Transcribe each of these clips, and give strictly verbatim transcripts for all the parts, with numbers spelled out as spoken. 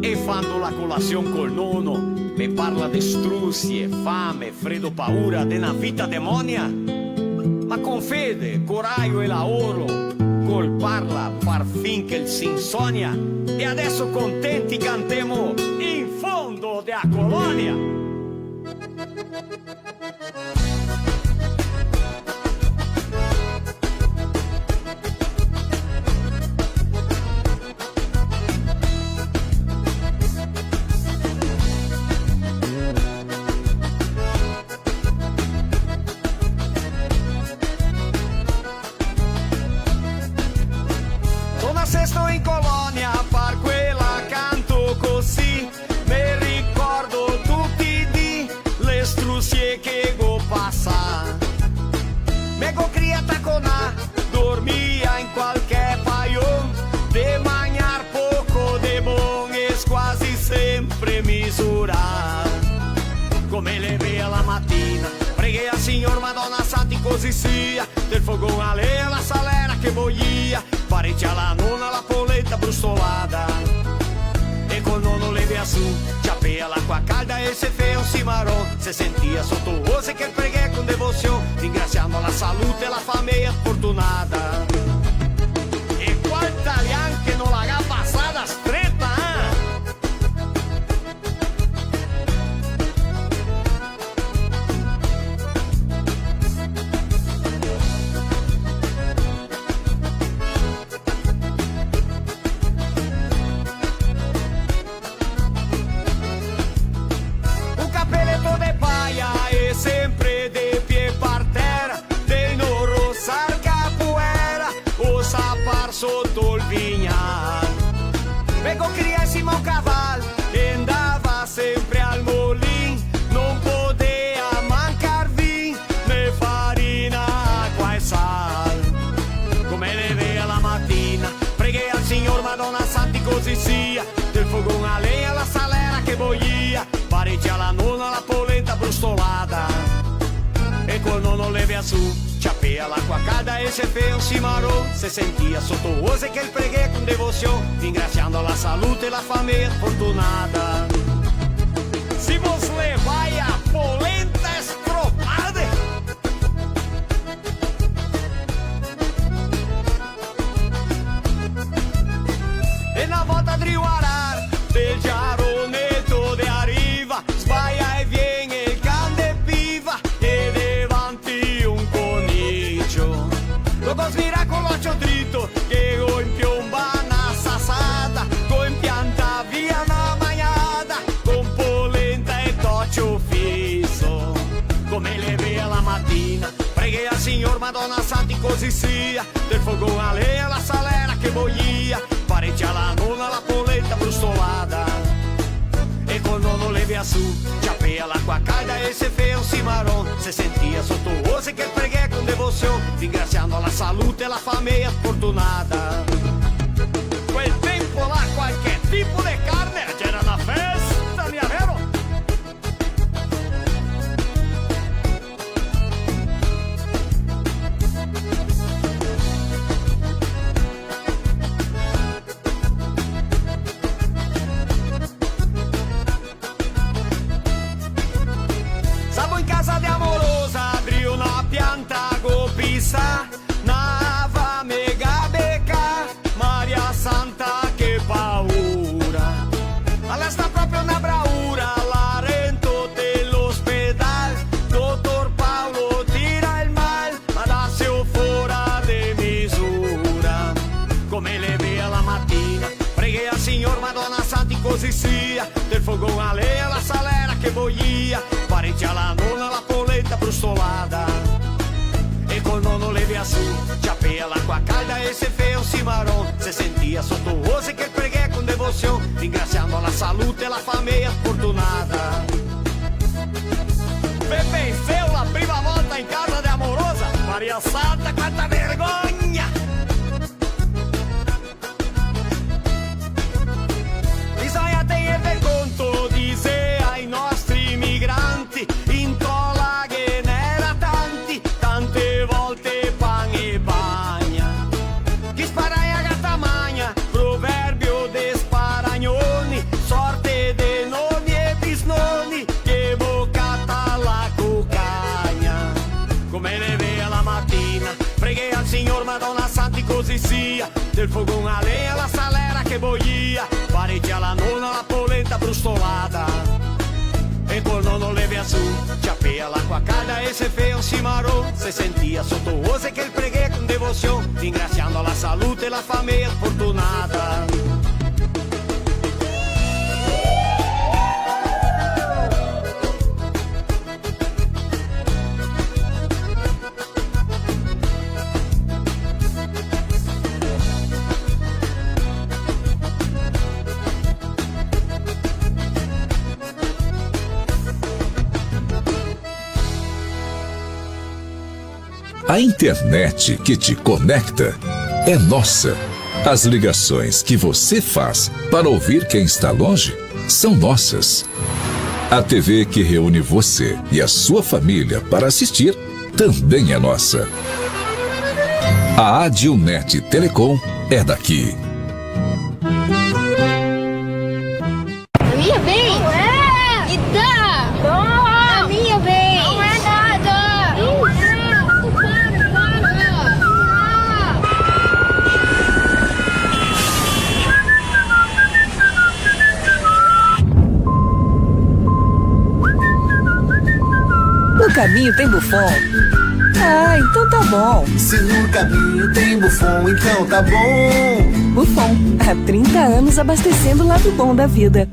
E fando la colasion col nono, me parla de strusie, fame, fredo, paura, de na vita demonia. Ma con fede, corajo e laoro, col parla par fin che el se insonia. E adeso contenti cantemo in fondo de a colonia. Son nasesto in colonia, par quela canto cusì. Me ricordo tuti i dì, le strusie che go pasà. Me go crià taconà, dormia in qualche paion, de magnar poco de bon e squasi sempre misurà. Come levea la matina, preghea al Signor, Madona Santa, cusì sia, del fogon a legna, la salera che boia, parecia la nona la polenta brustolada. E col nono levea su, ciapea l'acqua calda e se fea un cimaron, se sentia soto ose che el preghea con devosion, ringrasiando la salute e la fameia fortunada. E qual talian che no la ga pasada streta, eh? Un capeleto de paia e sempre de pie par tera, de no rosar capoera, o sapar soto el vignal. Me go crià in sima a un caval, e ndava sempre al molin, no podea mancar vin, né farina, acqua e sal. Come levea la matina, preghea al Signor, Madona Santa, cusì sia, del fogon a legna, la salera che boia, parecia la nona la polenta brustolada. E col nono levea su, ciapea l'acqua calda e se fea un cimaron, se sentia soto ose che el preghea con devosion, ringrasiando la salute e la fameia fortunada. Simos levai a polenta estropada. E na volta drio arar, del giaroneto de a riva, sbaia e vien el can de piva, e devanti un conicio. Lo go svirà co l'ocio drito, che go inpionbà na sasada, go inpiantà via na magnada, con polenta e tocio fiso. Come levea la matina, preghea al Signor, Madona Santa, cusì sia, del fogon a legna, la salera che boia, parecia la nona la polenta brustolada. E col nono levea su, ciapea l'acqua calda e se fea un cimaron, se sentia soto ose che el preghea con devosion, ringrasiando la salute e la fameia fortunada. Quel tempo là qualche tipo de carne, gera na festa, mia vero? Sabo in casa de a morosa, drio na pianta go pisà, na ava me ga becà, Maria Santa, che paura. Ala sta proprio na braura, la rento de l'ospedal. Dotor Paolo tira el mal, ma daseo fora de misura. Come levea la matina, preghea al Signor, Madona Santa, cusì sia, del fogon a legna, la salera che boia, parecia la nona la polenta brustolada. E col nono levea su, ciapea l'acqua calda e se fea un cimaron, se sentia soto ose che el preghea con devosion, ringrasiando la salute e la fameia fortunada. Ve penseo la prima volta in casa de a morosa? Maria Santa, quanta vergogna! Bisogna tegner del conto, disea i nostri migranti, in tola ghe n'era tanti, tante volte pan e bagna. Chi sparagna gata magna, proverbio de sparagnoni, Sia, del fogon a lenha, la salera che boia, parecia la nona, la polenta brustolada. E col nono levea su, ciapea l'acua calda e se fea un cimaron, se sentia soto ose che el preghea con devosion, ringrasiando la salute e la fameia fortunada. A internet que te conecta é nossa. As ligações que você faz para ouvir quem está longe são nossas. A T V que reúne você e a sua família para assistir também é nossa. A Adilnet Telecom é daqui. A minha vez? Não é! Me dá! Não! A minha vez! Não é nada! Não é! Para, para! No caminho tem Buffon? Ah, então tá bom. Se no caminho tem Buffon, então tá bom. Buffon, há trinta anos abastecendo o lado bom da vida.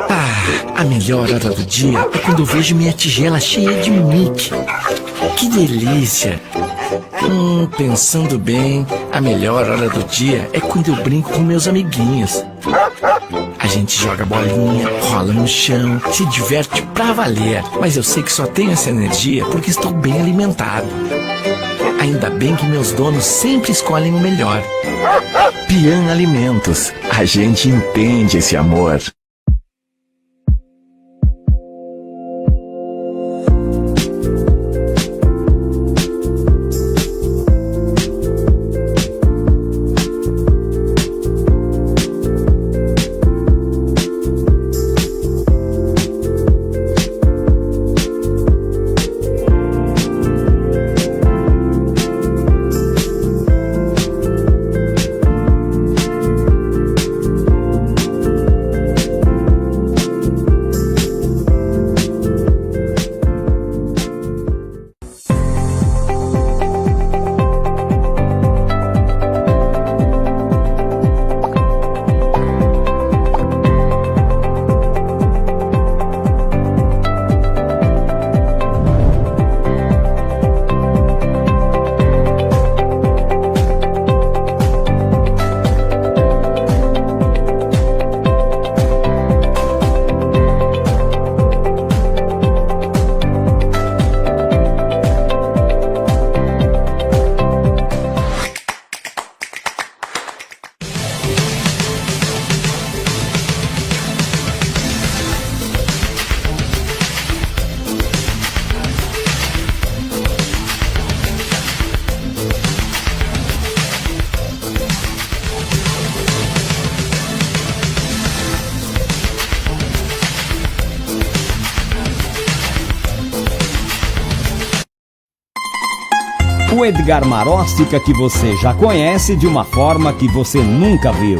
Ah, a melhor hora do dia é quando eu vejo minha tigela cheia de Mickey. Que delícia! Hum, pensando bem, a melhor hora do dia é quando eu brinco com meus amiguinhos. A gente joga bolinha, rola no chão, se diverte pra valer. Mas eu sei que só tenho essa energia porque estou bem alimentado. Ainda bem que meus donos sempre escolhem o melhor. Pian Alimentos, a gente entende esse amor. O Edgar Maróstica que você já conhece de uma forma que você nunca viu.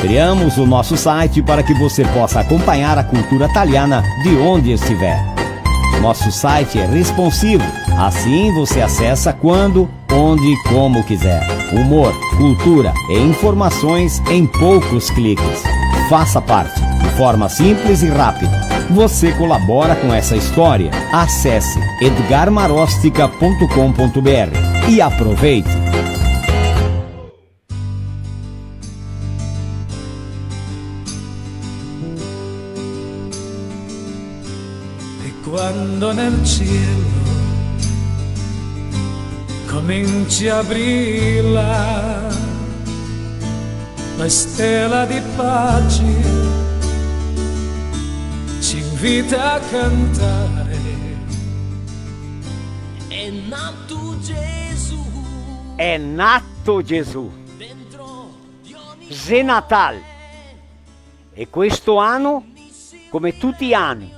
Criamos o nosso site para que você possa acompanhar a cultura taliana de onde estiver. Nosso site é responsivo, assim você acessa quando, onde e como quiser. Humor, cultura e informações em poucos cliques. Faça parte, de forma simples e rápida. Você colabora com essa história. Acesse edgar marostica ponto com ponto br e aproveite! Quando nel cielo comincia a brillare la stella di pace, ci invita a cantare. È nato Gesù. Xe nato Gesù. Dentro di ogni... Xe Natal. E questo ano, come tuti i ani,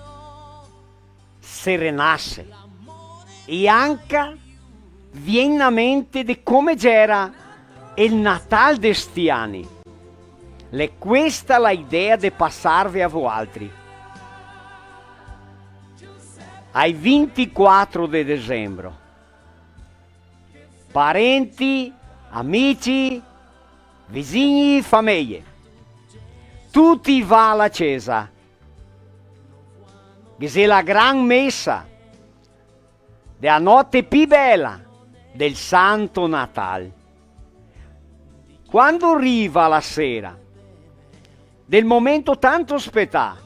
se renase. E anca vien na mente de come gera el Natal de sti ani. L'è questa la idea de pasarve a voaltri. Ai vintiquatro de desembro, parenti, amici, visini, fameie, tuti va a la cesa. Ghe xe la gran mesa de la note pi bela del Santo Natal. Quando riva la sera del momento tanto spetà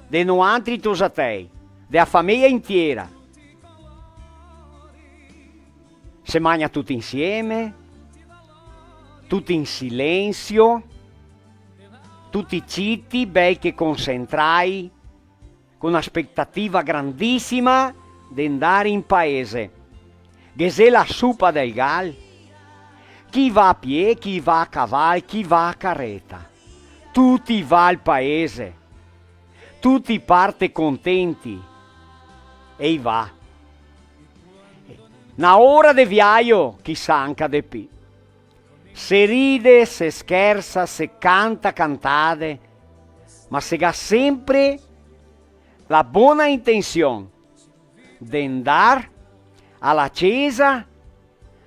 de noantri tosatei, de la fameia intiera, se magna tuti insieme, tuti in silensio, tuti citi, bei che consentrai, co na spetativa grandisima de ndare in paese. Ghe xe la supa del gal, chi va a piè, chi va a caval, chi va a careta, tuti va al paese, tuti parte contenti e i va. Na ora de viajo, chisà anca de pi. Se ride, se schersa, se canta cantade, ma se ga sempre la bona intension de ndar a la cesa,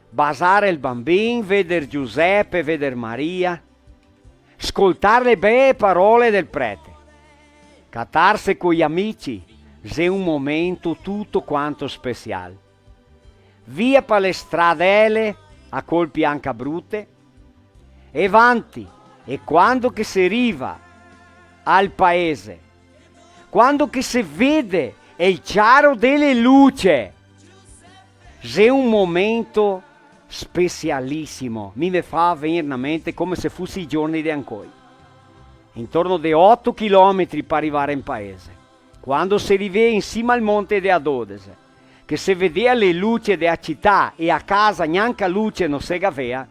basar el Bambin, veder Giusepe, veder Maria, scoltar le bee parole del prete, catarse coi amici, xe un momento tuto quanto special. Via pa le stradele, a colpi anca brute, e vanti, e quando che se riva al paese, quando che se vede el ciaro dele luce, xe un momento specialisimo. Mi me fa vegner na mente come se fuse i giorni de ancoi. Intorno de oto chilometri pa rivare in paese. Quando se rivea in sima al monte de Adodes, che se vedea le luce de a cità e a casa gnanca luce no se gavea,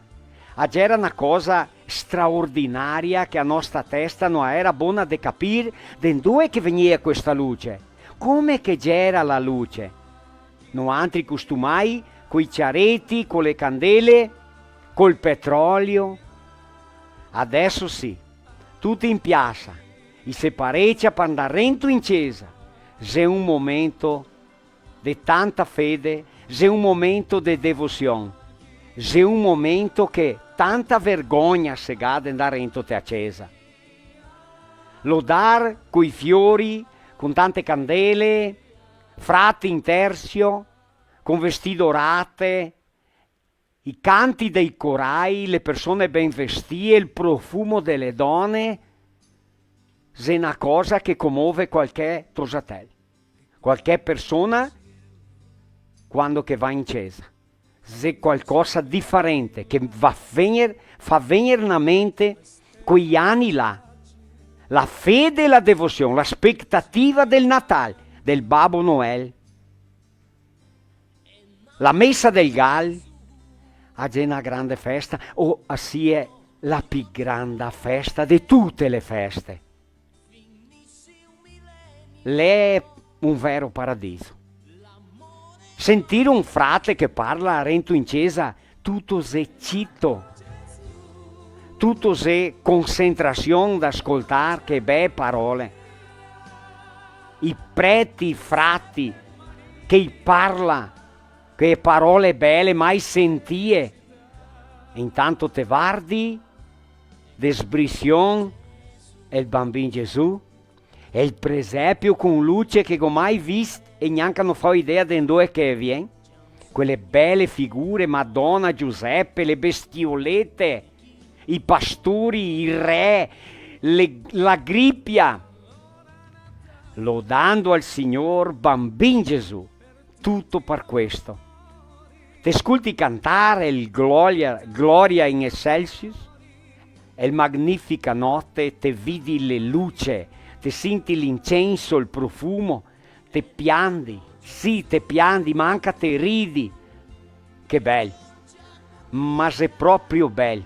a gera na cosa straordinaria che a nostra testa no a era bona de capir de ndove che vegnea questa luce, come che gera la luce. Noantri costumai coi ciareti, co le candele, col petrolio. Adeso sì, tuti in piasa, i se parecia par ndar rento in cesa, xe un momento de tanta fede, xe un momento de devosion, xe un momento che tanta vergogna se ga de ndar rento te a cesa. Lodar coi fiori, con tante candele, frati in tersio, con vestì dorate, i canti dei corai, le persone ben vestie, el profumo dele done, xe na cosa che comove qualche tosatel, qualche persona quando che va in cesa. Xe qualcosa difarente che va vegner, fa vegner na mente quei ani là. La fede e la devosion, la spetativa del Natal, del Babo Noel. La mesa del gal, a xe na grande festa, o a sia la pi granda festa de tute le feste. L'è un vero paradiso. Sentire un frate che parla rento in cesa, tuto xe cito, tuto xe concentrasion da scoltar che bee parole. I preti, i frati, che i parla, che parole bele mai sentie. E intanto te vardi de sbrision el Bambin Gesù, e el presepio con luce che go mai vist e gnanca no fao idea de ndove che vien. Quele bele figure, Madona, Giusepe, le bestiolete, i pastori, i re, le, la gripia, Lodando al Signor, Bambin Gesù, tuto par questo. Te scolti cantar el Gloria, Gloria in Excelsis, el Magnifica note, te vidi le luce, te senti l'incenso, el profumo, te piandi, sì, te piandi, ma anca te ridi. Che bel, ma xe proprio bel.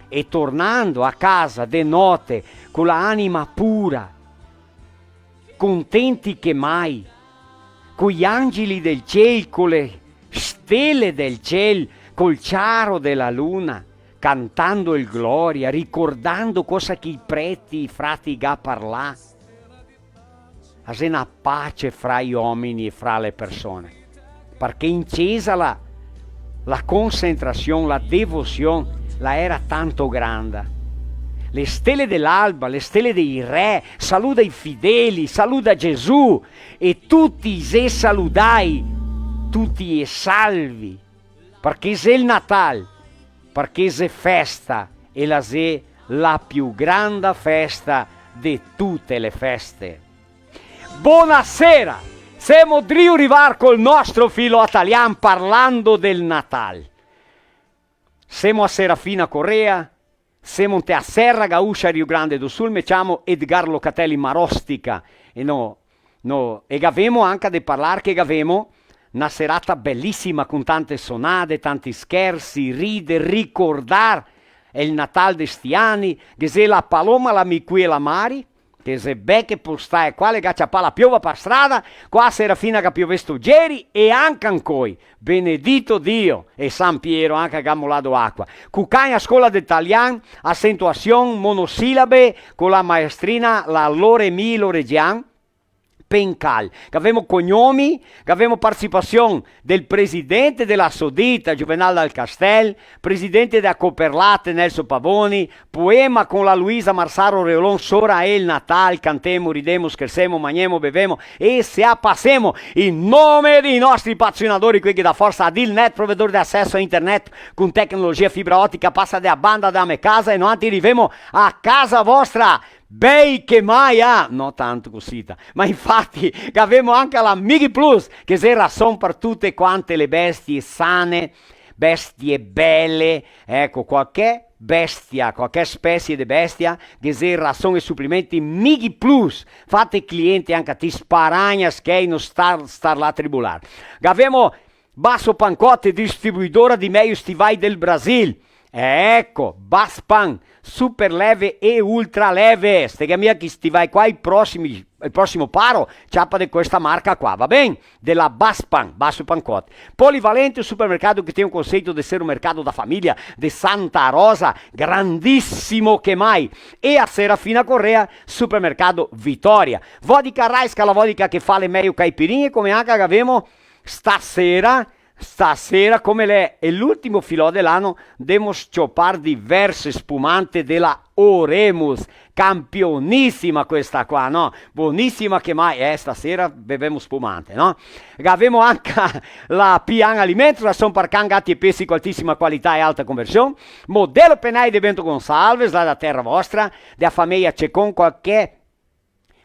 E tornando a casa de note co la anima pura, contenti che mai, coi angeli del ciel, co le stele del ciel, col ciaro de la luna, cantando el Gloria, ricordando cosa che i preti, i frati ga parlà. A xe na pace fra i omini e fra le persone. Parché in cesa la, la concentrasion, la devosion, la era tanto granda. Le stele de l'alba, le stele dei re, saluda i fideli, saluda Gesù, e tuti i xe saludai, tuti i xe salvi, parché xe el Natal, parché xe festa, e la xe la più granda festa de tute le feste. Bonasera! Semo drio rivar col nostro filo talian parlando del Natal. Semo a Serafina Corrêa, semo inte a Serra Gaúcha, Rio Grande do Sul, me ciamo Edgar Locatelli Marostica, e no, no, e gavemo anca de parlar che gavemo na serata belisima con tante sonade, tanti schersi, rider, ricordar el Natal de sti ani, ghe xe la Paloma, la Miqui e la Mari, che xe beche postae qua, le ga ciapà la piova par strada, qua Serafina ga piovesto geri e anca ancoi. Benedito Dio! E San Piero anca ga molado acua. Cucagna, scola de talian, acentuasion, monosilabe, co la maestrina, la Loremi Loregian Pencal. Gavemo cognomi, gavemo partecipasion del presidente de la Sodita, Juvenal Dal Castel, presidente de la Coperlate, Nelson Pavoni, poema con la Luisa Marsaro Reolon, sora el Natal, cantemo, ridemo, schersemo, magnemo, bevemo e se a pasemo. In nome dei nostri patrocinadori, quei che dà forsa, a Dilnet, provedor de aceso a internet con tecnologia fibra otica, pasa de a banda da me casa e noantri rivemo a casa vostra. Bei che mai, ah! No tanto cosita. Ma infati, gavemo anca la Mighi Plus, che xe rason par tute quante le bestie sane, bestie bele, eco, qualche bestia, qualche specie de bestia, che xe rason e suplimenti Mighi Plus. Fate cliente anca ti, sparagna schei, no star, star là a tribular. Gavemo Basso Pancotte, distribuidora di meio stivai del Brasil. Eco, Baspan, super leve e ultra leve. Ste ga mia chi stivai qua, i prosimi, el prosimo paro, ciapa de questa marca qua, va ben? De la Baspan, Basso Pancotte. Polivalente, o supermercado que tem o conceito de ser um mercado da família, de Santa Rosa, grandisimo che mai. E a Serafina Corrêa, supermercado Vitória. Vodka Raiska, la vodka che fa le meio caipirinhe, come anca gavemo stasera, stasera, come l'è, l'è l'ultimo filò de l'ano, demo s-ciopar diverse spumante de la Oremus, campionisima questa qua, no? Bonisima che mai, eh, stasera bevemo spumante, no? Gavemo anca la Pian Alimentos, rason par can, gati e pesi co altisima qualità e alta conversion, Modelo Penei de Bento Gonçalves, là da tera vostra, de a fameia Cecon, qualche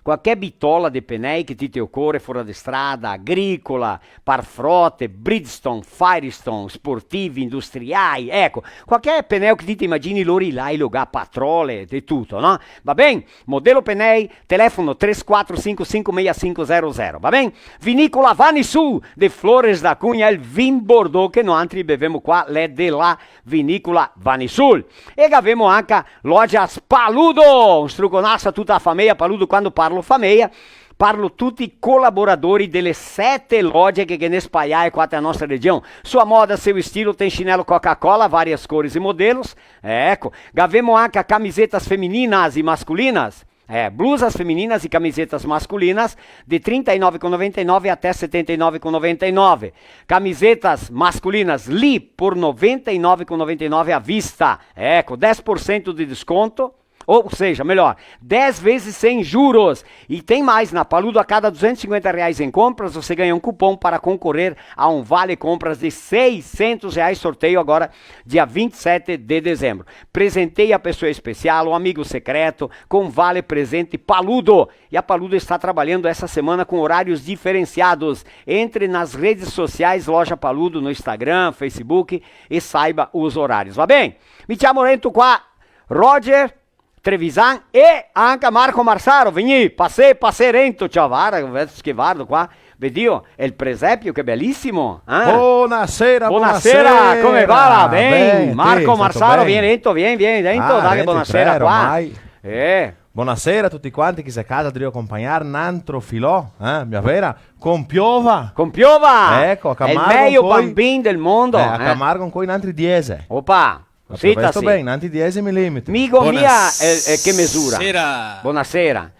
Qualche bitola de penei che ti te ocore fora de strada, agricola, par frote, Bridgestone, Firestone, sportivi, industriai, eco, qualche peneo che ti te imagini, lori là i lo ga, patrole, de tuto, no? Va ben? Modelo Penei, telefono três quatro cinco cinco meia cinco zero zero, va ben? Vinícola Vanisul, de Flores da Cunha, el vin Bordeaux che noantri bevemo qua, l'è de la Vinícola Vanisul. E gavemo anca Lojas Paludo, un struconaso a tuta la fameia Paludo. Quando parlo fameia, parlo tuti i colaboradori de le sete loje che, che ghe n'è spaiae qua te la nostra region. Sua moda, seu estilo, tem chinelo Coca-Cola, várias cores e modelos. É, eco, gavemo anca camisetas femininas e masculinas. É, blusas femininas e camisetas masculinas de trinta e nove com noventa e nove até setenta e nove com noventa e nove. Camisetas masculinas Lee por noventa e nove com noventa e nove à vista. É, com dez por cento de desconto. Ou seja, melhor, dez vezes sem juros. E tem mais, na Paludo, a cada duzentos e cinquenta reais em compras, você ganha um cupom para concorrer a um vale compras de seiscentos reais, sorteio agora dia vinte e sete de dezembro. Presenteie a pessoa especial, o amigo secreto, com vale presente Paludo. E a Paludo está trabalhando essa semana com horários diferenciados. Entre nas redes sociais, Loja Paludo, no Instagram, Facebook, e saiba os horários. Va ben? Mi ciamo rento qua Roger Trevisan e anca Marco Marsaro. Vegnì, pasè, pasè rento, ciò, varda, che vardo qua. Vedìo, el presepio, che belisimo, eh? Bonasera, bonasera, bonasera, come va? Ben, Marco Marsaro, vien rento, vien, vien rento, dai, bonasera qua. Eh. Bonasera a tuti quanti chi xe a casa, drio acompagnar n'antro filò, eh, mia vera, con piova. Con piova! Eco, a Camargo el mejo bambin del mondo, eh, a Camargo ancoi n'antri diese. Opa! Sì, sta ben, n'antri diese milimetri. Migo mia, eh, eh, che mesura. Bonasera. Bonasera.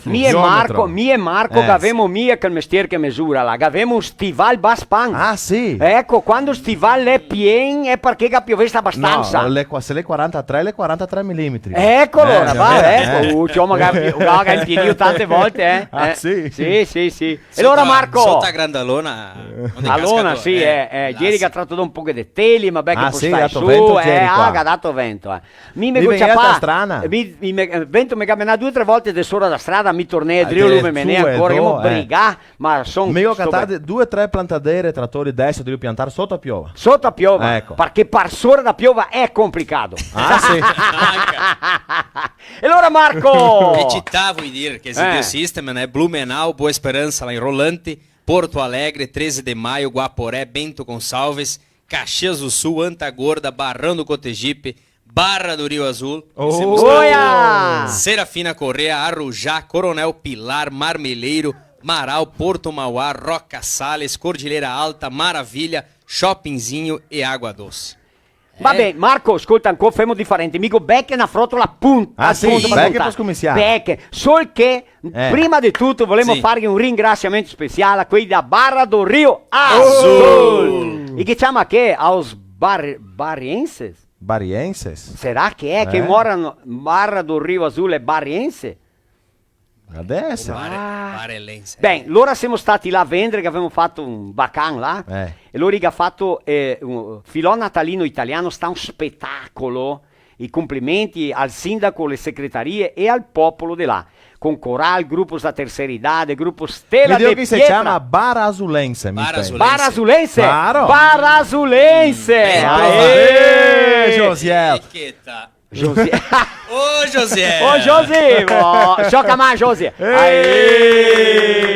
Mi e Marco, mi e Marco, eh, gavemo mia quel mestier che mesura là, gavemo un stival baspan. Ah, sì? Eco, quando stival l'è pien, è parché ga piovesta abastansa. No, l'è qua-, se l'è quarantatré, l'è quarantatré milimetri. Eco, eh, alora, va, eh, eco, eh. Uh, ciò, magari, magari in più tante volte, eh. Ah, eh, sì? Sì, sì, sì. E alora, Marco? Soto a grandalona, onde casca, sì, eh, eh, ieri ga trato un poco de teli, ma beh, che po stai su, eh, ah, ga dato vento, eh. Mi me go ciapà, mi, mi me, eh, vento me ga menà due o tre volte de sora da strada, mi tornei drio, lu me menea ancora, ghemo brigà, ma son... Mi go catà due o tre plantadere, tratori, deso drio piantar soto a piova. Soto a piova? Eco. Parché par sora da piova è complicado. Ah, sì. E alora, Marco? Che cità, voi dir, che xe due sistemi, né? Blumenau, Boa Esperança, lá em Rolante, Porto Alegre, Treze de Maio, Guaporé, Bento Gonçalves, Caxias do Sul, Anta Gorda, Barão do Cotegipe, Barra do Rio Azul. Oia! Serafina Corrêa, Arujá, Coronel Pilar, Marmeleiro, Marau, Porto Mauá, Roca Sales, Cordilheira Alta, Maravilha, Chopinzinho e Água Doce. Va ben, Marco, scolta, ancò femo diferente. Mi go bè che na frotola pun-, ah, sì? Bè che par scominsiar. Bè che, sol che, prima de tuto, volemo farghe un ringrasiamento special a quei da Barra do Rio Azul. E che ciama che? Aos bar-, barienses? Barienses? Sarà che xe che mora in Barra do Rio Azul, xe bariense? Adeso. Bare-, ah. Barelense. Ben, lora semo stati là a vendre, che gavemo fato un bacan là, eh, e lori ga fato, eh, un filò natalino italiano, sta un spetacolo. I complimenti al sindaco, le secretarie e al popolo de là, con coral, grupos da terceira idade, grupo Stella de Pietra. Mi digo che se ciama Barasulense, mi penso. Barasulense. Barasulense? Claro. Barasulense! Mm. Aê! Aê, Josiel! Eticheta. José. Ô, José! Ô, José! Ó, xoca man, José! Ehi! Aê!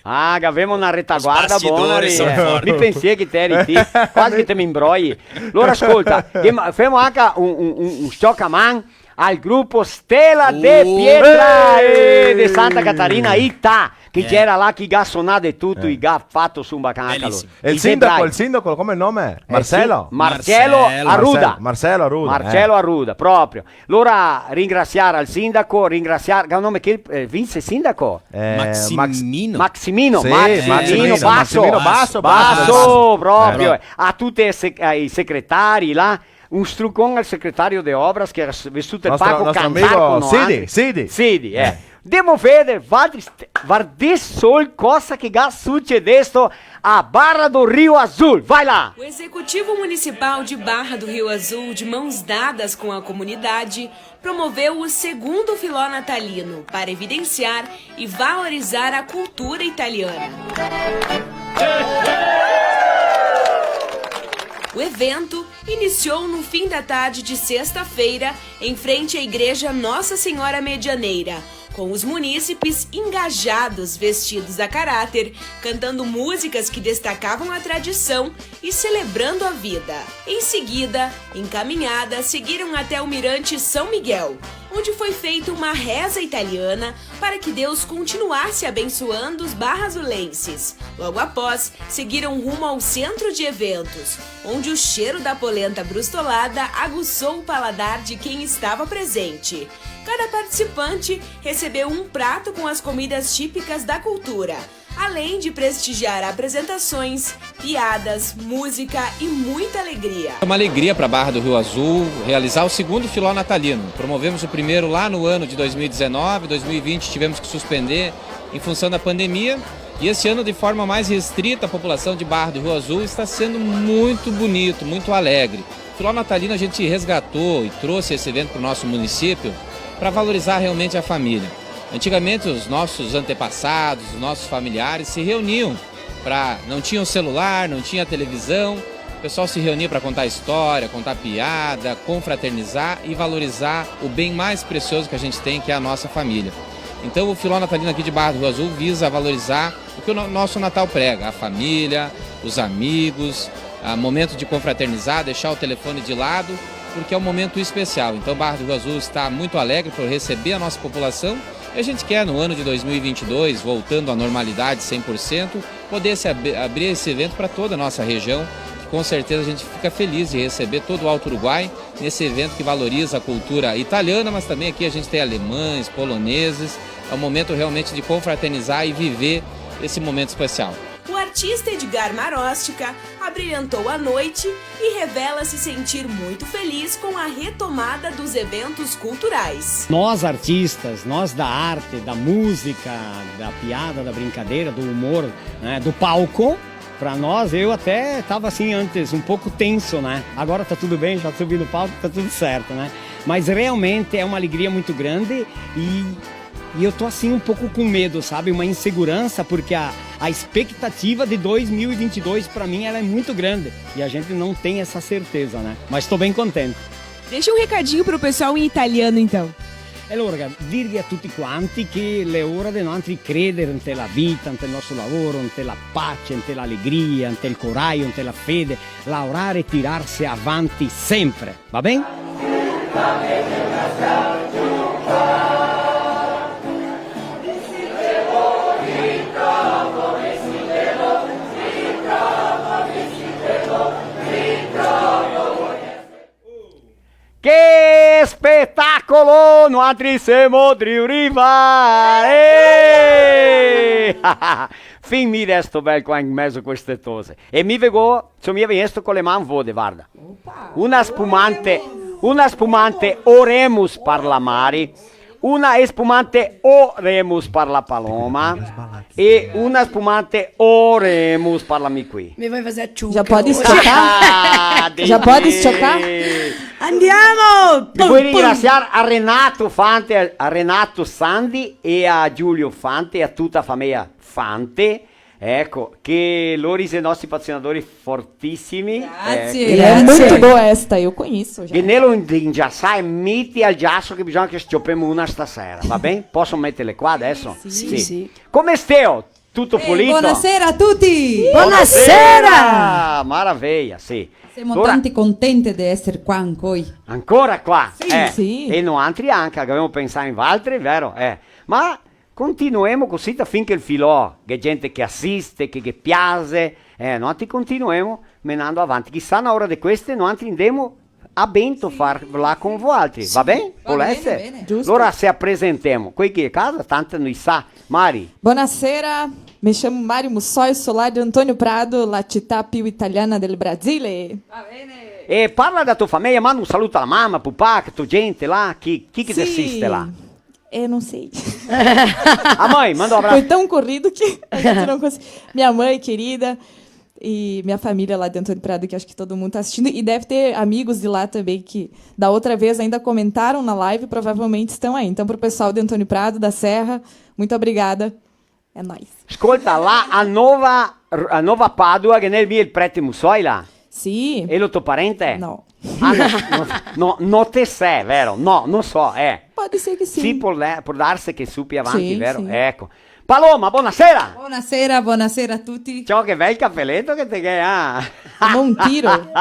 Ah, gavemo na retaguarda bona lì, eh. Mi pensei che te eri ti, quasi che te me inbroi. Alora, scolta, che ma-, femo anca un, un, un, un xoca man al grupo Stella de Pietra, eh, de Santa Catarina, Itá. Che gera là, che ga sonà de tuto, eh, che ga fato su un bacan anca lori. Belisimo. E el sindaco, el sindaco, come el nome? Eh, Marcelo? Sì, Marcelo Arruda. Marcelo, Marcelo Arruda, eh. Marcelo Arruda, proprio. Alora, ringrasiar al sindaco, ringrasiar, che nome che, eh, vice sindaco? Eh, Max-, Maximino. Maximino, sì, Maximino, Maximino Basso. Maximino Basso, Basso, Basso, proprio. Eh. A tuti i sec-, i secretari là, un strucon al secretario de obras che ga s-, vesuto el palco cantar con noi. Nostro amigo Sidi, Sidi. Sidi, eh. Eh. Demo veder, vardè, vardè sol cosa che ga sucedesto a Barra do Rio Azul. Vai lá! O Executivo Municipal de Barra do Rio Azul, de mãos dadas com a comunidade, promoveu o segundo Filó Natalino para evidenciar e valorizar a cultura italiana. O evento iniciou no fim da tarde de sexta-feira, em frente à Igreja Nossa Senhora Medianeira, com os munícipes engajados, vestidos a caráter, cantando músicas que destacavam a tradição e celebrando a vida. Em seguida, encaminhadas, seguiram até o Mirante São Miguel, onde foi feita uma reza italiana para que Deus continuasse abençoando os barrazulenses. Logo após, seguiram rumo ao centro de eventos, onde o cheiro da polenta brustolada aguçou o paladar de quem estava presente. Cada participante recebeu um prato com as comidas típicas da cultura. Além de prestigiar apresentações, piadas, música e muita alegria. É uma alegria pra Barra do Rio Azul realizar o segundo Filó Natalino. Promovemos o primeiro lá no ano de dois mil e dezenove, dois mil e vinte tivemos que suspender em função da pandemia. E esse ano, de forma mais restrita, a população de Barra do Rio Azul está sendo muito bonito, muito alegre. O Filó Natalino a gente resgatou e trouxe esse evento pro nosso município pra valorizar realmente a família. Antigamente, os nossos antepassados, os nossos familiares se reuniam pra, não tinham celular, não tinha televisão, o pessoal se reunia pra contar história, contar piada, confraternizar e valorizar o bem mais precioso que a gente tem, que é a nossa família. Então, o Filó Natalino aqui de Barra do Rio Azul visa valorizar o que o no-, nosso Natal prega, a família, os amigos, a momento de confraternizar, deixar o telefone de lado, porque é um momento especial. Então, Barra do Rio Azul está muito alegre por receber a nossa população e a gente quer, no ano de dois mil e vinte e dois, voltando à normalidade cem por cento, poder se ab-, abrir esse evento pra toda a nossa região, que com certeza a gente fica feliz de receber todo o Alto Uruguai nesse evento que valoriza a cultura italiana, mas também aqui a gente tem alemães, poloneses. É um momento realmente de confraternizar e viver esse momento especial. O artista Edgar Marostica abrilhantou a noite e revela se sentir muito feliz com a retomada dos eventos culturais. Nós artistas, nós da arte, da música, da piada, da brincadeira, do humor, né, do palco, pra nós, eu até tava assim antes, um pouco tenso, né? Agora tá tudo bem, já subi no palco, tá tudo certo, né? Mas realmente é uma alegria muito grande e, e eu tô assim um pouco com medo, sabe? Uma insegurança, porque a, a expectativa de dois mil e vinte e dois pra mim ela é muito grande e a gente não tem essa certeza, né? Mas tô bem contente. Deixa um recadinho pro pessoal em italiano, então. E alora, dirghe a tuti quanti che l'è ora de noantri credere inte la vita, inte el nostro lavoro, inte la pace, inte l'alegria, inte el corajo, inte la fede, laorare e tirarse avanti sempre, va ben? Che spetacolo! Noantri semo drio rivare! Eh! Fin mi resto bel qua in mezo a queste tose. E mi vedo, so mia vegnesto co le man vode, varda. Opa! Una spumante, una spumante Oremus par la Mari, una spumante Oremus par la Paloma e una spumante Oremus par la Miqui. Me vai fazer a ciuca. Já pode estiocar? Ah, já pode estiocar? Andiamo! Pum, pum. Voio ringrasiar a Renato Fante, a Renato Sandi e a Giulio Fante e a tuta la fameja Fante. Eco, che lori xe nostri patrocinadori fortisimi. Grazie, eco. Grazie. É muito boa esta, eu conheço já. Che ne lo ingiasà e miti al giaso che bisogna che s-ciopemo una stasera, va ben? Poso meterle qua adeso? Sì, sì. Sì. Come steo? Tuto pulito? Bonasera a tuti! Bonasera! Maraveja, sì. Semo tanti contenti de eser qua ancoi. Ancora qua? Sì. Eh, sì. E noantri anca, che gavemo pensà in valtri, vero? Eh. Ma continuemo cusì fin che el filò, che gente che asiste, che, che piase, eh, noantri continuemo menando avanti. Chisà na ora de queste, noantri ndemo a Bento far là con voaltri, va ben? Sì, va ben, va ben. Giusto. Alora se apresentemo. Quei che xe casa, tanto no i sa. Mari. Bonasera, me ciamo Mari Mussoi, so là de Antônio Prado, la cità più italiana del Brasile. Va ben. E parla da to fameja, manda un saluto a la mama, pupà, che to gente là, chi, chi che te asiste là? Sì. Eh, não sei. A mãe, manda um abraço. Foi tão corrido que a gente não conseguiu. Minha mãe querida, e minha família lá de Antônio Prado, que acho que todo mundo tá assistindo, e deve ter amigos de lá também que da outra vez ainda comentaram na live, provavelmente estão aí. Então, pro pessoal de Antônio Prado, da Serra, muito obrigada. É nóis. Scolta, là a Nova, a Nova Padua, che ghe n'è el prete Mussoi là? Sì. Elo to parente? No. Ah, no, no, no, no te sè, vero? No, no so, eh. Pode ser que sim. Sì, pol, pol darse che su pi avanti, sì, vero? Sì. Eco. Paloma, bonasera! Bonasera, bonasera a tuti. Ciò, che bel capeleto che te ghè, ah! Come un tiro.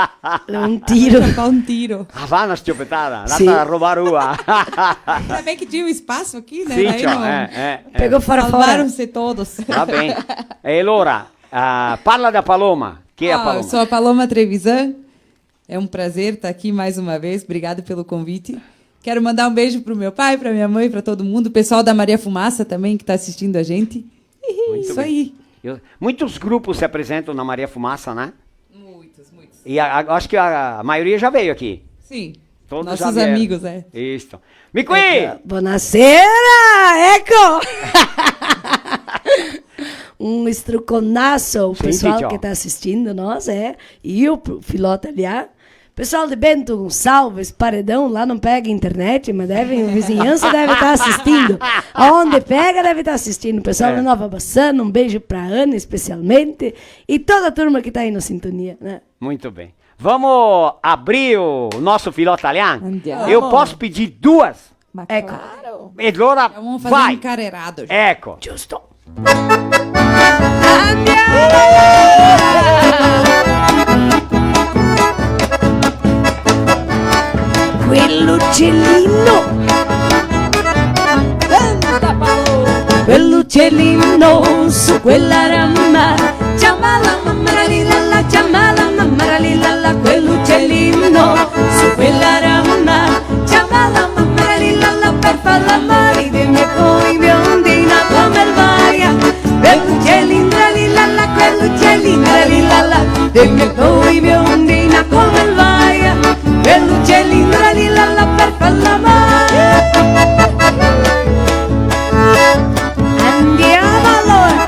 Un tiro. Fa un tiro. Ah, fa na s-ciopetada, sì, l'è ndata a robar ua. Ainda bem que tinha um espaço aqui, né? Sì, ciò, eh, eh, eh. Pegou fora, fora. Salvaram-se todos. Va ben. E alora, ah, parla da Paloma. Chi xe a Paloma? Ah, eu sou a Paloma Trevisan. É um prazer estar aqui mais uma vez. Obrigada pelo convite. Quero mandar um beijo pro meu pai, pra minha mãe, pra todo mundo. O pessoal da Maria Fumaça também, que tá assistindo a gente. Muito bem. Isso aí. Eu, muitos grupos se apresentam na Maria Fumaça, né? Muitos, muitos. E a, a, acho que a, a maioria já veio aqui. Sim. Todos já vieram. Nossos amigos, é. Isso. Miqüí! Eco, bonasera! Eco! Um estruconaço ao pessoal que tá assistindo nós, é. Sim, tchau. E o pro-, Filó Talian. Pessoal de Bento Gonçalves, Paredão, lá não pega internet, mas deve, a vizinhança deve tá assistindo. Aonde pega, deve tá assistindo. Pessoal de Nova Bassano, um beijo pra Ana, especialmente. E toda a turma que tá aí na sintonia, né? Muito bem. Vamos abrir o nosso Filó Talian? Andiamo. Eu posso pedir duas? Ma claro. E alora vai. Vamos fazer um encarreirado. Eco. Giusto. Andiamo! Quel ucellino. Canta, Paolo. Quel ucellino su quela rama, ciama la mamma, la, la, la, ciama la mamma, la, la, la, quel ucellino su quela rama, ciama la mamma, la, la, la, per far l'amore, dime poi, biondina, come el vaia. Quel ucellino, la, la, la, quel ucellino, la, la, la, dime poi, biondina, come el vaia. Quel ucellino, la, la, la, per far l'amore. Andiamo allora.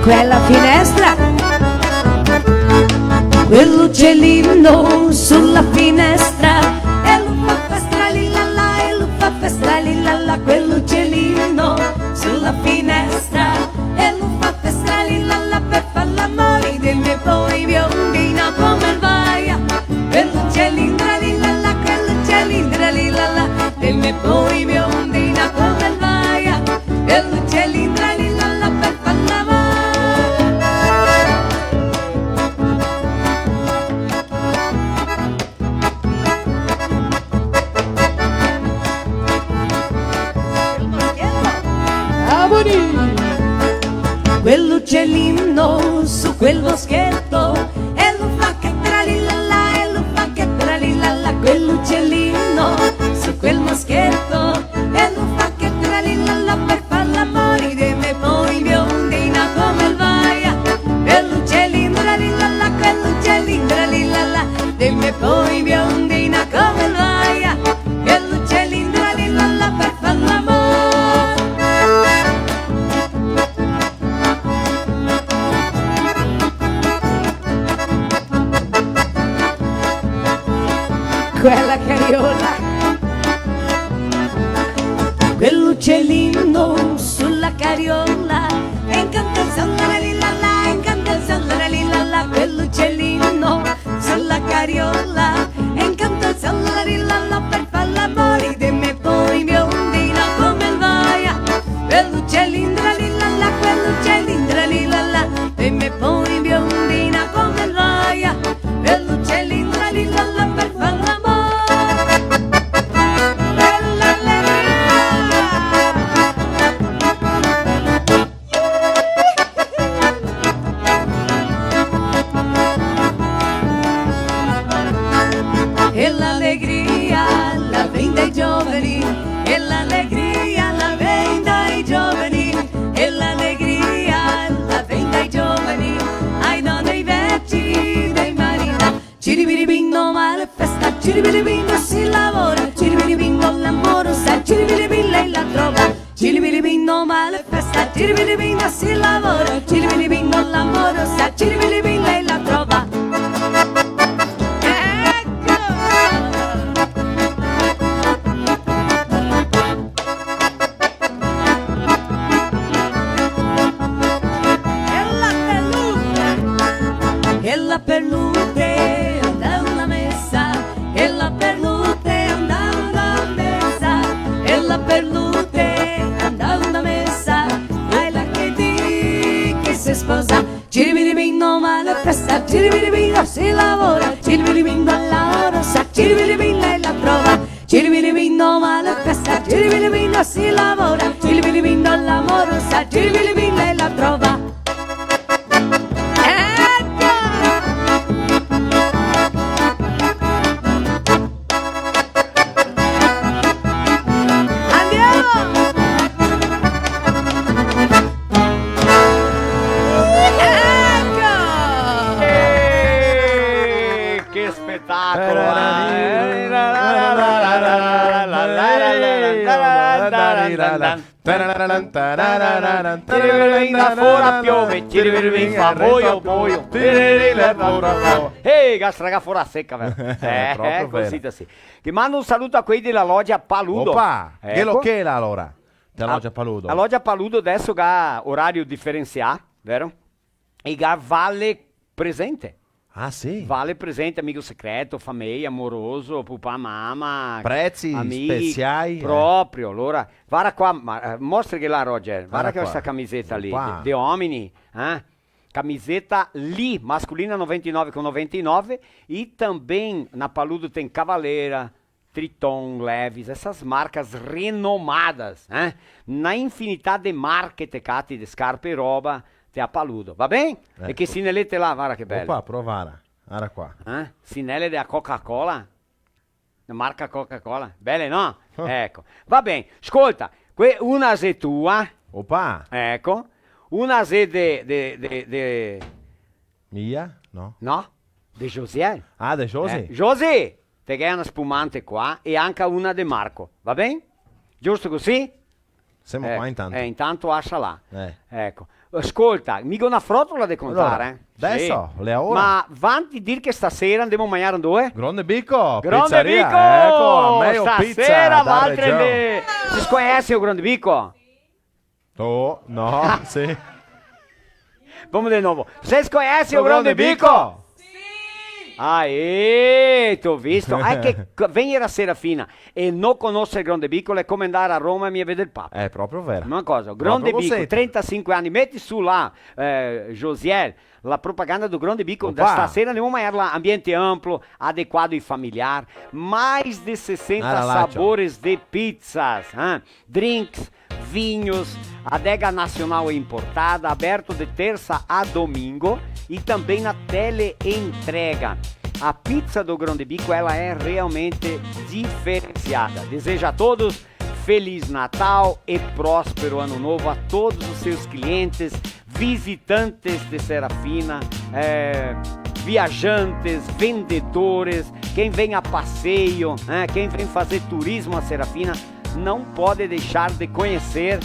Quela finestra. Quel ucellino su la finestra, e lu fa festa, li la la, e lu fa festa, li la la, quel ucellino su la finestra, e lu fa festa, li la la, per far l'amore, dime poi, biondina, come el vaia. Quel ucellino, li la la, quel ucellino, li la la, dime poi, biondina, come el vaia. Quel ucellino, li la la, per far l'amore. Amoni! Quel ucellino su quel boscheto, e lu fa che tralilala, e lu fa che tralilala, quel ucellino su quel boscheto, e lu fa che tralilala, per far l'amore, dime poi, biondina, come el vaia. Quel ucellino, tralilala, quel ucellino, tralilala, dime poi, biondina, come el vaia. Quel ucellino, tralilala, per far l'amore. Quela cariola. Quel ucellino su la cariola, e incanta el sol, la, la, la, la, incanta el sol, la, la, la, la, quel ucellino su la cariola, e incanta el sol, la, la, la, la, per far l'amore, dime poi, biondina, come el vaia. Quel ucellino, tralilala, quel ucellino, tralilala, dime poi, biondina, come el vaia. Quel ucellino, tralilala, per far l'amore. Bella allegria. E l'alegria la vien dai giovani, e l'alegria la vien dai giovani, e l'alegria la vien dai giovani, ai no dei veci, dei marinai. Ciribiribin, no male festa, ciribiribin, no si lavora, ciribiribin, no l'amorosa, ciribiribin, lei la trova. Ciribiribin, no male festa, ciribiribin, no si lavora, ciribiribin, no l'amorosa, ciribiribin, lei la trova. Eco! E la perlute, e la perlute, anda a una mesa, e la perlute, anda a una mesa, e la perlute, anda a una mesa, ai la che di che se sposa. Ciribiribin, no male festa, ciribiribin, no si lavora, ciribiribin, no l'amorosa, ciribiribin, lei la trova. Ciribiribin, no male festa, ciribiribin, no si lavora, ciribiribin, no l'amorosa, ciribiribin, lei la trova. Eco! Andiamo! Tiririn, là fora piove, tiririn, fa boio, boio, tiririn, là fora piove. Ehi, ga stragà fora seca, vero? Eh, proprio, eh, cosita, vero. Sì. Che mando un saluto a quei dela logia Paludo. Opa, eco. Che lo che la alora? Dela logia Paludo. La logia Paludo adeso ga orario diferensià, vero? E ga vale presente. Ah, sì? Vale presente, amigo secreto, fameia, moroso, pupà, mama, prezi amighi, speciai, eh. Proprio, alora, vara qua, ma, eh, mostraghe là, Roger, vara qua. Vara che sta camiseta lì, qua. De, de omini, eh? Camiseta lì, masculina noventa e nove com noventa e nove, e também na Paludo tem Cavalera, Triton, Levi's, essas marcas renomadas, eh? Na infinità de marche te cati de scarpe e roba, te a Paludo, va ben? Eco. E che sinelete là, vara che bele. Opa, però vara, vara qua. Eh? Sinele dela Coca-Cola? La marca Coca-Cola? Bele, no? Ah. Eco. Va ben, scolta, que-, una xe tua. Opa! Eco. Una xe de, de, de, de Mia? No. No? De Josiel. Ah, de Josi? Eh, Josi, te ghè una spumante qua e anca una de Marco, va ben? Giusto cusì? Semo qua intanto. Eh, intanto asa là. Eh. Eco. Scolta, mi go na frotola de contar, eh. Alora, deso, sì. L'è ora. Ma vanti dir che stasera ndemo a magnar dove? Grande Bico, Grande pizzaria, Bico! Eco, a mejo pizza, stasera da valtri region. Ndè-, se scognese o Grande Bico? Oh, no, sì. Vamo de novo. Vocês conhecem o Grão de Bico? Sim! Aê, tô visto. Ai, che co-, vegner a Serafina e no conoser el Grão de Bico l'è come ndar a Roma e mia veder el Papa. È proprio vero. Una cosa, Grão de Bico, proprio così. Trentacinque anni, meti su là, eh, Josiel, la propaganda do Grão de Bico, opa! Da stasera ndemo a magnar là, ambiente amplo, adequado e familiar, mais de sessenta sabores de pizzas, eh? Drinks, vinhos, adega nacional e importada, aberto de terça a domingo e também na teleentrega. A pizza do Grão de Bico, ela é realmente diferenciada. Desejo a todos Feliz Natal e próspero Ano Novo a todos os seus clientes, visitantes de Serafina, eh, viajantes, vendedores, quem vem a passeio, né, quem vem fazer turismo a Serafina, não pode deixar de conhecer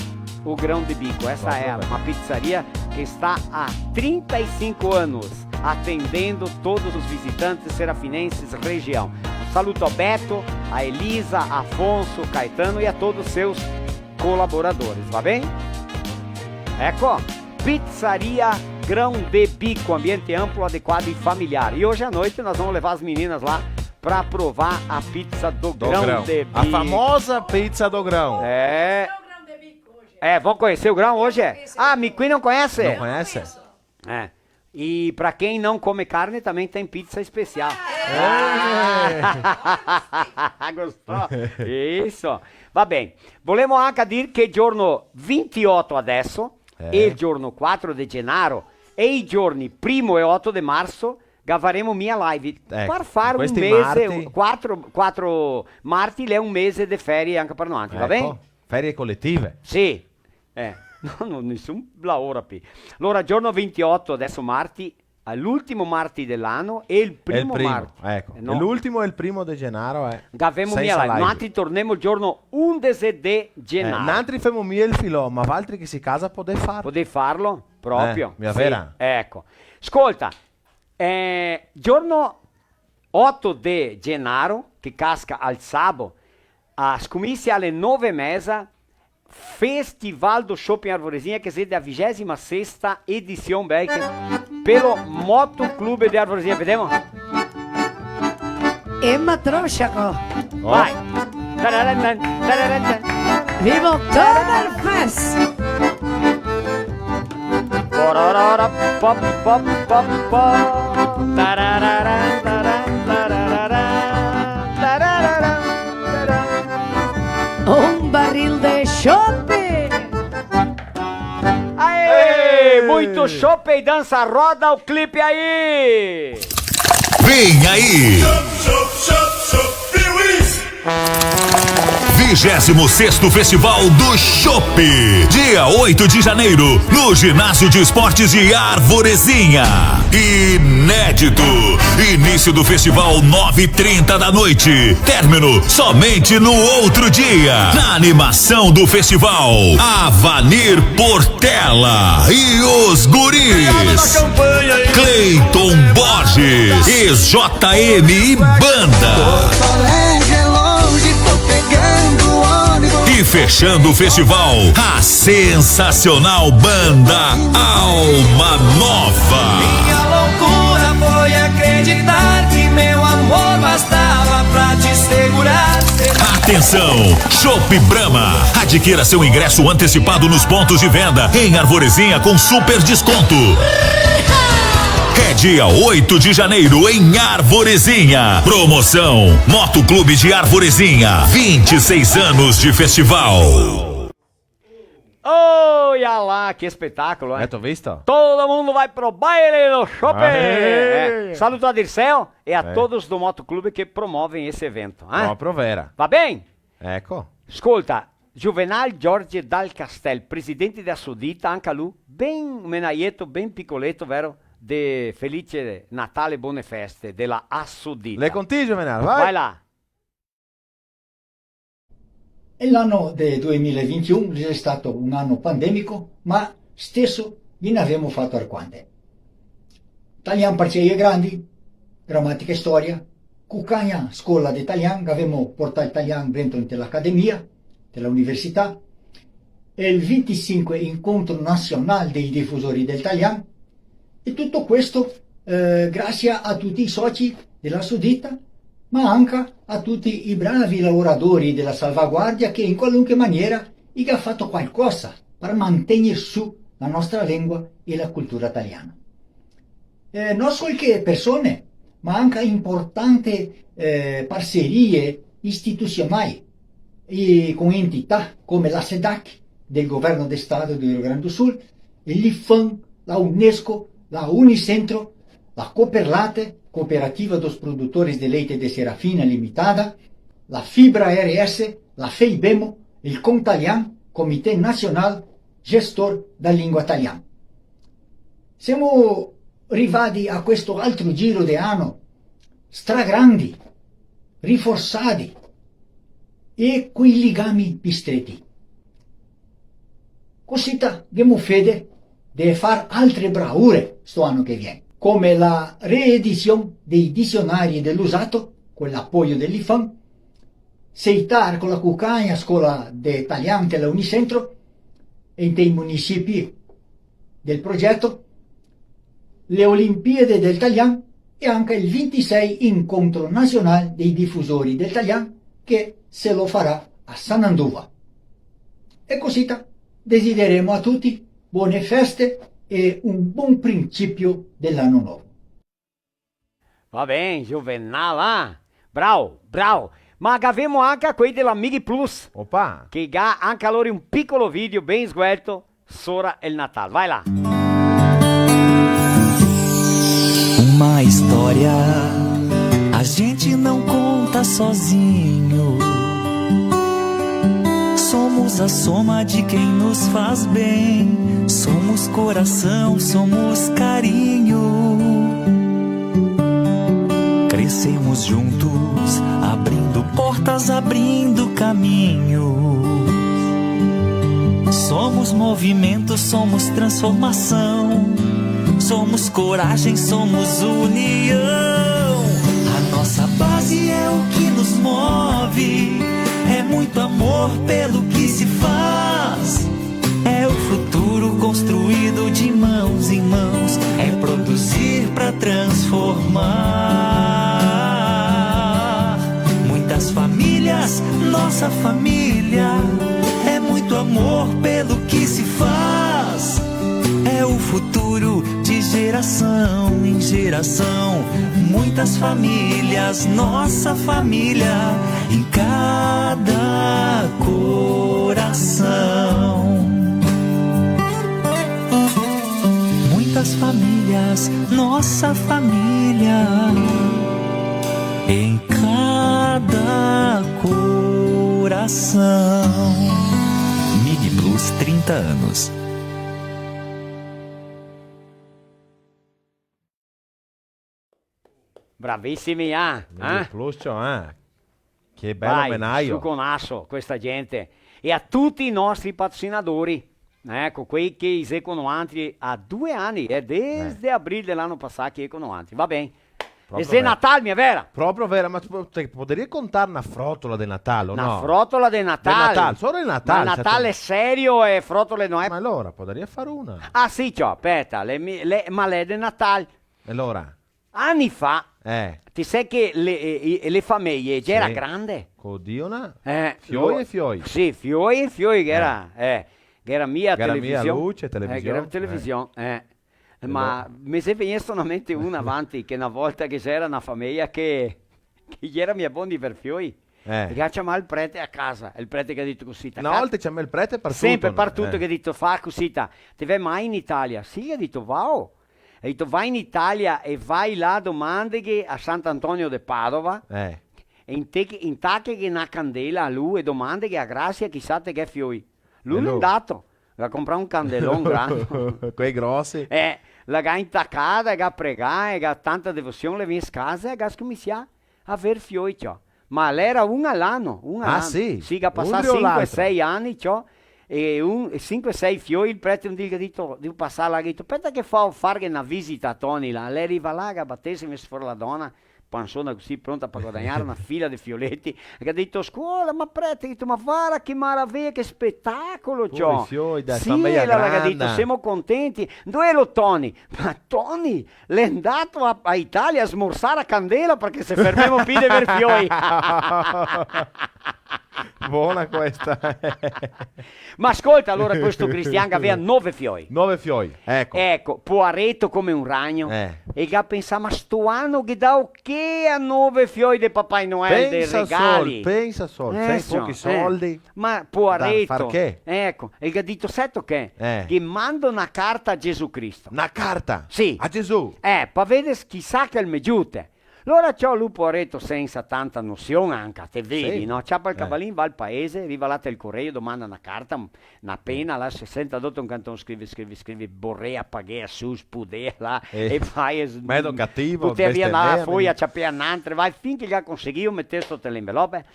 o Grão de Bico. Essa é uma pizzaria que está há trinta e cinco anos atendendo todos os visitantes serafinenses região. Um saluto a Beto, a Elisa, Afonso, Caetano e a todos os seus colaboradores, va ben? Eco, Pizzaria Grão de Bico, ambiente amplo, adequado e familiar. E hoje à noite nós vamos levar as meninas lá pra provar a pizza do Grão de Bico. Do Grão. A famosa pizza do Grão. É. É, vão conhecer o Grão hoje, é? Ah, Miquim não conhece? Não conhece? É. E pra quem não come carne, também tem pizza especial. É. Gostou? Isso. Va ben. Volemo anca dir che el giorno vintioto adeso, eh, e el giorno quatro de genaro, e i giorni primo e oto de marso, gavaremo mia live. Eco, par far un mese, quatro, quatro marti, l'è un mese de ferie anca par noantri, va ben? Eco, ferie coletive. Sì. Eh, no, no, nesun laora pi. Alora, giorno vintioto, adeso marti, l'ultimo marti de l'ano e el primo marti. El primo, eco. Eh, no. L'ultimo e el primo de genaro, eh. Gavemo mia live. Noantri tornemo el giorno undese de genaro. Eh, noantri femo mia el filò, ma valtri che sì casa podè farlo. Podè farlo, proprio. Eh, mia vera? Sì, eco. Scolta, eh, giorno oto de genaro, che casca al sabo, a, scominsia ale nove e meza, Festival do Chopp em Arvorezinha, che xe dea vigesima sesta edision, beh, che pelo Moto Clube de Arvorezinha, vedemo? Emma Trosciaco. Oh. Vai. Tararantan, tararantan. Viva Oktoberfest! Pororora, pop, pop, pop, pop. Tararara, tara, tararara, tararara, tara. Un barril de chope! Aê! Ei! Muito chope e dança, roda o clipe aí! Vem aí! Vem Vigésimo sexto Festival do Chopp, dia oito de janeiro, no Ginásio de Esportes de Arvorezinha. Inédito. Início do festival, nove e trinta da noite. Término somente no outro dia. Na animação do festival, Avanir Portela e os guris. Cleiton Borges, E J M e banda. E fechando o festival, a sensacional banda Alma Nova. Minha loucura foi acreditar que meu amor bastava pra te segurar. Atenção, Chopp Brahma. Adquira seu ingresso antecipado nos pontos de venda, em Arvorezinha com super desconto. É dia oito de janeiro em Arvorezinha. Promoção Moto Clube de Arvorezinha, vinte e seis anos de festival. Olha lá, que espetáculo, hein? É, tu viste? Todo mundo vai pro baile do Chopp. Aê! É. Saluto a Dirceu e a todos do Moto Clube que promovem esse evento, hein? Proprio vera. Va ben? Eco. Scolta, Juvenal Jorge Dal Castel, presidente da Sodita, anca lu, ben menaieto, ben picoleto, vero? De felice Natale, bone feste, dela Assodita. L'è con ti, Juvenal, vai. Vai là. E l'ano de due mila e vintiun l'è stato un ano pandemico, ma steso ghe n'avemo fato arquante. Talian par cei e grandi, gramatica e storia, Cucagna, scola de talian, gavemo portà el talian dentro inte l'academia, inte la università, e el vintisinque incontro nasional dei difusori del talian, e tuto questo, eh, grasie a tuti i soci de la Sodita, ma anca a tuti i bravi lavoradori de la salvaguardia che in qualunque maniera i ga fato qualcosa par mantegner su la nostra lengua e la cultura taliana. Eh, no sol che persone, ma anca importante, eh, parserie istitusionai, e con entità come la SEDAC del Governo de Stato del Rio Grande do Sul, el IPHAN, la UNESCO, la Unicentro, la Cooperlate, Cooperativa dos Produtores de Leite de Serafina Limitada, la Fibra R S, la FEIBEMO, el Contalian, Comité Nacional Gestor da Lingua Talian. Semo rivadi a questo altro giro de ano stragrandi, riforsadi e coi ligami pi streti. Cosita ghemo fede de far altre braure sto ano che vien, come la reedision dei disionarii de l'usato, co l'apoio de l'IPHAN, Seitar co la Cucagna, scola de talian de la Unicentro, e inte i munisipi del progeto, le Olimpiadi del Talian e anca el vintisei Incontro Nasional dei Difusori del Talian che se lo farà a Sananduva. E cosita desideremo a tuti bone feste e un bon principio de l'ano novo. Va ben, Juvenal, ah? Bravo, bravo. Ma gavemo anca quei de la Mig Plus. Opa! Che ga anca lori un picolo video ben sguelto sora el Natal. Vai là. Uma história a gente não conta sozinho. Somos a soma de quem nos faz bem. Somos coração, somos carinho. Crescemos juntos, abrindo portas, abrindo caminhos. Somos movimento, somos transformação. Somos coragem, somos união. A nossa base é o que nos move. É muito amor pelo que se faz. É o futuro construído de mãos em mãos. É produzir pra transformar. Muitas famílias, nossa família. É muito amor pelo que se faz. É o futuro de geração em geração. Muitas famílias, nossa família em cada coração. Muitas famílias, nossa família em cada coração. Midi Plus, trinta anos. Bravisimi, ah, Midi eh? Plus, ciò, eh? Che bel omenaio. Vai, su co naso, questa gente. E a tuti i nostri patrocinadori, eco, quei che i xe co noantri a due ani, eh, desde abril de l'ano pasà che i xe co noantri. Va ben. Proprio vera. E xe Natal, mia vera? Proprio vera, ma te, te podarìa contar na frotola de Natal, o no? Na frotola de Natal? De Natal, solo de Natal. Ma Natal xe serio e frotole no xe? Ma alora, podarìa far una. Ah, sì, ciò, speta, le mi-, le, ma l'è de Natal. E alora? Ani fa, eh, te sè che le, eh, i, le fameje gera grande? Sì. Co Dio, na... Eh, fioi e fioi. Sì, fioi e fioi, che gera, eh, che gera mia television. Che gera mia luce, television. Eh, che gera television, eh. Ma me xe vegnesto in mente una avanti, che na volta che gera na fameja che, che gera mia boni par fioi. Eh. E che ga ciamà el prete a casa, e el prete che ga dito cusì, ta... Na volta ciamà el prete par tuto, no? Sempre par tuto, eh. Che ga dito, fa cusì, ta, te vè mai in Italia? Sì, ga dito, vao. E ga dito, va in Italia e va là, domandeghe a Sant'Antonio de Padova, eh, e inte-, intache na candela a lu e domandeghe a grasia, chisà te ghè fioi. Lu l'è ndato, ga comprà un candelon grando. Quei grosi. Eh, la ga intacada, e ga pregà, e ga tanta devosion, l'è vegnù casa e ga scominsià a aver fioi, ciò. Ma l'era un a l'ano, un a l'ano. Ah, sì? Sì, ga pasà sinque, sei ani, ciò, e un, e sinque, sei fioi, el prete un dì el ga dito, de pasar là, el ga dito, speta che fao farghe na visita a Toni là. L'è rivà là, ga batesimo, xe fora la dona, pansona cusì, pronta par guadagnar na fila de fioleti, e ga dito, scusa, ma prete, ga dito, ma varda che maraveja, che spetacolo, ciò. Pure i fioi, dai, sì, fameja granda. Sì, la ga dito, semo contenti. Ndove xe lo Toni? Ma Toni l'è ndato a, a Italia a smorsar a candela parché se fermemo pi de ver fioi. Bona questa. Ma scolta, alora, questo cristian che gavea nove fioi. Nove fioi, eco. Eco, poareto come un ragno. Eh. E el ga pensà, ma sto ano ghe dao che a nove fioi de Papai Noel, de regali? Pensa sol, pensa sol, eh, sen pochi soldi. Ma poareto. Da far che? Eco, e el ga dito, seto che? Eh. Ghe mando na carta a Gesù Cristo. Na carta? Sì. A Gesù? Eh, pa veder s-, chisà che el me giute. Lora ciò lu, poareto, sensa tanta nosion anca, te vedi, sì, no? Ciapa el cavalin, va al paese, riva là tel coreio, domanda na carta, na pena, là se senta doto un canton, scrivi, scrivi, scrivi, borea, paghea su, spudea là, eh, e fa, e s-, medo cativo, butea via na foia, ciapea n'antra, va, fin che el ga conseguìo meter soto l'envelope,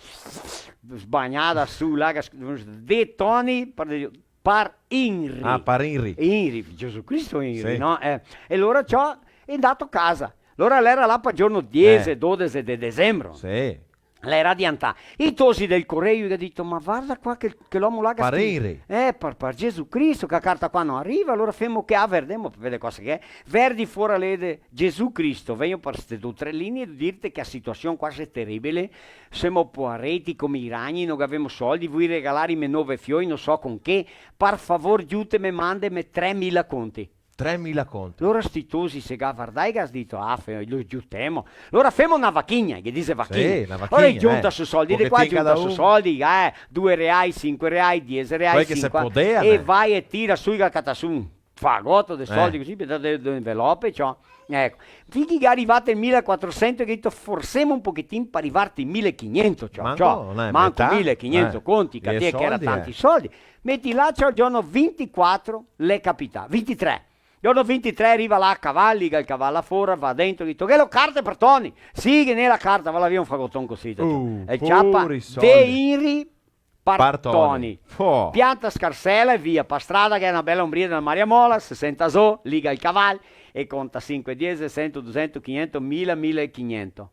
sbagnada su, là, che sc-, de Toni, par, par Inri. Ah, par Inri. Inri, Gesù Cristo Inri, sì, no? Eh, e lora ciò, xe ndato casa. Lora l'era là par giorno diese, eh, dodese de desembro. Sì. L'era adiantà. I tosi del coreio i ga dito, ma varda qua che, che l'omo là che... Par Inri. Eh, par, par Gesù Cristo, che a carta qua no riva, alora femo che, ah, verdemo, par veder cosa che xe. Verdi fora lede, Gesù Cristo, vegno par ste do tre linie dirte che a situasion qua xe teribile, semo poareti come i ragni, no gavemo soldi, vui regalar i me nove fioi, no so con che, par favor, giuteme, mandeme tremila conti. Tremila conti. Lora sti tosi se ga vardà e ga dito, ah, fe-, lo giutemo. Lora femo na vachigna, che dixe vachigna. Sì, na vachigna, eh. Lora i giunta su soldi de qua, giunta su soldi, eh, due reai, sinque reai, diese reai, sinque, e vai e tira su, i ga catà su un fagoto de soldi, eh, cusì, pe-, de, de envelope, ciò. Eco. Fin che i ga rivà el milequatrosento, i ga dito, forsemo un pochetin par rivarte ai milequinhentos, ciò, manco, ciò. No xe metà. Manco milequinhentos, eh, conti, che a te che era tanti soldi. Meti là, ciò, el giorno vintiquatro l'è capità. Vintitré. Giorno vintitré riva là a caval, liga el caval là fora, va dentro, dito, "Ghe lo carte par Toni?" "Sì, ghe n'è la carta", va là via un fagoton cusì, ciò. Uh, e ciapa pure i soldi. De Inri, par Toni. Par Toni. Fo. Pianta scarsela e via. Pa strada che xe na bela ombria de na maria mola, se senta zo, liga el caval e conta sinque, diese, sento, dusento, quinhentos, mila, milequinhentos.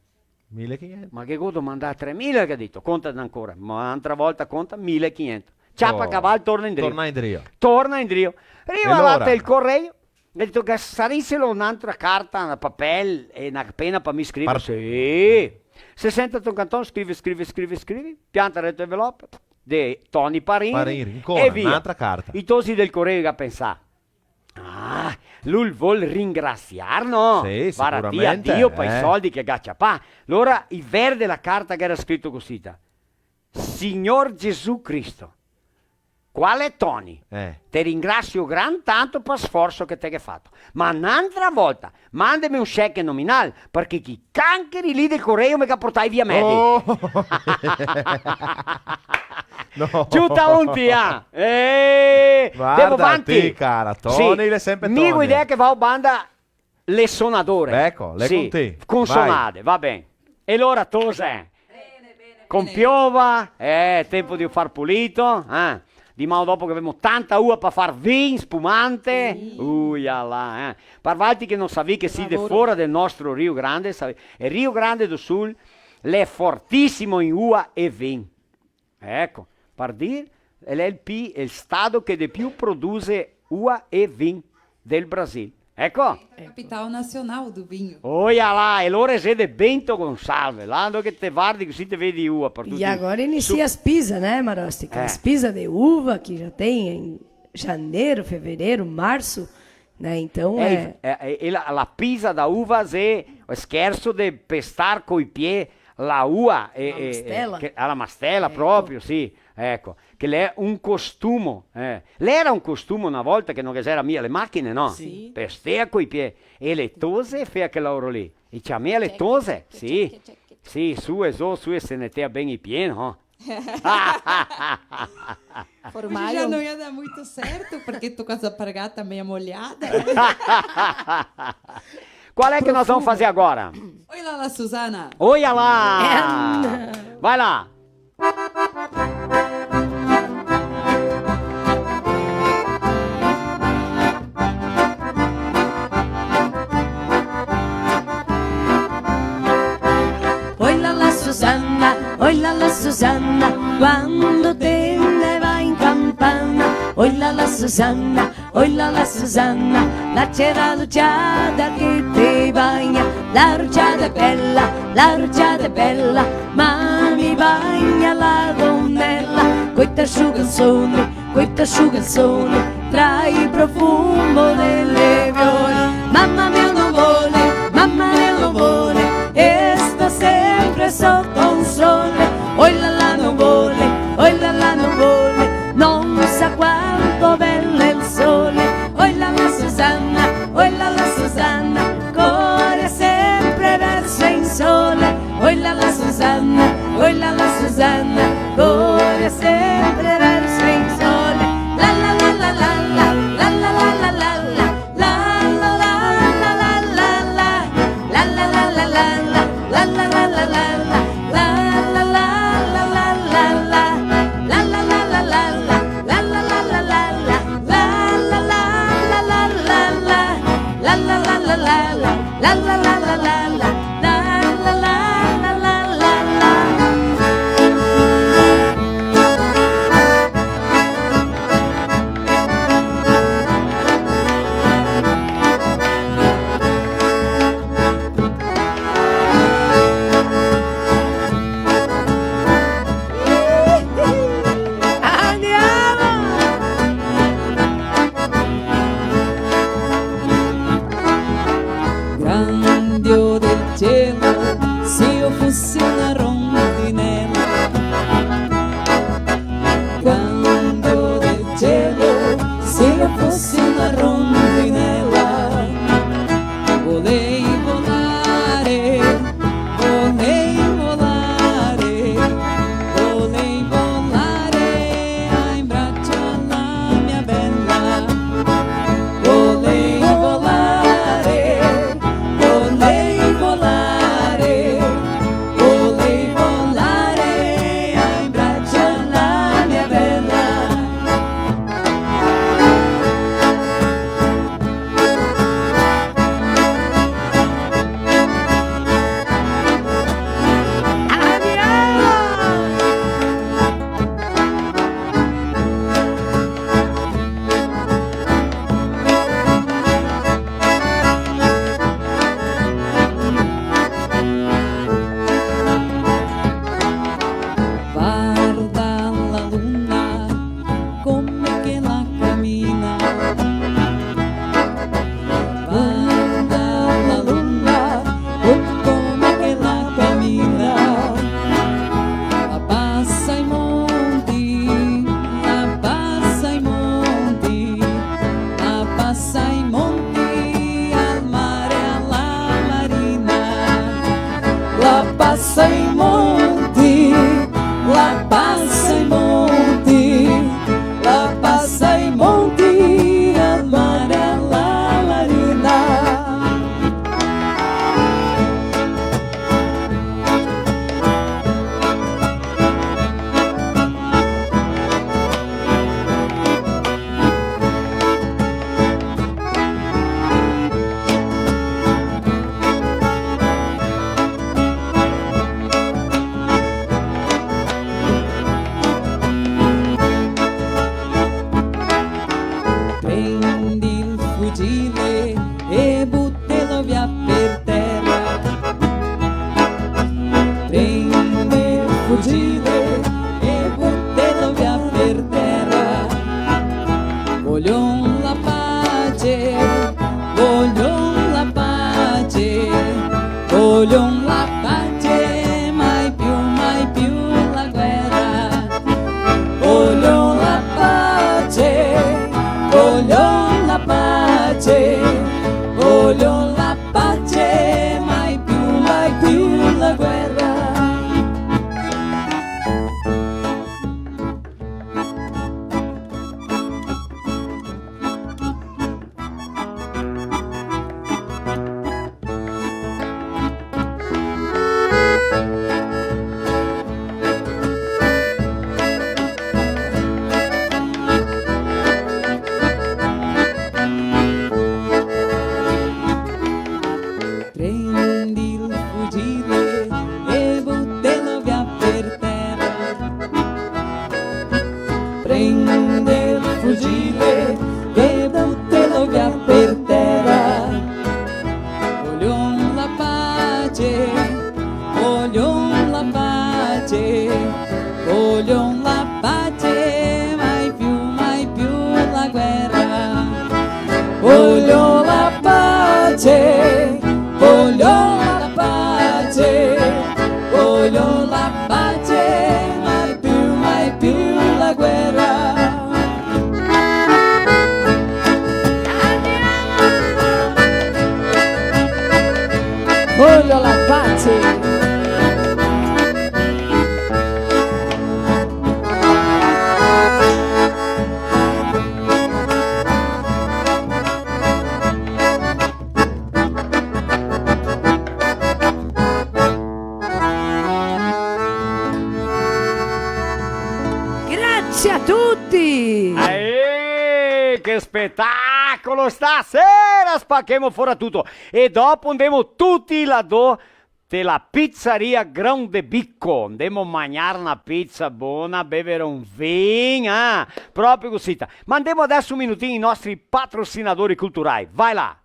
Milequinhentos. "Ma che go domandà tremila", che ga dito, "conta ancora." Ma n'antra volta conta milequinhentos. Ciapa caval, torna indrio. Torna indrio. Torna indrio. Riva là tel coreio, ga dito, "Ga sarìselo n'antra carta, na papel e na pena pa mi scriver?" Par- "Sì." Se senta tel canton, scrivi, scrivi, scrivi, scrivi, pianta dentro l'envelope, de Toni Parini, Parini, ancora, e via. N'antra carta. I tosi del coreio ga pensà, "Ah, lu vol ringrasiar, no? Sì, sicuramente, eh. Varda, a Dio, pa i soldi che ga ciapà." Lora i verde la carta che gera scrito cusì, ta, "Signor Gesù Cristo, qua l'è Toni. Eh. Te ringrasio gran tanto pa sforso che te ghè fato. Ma n'antra volta, mandeme un cheque nominal, parché chi cancheri lì del coreio me ga portai via merda." Oh! No. Ciuta onti, ah. Eh, varda, devo vanti. Ti, cara, Toni, sì, l'è sempre Toni. Mi go idea che vao banda le sonadore. Eco, l'è sì, con ti. Consonade, va ben. E alora, tose? Bene, bene, bene. Con piova, eh, tempo de far pulito, eh. Diman dopo che gavemo tanta ua par far vin, spumante. Sì. Uia là, eh. Par valtri che no savì che sì de fora del nostro Rio Grande, savì, el Rio Grande do Sul l'è fortisimo in ua e vin. Eco, par dir, el è el pi-, el stato che de più produse ua e vin del Brasil. Eco. Capital nacional do vinho. Oia là, e lora xe de Bento Gonçalves, là dove che te vardi cusì te vedi ua par tuti. E agora inicia as pisa, né, Marostica? Eh. As pisa de uva que já tem em janeiro, fevereiro, março, né? Então, eh, é, é, é, la, la pisa da uva xe el scherso de pestar coi pie la ua, eh, eh, eh, che, a la mastela proprio, sì, eco, che l'è un costumo, eh. L'era un costumo na volta che no ghe xera mia le machine, no? Sì. Pestea coi pie, e le tose fea quel laoro lì, e ciamea le tose, sì. Sì, su e zo, su e se netea ben i pie, no? Formaio. Hoje já não ia dar muito certo, porque tô com essa alpargata meia molhada. Qual é que nós vamos fazer agora? Oi lá, lá, Suzana. Oia là! Vai lá! Oi là là Susana, oi là là Susana, quando te ne vai in campagna. Oi là là Susana, oi là là Susana, la cera luciada che te bagna. La ruciada è bella, la ruciada è bella, ma mi bagna la gonnella. Coi te asciuga el sole, coi te asciuga el sole, trae el profumo delle viole. Mamma mia non vuole, mamma mia non vuole, e sta sempre sotto un sole. Oi là là non vuole, oi là là non vuole, non sa quanto bell'è il sole. Oi là là Susanna, oi là là Susanna, corre sempre verso il sole. Oi là là Susanna, oi là là Susanna, corre sempre verso il sole. La la la la la la, la la la la la la, la la la la la la, la la la la la la, la la la la la. Prende el fugile e butelo via per tera. Voglio la pace, voglio la pace, voglio la pace, mai più, mai più la guerra. Voglio la pace, voglio la pace, voglio la pace, mai più, mai più la guerra. Voglio la pace. Grazie a tutti! Aê, che spetacolo! Stasera spachemo fora tuto e dopo ndemo tuti là do te la pizzaria Grão de Bico. Ndemo magnar na pizza bona, bever un vin, ah, proprio cusita. Ma ndemo adeso un minutin i nostri patrocinadori culturai. Vai là!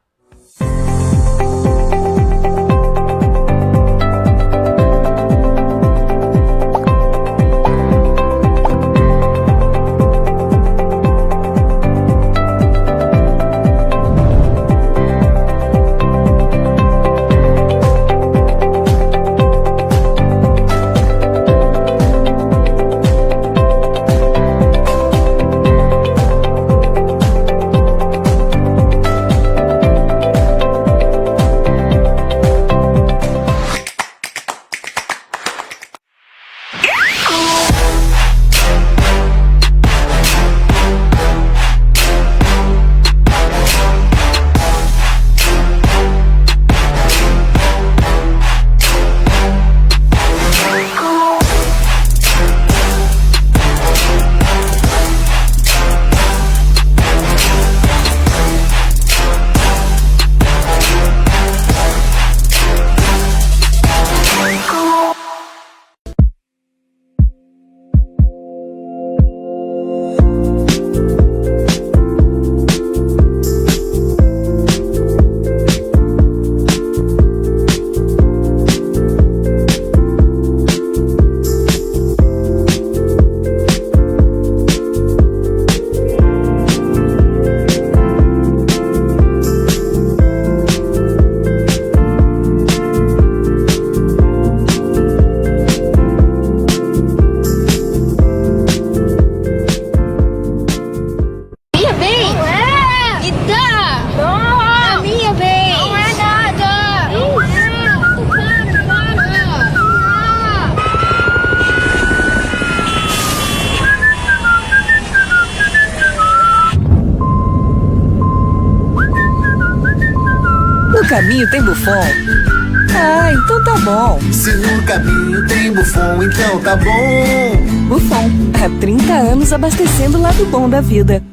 Minha vez! Não é! Me dá! Não! A minha vez! Não é nada! Não é! Para, para! No caminho tem Buffon? Ah, então tá bom. Se no caminho tem Buffon, então tá bom. Buffon, há trinta anos abastecendo o lado bom da vida.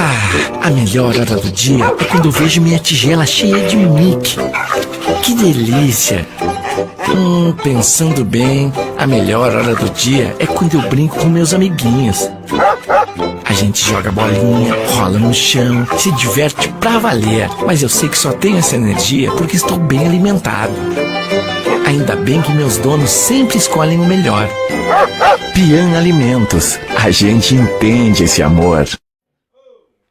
Ah, a melhor hora do dia é quando eu vejo minha tigela cheia de Mickey. Que delícia! Hum, pensando bem, a melhor hora do dia é quando eu brinco com meus amiguinhos. A gente joga bolinha, rola no chão, se diverte pra valer. Mas eu sei que só tenho essa energia porque estou bem alimentado. Ainda bem que meus donos sempre escolhem o melhor. Pian Alimentos, a gente entende esse amor.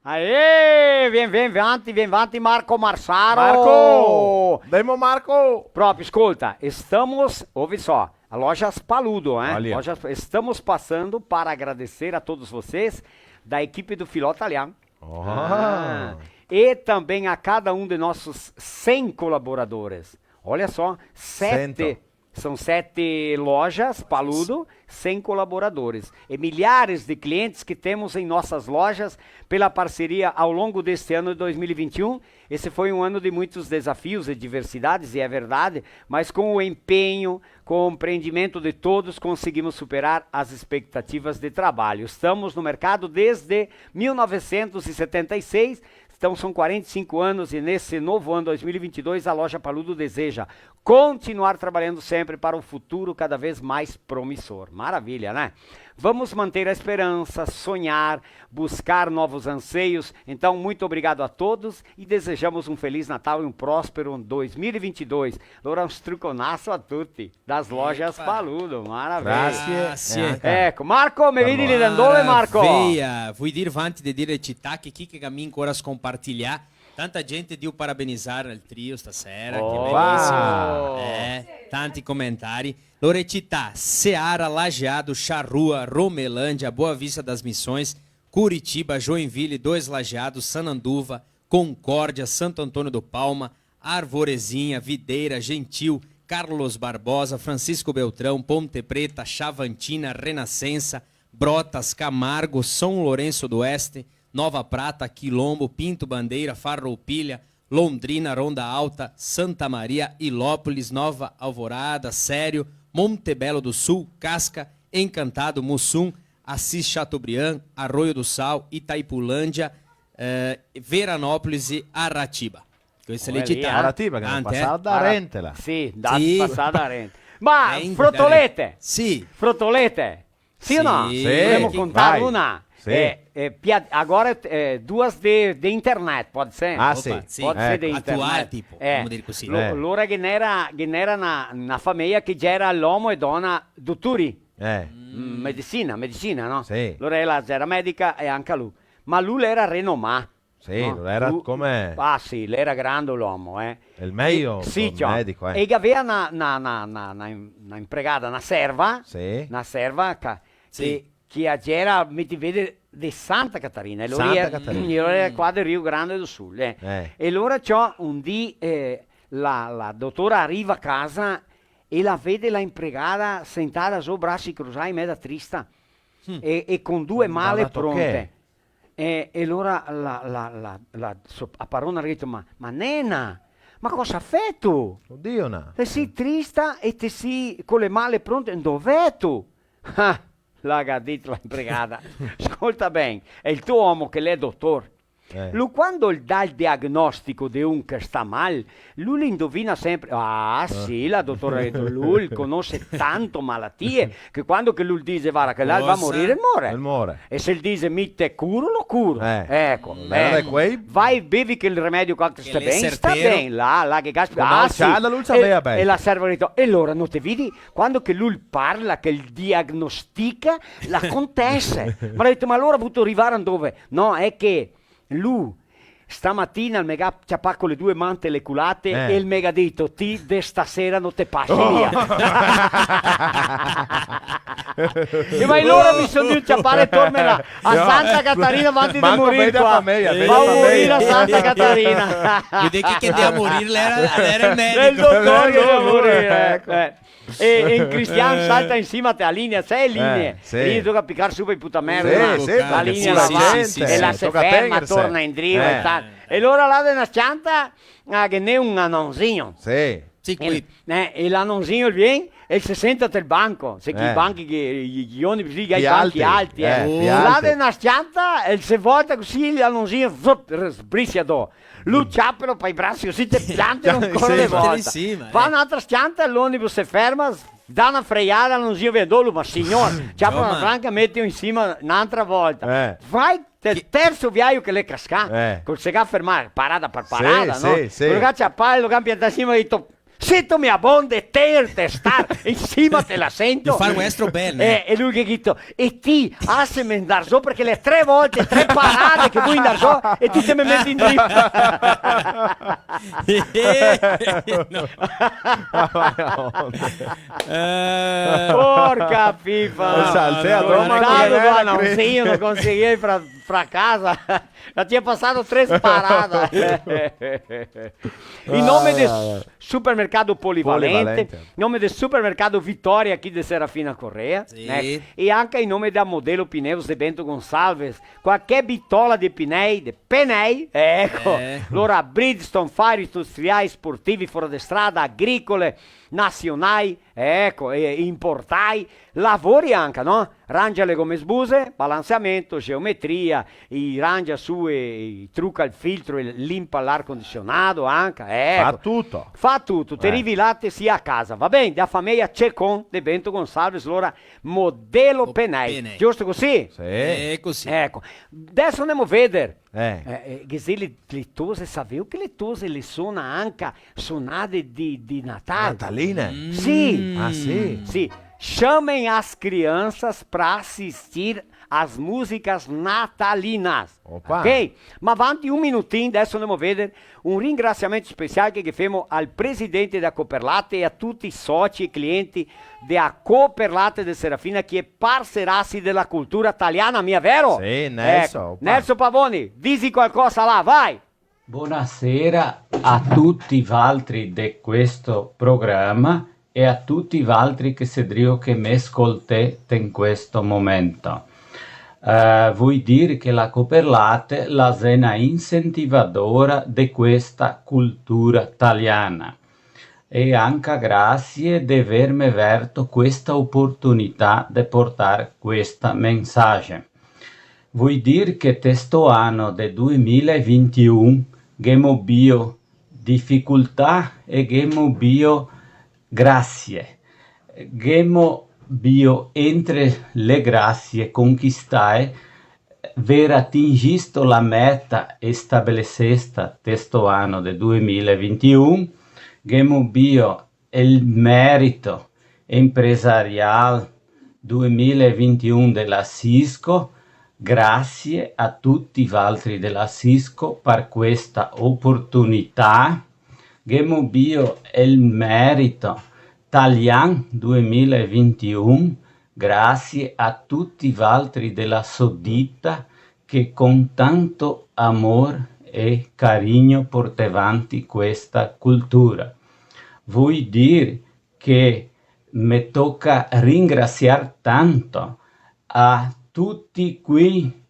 Aê! Vien, vien vanti, vien vanti, Marco Marsaro! Marco! Demo, Marco! Proprio, scolta, estamos, ouve só, a Lojas Paludo, hein? Olha. Lojas, estamos passando para agradecer a todos vocês da equipe do Filó Talian. Oh. Ah, e também a cada um de nossos cem colaboradores. Olha só, sete, cento. São sete lojas Paludo, cem colaboradores e milhares de clientes que temos em nossas lojas pela parceria ao longo deste ano de dois mil e vinte e um. Esse foi um ano de muitos desafios e diversidades, e é verdade, mas com o empenho, com o empreendimento de todos, conseguimos superar as expectativas de trabalho. Estamos no mercado desde mil novecentos e setenta e seis, então são quarenta e cinco anos, e nesse novo ano dois mil e vinte e dois a loja Paludo deseja continuar trabalhando sempre para um futuro cada vez mais promissor. Maravilha, né? Vamos manter a esperança, sonhar, buscar novos anseios. Então, muito obrigado a todos e desejamos um feliz Natal e um próspero dois mil e vinte e dois. Allora, un struconaso a tuti das lojas Paludo, maravilha. Grazie. Grazie. E anca Eco, Marco, me vedi lì da dove, Marco? Maravilha. Vui dir, vanti de dir le cità, che chi che ga mi ancora scompartilià, tanta gente drio parabenizar el trio stasera, che Oh. belisimo. Eh, tanti comentari. Lora e cità: Seara, Lajeado, Charrua, Romelândia, Boa Vista das Missões, Curitiba, Joinville, Dois Lajeados, Sananduva, Concórdia, Santo Antônio do Palma, Arvorezinha, Videira, Gentil, Carlos Barbosa, Francisco Beltrão, Ponte Preta, Xavantina, Renascença, Brotas, Camargo, São Lourenço do Oeste, Nova Prata, Quilombo, Pinto Bandeira, Farroupilha, Londrina, Ronda Alta, Santa Maria, Ilópolis, Nova Alvorada, Sério, Monte Belo do Sul, Casca, Encantado, Muçum, Assis Chateaubriand, Arroio do Sal, Itaipulândia, eh, Veranópolis e Aratiba. Queste le cità. Aratiba, che l'an pasà darente là. Sì, l'an pasà darente. Ma, eh, in frotolete! Sì. Frotolete! Sì o no? Sì. Sì, volemo contar vai. Una? Sì. Eh, eh, pia-, agora, eh, duas de, de internet, pode ser? Ah, sì. Opa, sì. Pode ser de internet. Atual, tipo, eh, vamos dir così. Lo-, eh. Lora ghe n'era, ghe n'era na, na fameia che ghe era l'omo e dona dotori. Eh. Mm, medicina, medicina, no? Sì. Lora ela gera medica e anca lu. Ma lu l'era renomà. Sì, no, l'era lu-, come ah, sì, l'era grande l'omo, eh. El mejo medico, eh. E, sì, ciò, medico, eh. E gavea na, na, na, na, na im-, na impregada, na serva, sì, na serva ca-, sì, che, che a gera, me ti vede, de Santa Catarina, e lora Santa Catarina. E lora l'era qua de Rio Grande do Sul, eh. Eh. E lora ciò, un dì, eh, la, la dotora riva a casa e la vede la impregada sentada zo, brasi crusai, meda trista, mm, e, e con due male pronte. E, e lora la, la, la, la so-, a parona ga dito: "Ma, ma nena, ma cosa feto? Odio, na. Te si trista e te si co le male pronte, ndove veto?" Ah, la ga dito la impregada: "Scolta ben, el to omo che l'è dotor, eh, lu quando el dà el diagnostico de un che sta mal, lu l'indovina sempre." Ah, sì, la dotora ga dito, lu el conose tanto malatie, che quando che lu el dixe: "Varda che là el va a morir", el more. El more. E se el dixe: "Mi te curo", lo curo. Eh. Eco, eh. Vai, bevi quel remedio qua che te sta ben, sta ben. Là, là che caspita. Ah, sì. E, e la serva ga dito: "E lora no te vedi? Quando che lu el parla, che el diagnostica, l'acontese." Ma la ga dito: "Ma alora vuto rivar a ndove?" No, xe che lu stamatina el me ga ciapà co le due man te le culate, eh, e el me ga dito: "Ti de stasera no te pasi via." E ma alora mi son drio ciapar e tornar a Santa Catarina vanti de morir qua. Vao morir a Santa Catarina. Vedé che, che dea morir, l'era, l'era el medico. El dotor che dea morir, eco. Eh. E, e un cristian salta in sima te la linea, sa le linee? Eh, sì. E lì toca picar su par i puta merda, sì, no? Sì, la linea, sì, la va, sì, sì, e la se ferma, torna indrio e tal. Eh. E alora là de na s-cianta, ah, ghe n'è un anonzinho. Sì. Sì, e, eh, e l'anonzinho el vien e el se senta tel banco, sa che i banchi che, i, i onibus lì, i banchi alti, eh. Là de na s-cianta, el se volta cusì, l'anonzinho, zup, sbrisia do. Lu ciapelo par i brasi cusì, te piantelo ancora de volta. Sì, ma, eh. Fa n'altra s-cianta, l'onibus se ferma, dà na freiada, l'anonzinho vien do, lu: "Ma signor, ciapa na franca, metilo in sima n'altra volta." Eh. Vai tel terzo viaio che l'è cascà, eh, che el se ga fermà, parada par parada, no? Sì, sì, sì. Quel che ga ciapà, lo ga piantà in sima e ga dito: "Sito mia bon de te star in sima te l'asento?" De far un estro bel, eh. Eh, e lu che ga dito: "E ti, lasame ndar zo, parché l'è tre volte, tre parade che voi ndar zo e ti te me meti indrio." No. Eh. Porca fifa. Saltea, no, no, no, no, sì, no conseguì fra pra casa, já tinha passado três paradas. Em nome de Supermercado Polivalente, Polivalente. Em nome de Supermercado Vitória, aqui de Serafina Corrêa, né? E anca em nome da Modelo Pneus de Bento Gonçalves, qualquer bitola de pnei, de pnei, eco. Lora Bridgestone, Firestone, industriali, sportivi, fora de strada, agricole, nasionali, eco, e importai, lavori anca, no? Rangia le gome sbuse, balanceamento, geometria, i rangia su e i truca el filtro e limpa l'ar condicionado anca, eco. Fa tuto. Fa tuto, te rivi là, te si a casa, va ben? Da fameia Cecon de Bento Gonçalves, lora Modelo Penei. Giusto cusì? Sì. Eco. Deso ndemo veder. Eh, eh, che xe le, le tose, saveo che le tose le sona anca sonade de, de Natal? Nataline? Sì. Ah, sì? Sì. Chamem as crianças pra assistir as músicas natalinas. Opa. Ok? Ma avanti un minutin, deso ndemo veder un ringrasiamento special che, che femo al presidente da Cooperlate e a tuti i soci e clienti dea Cooperlate de Serafina, che i è parserasi dela cultura taliana, mia vero? Sì, Nelson, eco, opa. Nelson Pavoni, disi qualcosa là, vai! Bonasera a tuti valtri de questo programa e a tuti valtri che sé drio che me scoltè in questo momento. Eh, vui dir che la Cooperlate la xe na insentivadora de questa cultura taliana. E anca grasie de verme verto questa oportunità de portar questa mensaje. Vui dir che te sto ano de due mila e vintiun ghemo bio dificultà e ghemo bio grasie. Ghemo bio entre le grasie conquistae ver atingisto la meta estabelesesta te sto ano de due mila e vintiun, ghemo bio el merito empresarial due mila e vintiun de la Cisco, grasie a tuti valtri de la Cisco par questa oportunità, ghemo bio el merito Talian due mila e vintiun, grasie a tuti valtri de la Sodita che con tanto amor e carigno porte vanti questa cultura. Vui dir che me toca ringrasiar tanto a tuti quei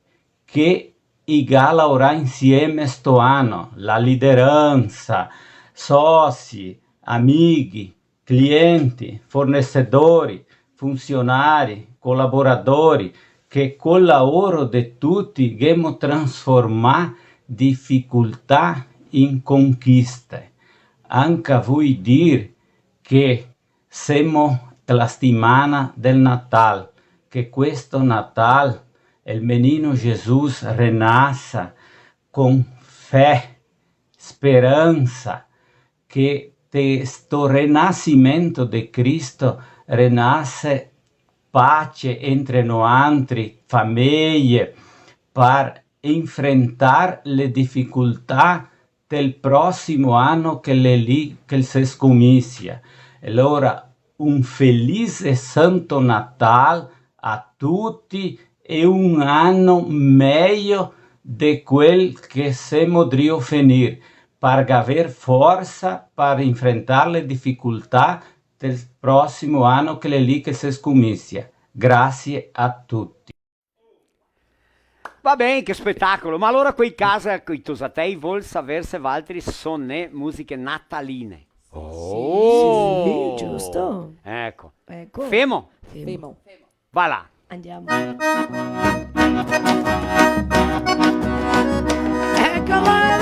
che i ga laorà insieme sto ano, la lideransa, soci, amighi, clienti, fornesedori, funsionari, colaboradori, che col laoro de tuti ghemo transformà dificultà in conquiste. Anca vui dir che semo la stimana del Natal, che questo Natal el menino Jesus renasa con fe, speransa, che te sto renasimento de Cristo renase pace entre noantri, fameie, par enfrentar le dificultà del prosimo ano che l'è lì che se scominsia. E alora un felice Santo Natal a tuti e un ano mejo de quel che semo drio fenir, par gaver forsa par enfrentar le dificultà del prosimo ano che l'è lì che se scominsia. Grasie a tuti. Va ben, che spetacolo! Ma alora quei casa, coi tosatei, vol saver se valtri sonè musiche nataline. Oh! Sì, giusto. Eco. Eco. Femo? Femo. Femo. Va là. Andiamo. Eccolo là!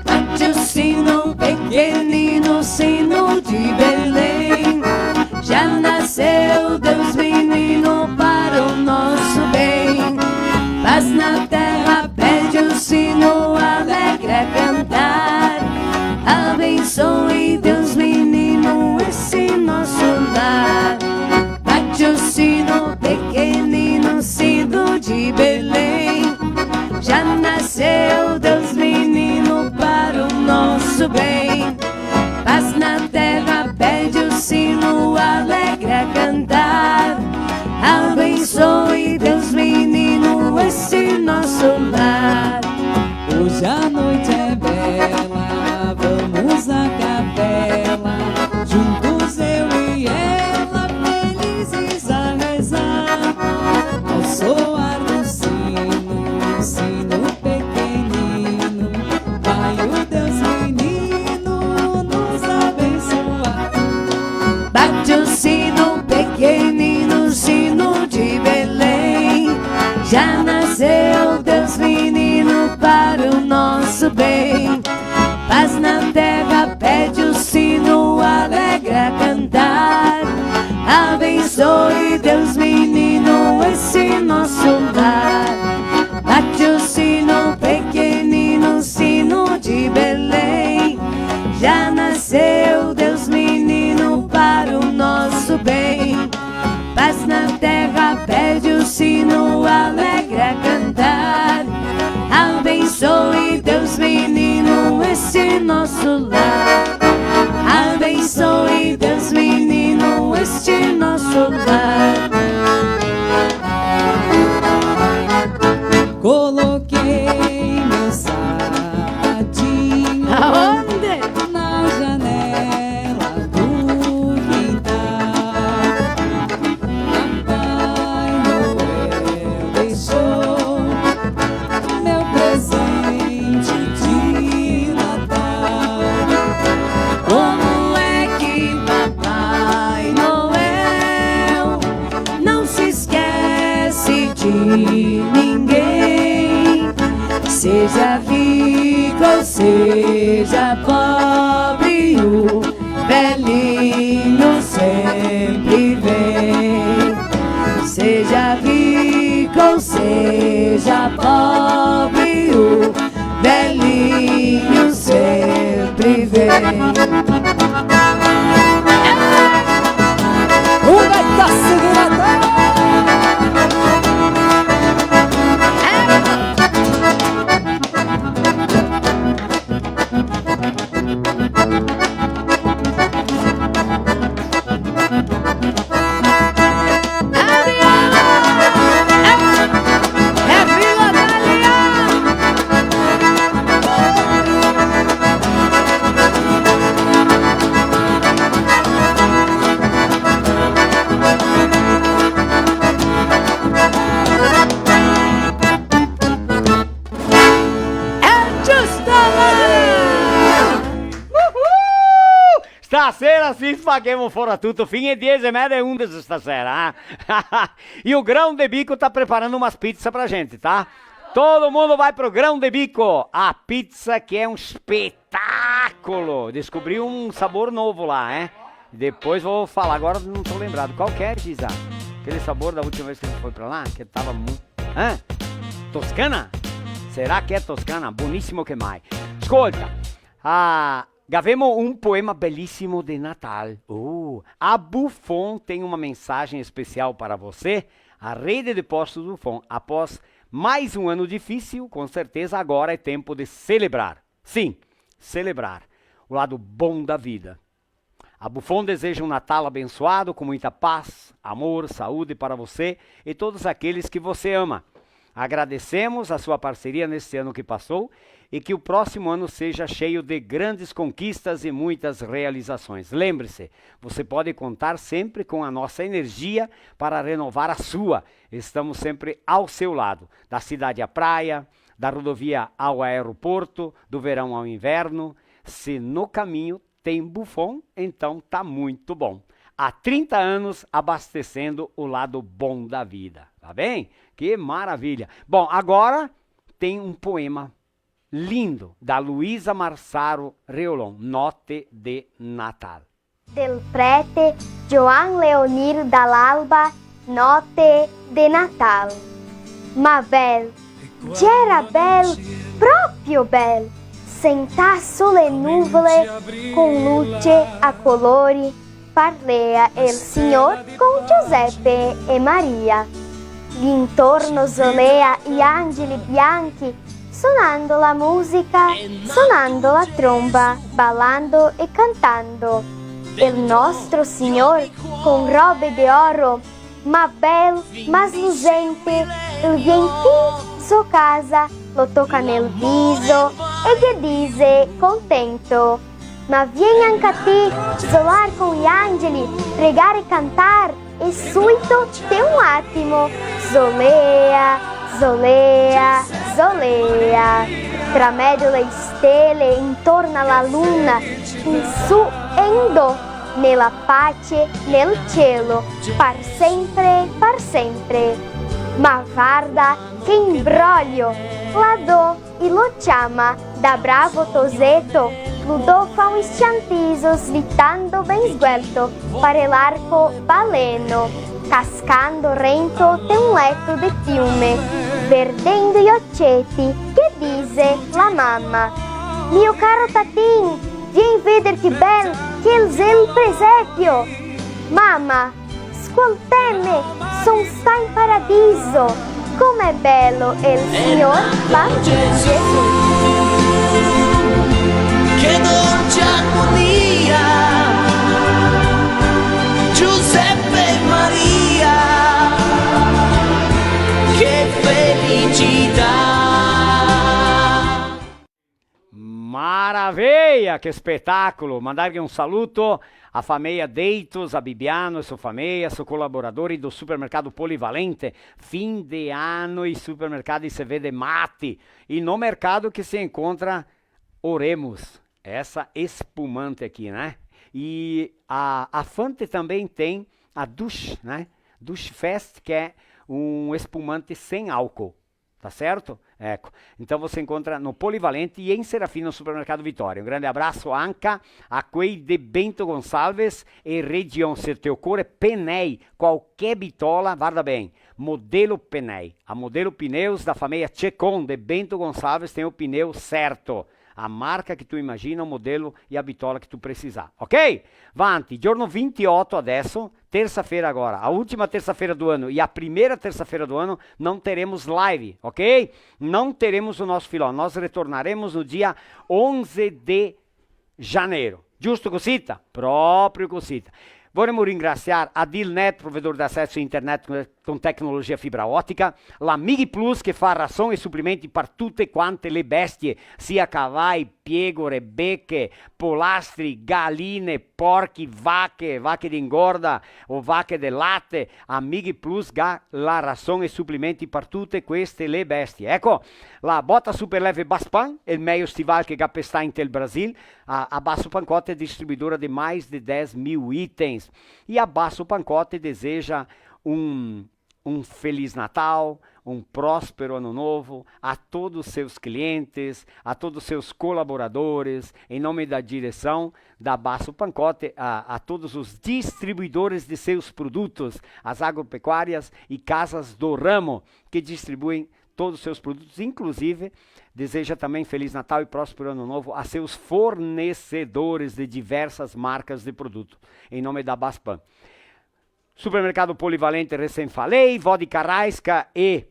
Paciocino pequenino, sino de Belém, já nasceu Deus menino para o nosso bem. Paz na terra, pede o sino, alegra cantar. Abençoe Deus menino esse nosso lar. Bate o sino pequenino, sino de Belém. Já nasceu Deus menino para o nosso bem. Paz na terra, pede o sino, alegra cantar. Já nasceu Deus menino para o nosso bem. Paz na terra, pede o sino, alegra cantar. Abençoe Deus menino esse nosso lar. Bate o sino pequenino, sino de Belém. Já nasceu Deus menino para o nosso bem. Paz na terra, pede o sino, alegra cantar. Abençoe Deus menino esse nosso lar. Abençoe Deus menino este nosso lar. Coloquei meu sapatinho. Aonde? Na janela do quintal. Papai Noel deixou meu presente de Natal. Como é que Papai Noel não se esquece de ninguém? Seja rico ou seja pobre, o velhinho sempre vem. Seja rico ou seja pobre, o velhinho sempre vem. Um gaitaço de Natal! É giusto! Uhul! Stasera sì, spaghemo fora tuto, fin e diese e meza e undese stasera, eh? E o Grão de Bico tá preparando umas pizzas pra gente, tá? Todo mundo vai pro Grão de Bico, a pizza que é um espetáculo! Descobri um sabor novo lá, hein? Depois vou falar, agora não tô lembrado. Qual que é, Gisa? Aquele sabor da última vez que a gente foi pra lá, que tava muito... Hã? Toscana? Será que é toscana? Buonissimo che mai. Scolta, ah, gavemo un poema belissimo de Natal. Uh, a Buffon tem uma mensagem especial para você. A rede de postos Buffon, após mais um ano difícil, com certeza agora é tempo de celebrar. Sim, celebrar o lado bom da vida. A Buffon deseja um Natal abençoado, com muita paz, amor, saúde para você e todos aqueles que você ama. Agradecemos a sua parceria neste ano que passou e que o próximo ano seja cheio de grandes conquistas e muitas realizações. Lembre-se, você pode contar sempre com a nossa energia para renovar a sua. Estamos sempre ao seu lado, da cidade à praia, da rodovia ao aeroporto, do verão ao inverno. Se no caminho tem Buffon, então tá muito bom. Há trinta anos abastecendo o lado bom da vida, tá bem? Que maravilha! Bom, agora tem um poema lindo da Luisa Marsaro Reolon, Note de Natal. Del prete Gioan Leonir Dall'Alba, Note de Natal. Ma bel, gera bel, proprio bel, sentà su le nuvole, con luce a colori, parlea el Signor con Giuseppe e Maria. L'intorno zolea i angeli bianchi, sonando la musica, sonando la tromba, ballando e cantando. El nostro Signor, con robe de oro, ma bel, ma slusente, el vien fin so casa, lo toca nel viso e ghe dise contento: Ma vien anca ti zolar con i angeli, pregar e cantar, e suito te un atimo zolea, zolea, zolea. Tra medio le stele, intorno a la luna, in su e in do, nela pace, nel cielo, par sempre, par sempre. Ma varda che inbroglio! Là do i lo ciama da bravo toseto, lu do fa un s-ciantiso slitando ben sguelto, pare l'arco baleno, cascando rento te un leto de piume, verdendo i oceti, che dise la mama: "Mio caro tatin, vien veder che bel che el xe el presepio!" Mama, scolteme, son stà in paradiso, com'è belo el Signor Bambino Gesù. Che dolce armonia, Giuseppe e Maria, che felicità. Maravilha, que espetáculo! Mandarghe un saluto a fameia Deitos, a Bibiano e sua fameia, sua colaboradori do supermercado Polivalente. Fim de ano e supermercado se vede mate. E no mercado que se encontra Oremus, essa espumante aqui, né? E a, a Fante também tem a Dush, né? Dush Fest, que é um espumante sem álcool. Tá certo? Eco. Então você encontra no Polivalente e em Serafina, no Supermercado Vitória. Um grande abraço anca a quei de Bento Gonçalves e região. Se te ocore penei, qualquer bitola, guarda bem. Modelo Penei. A Modelo Pneus da família Checon de Bento Gonçalves tem o pneu certo. A marca que tu imagina, o modelo e a bitola que tu precisar. Ok? Vanti, giorno vintioto adesso, terça-feira agora, a última terça-feira do ano e a primeira terça-feira do ano, não teremos live, ok? Não teremos o nosso filó. Nós retornaremos no dia onze de janeiro. Giusto cosita? Proprio cosita. Vorremmo ringraziar a Dilnet, provedor de acesso internet con, con tecnologia fibra otica, la Mig Plus che fa rason e suplimenti par tute quante le bestie, sia cavai, piegore, beche, polastri, galine, porchi, vache, vache de ingorda o vache de late, a Mig Plus ga la rason e suplimenti par tute queste le bestie. Eco, la bota super leve Baspan, el meio stival che ga pestà inte el Brasil, a, a Basso Pancotte é distribuidora de mais de dez mil itens. E a Basso Pancotte deseja um, um Feliz Natal, um próspero Ano Novo a todos os seus clientes, a todos os seus colaboradores, em nome da direção da Basso Pancotte, a, a todos os distribuidores de seus produtos, as agropecuárias e casas do ramo que distribuem todos os seus produtos, inclusive deseja também Feliz Natal e próspero Ano Novo a seus fornecedores de diversas marcas de produto, em nome da Baspan. Supermercado Polivalente, recém falei, vodka Raiska e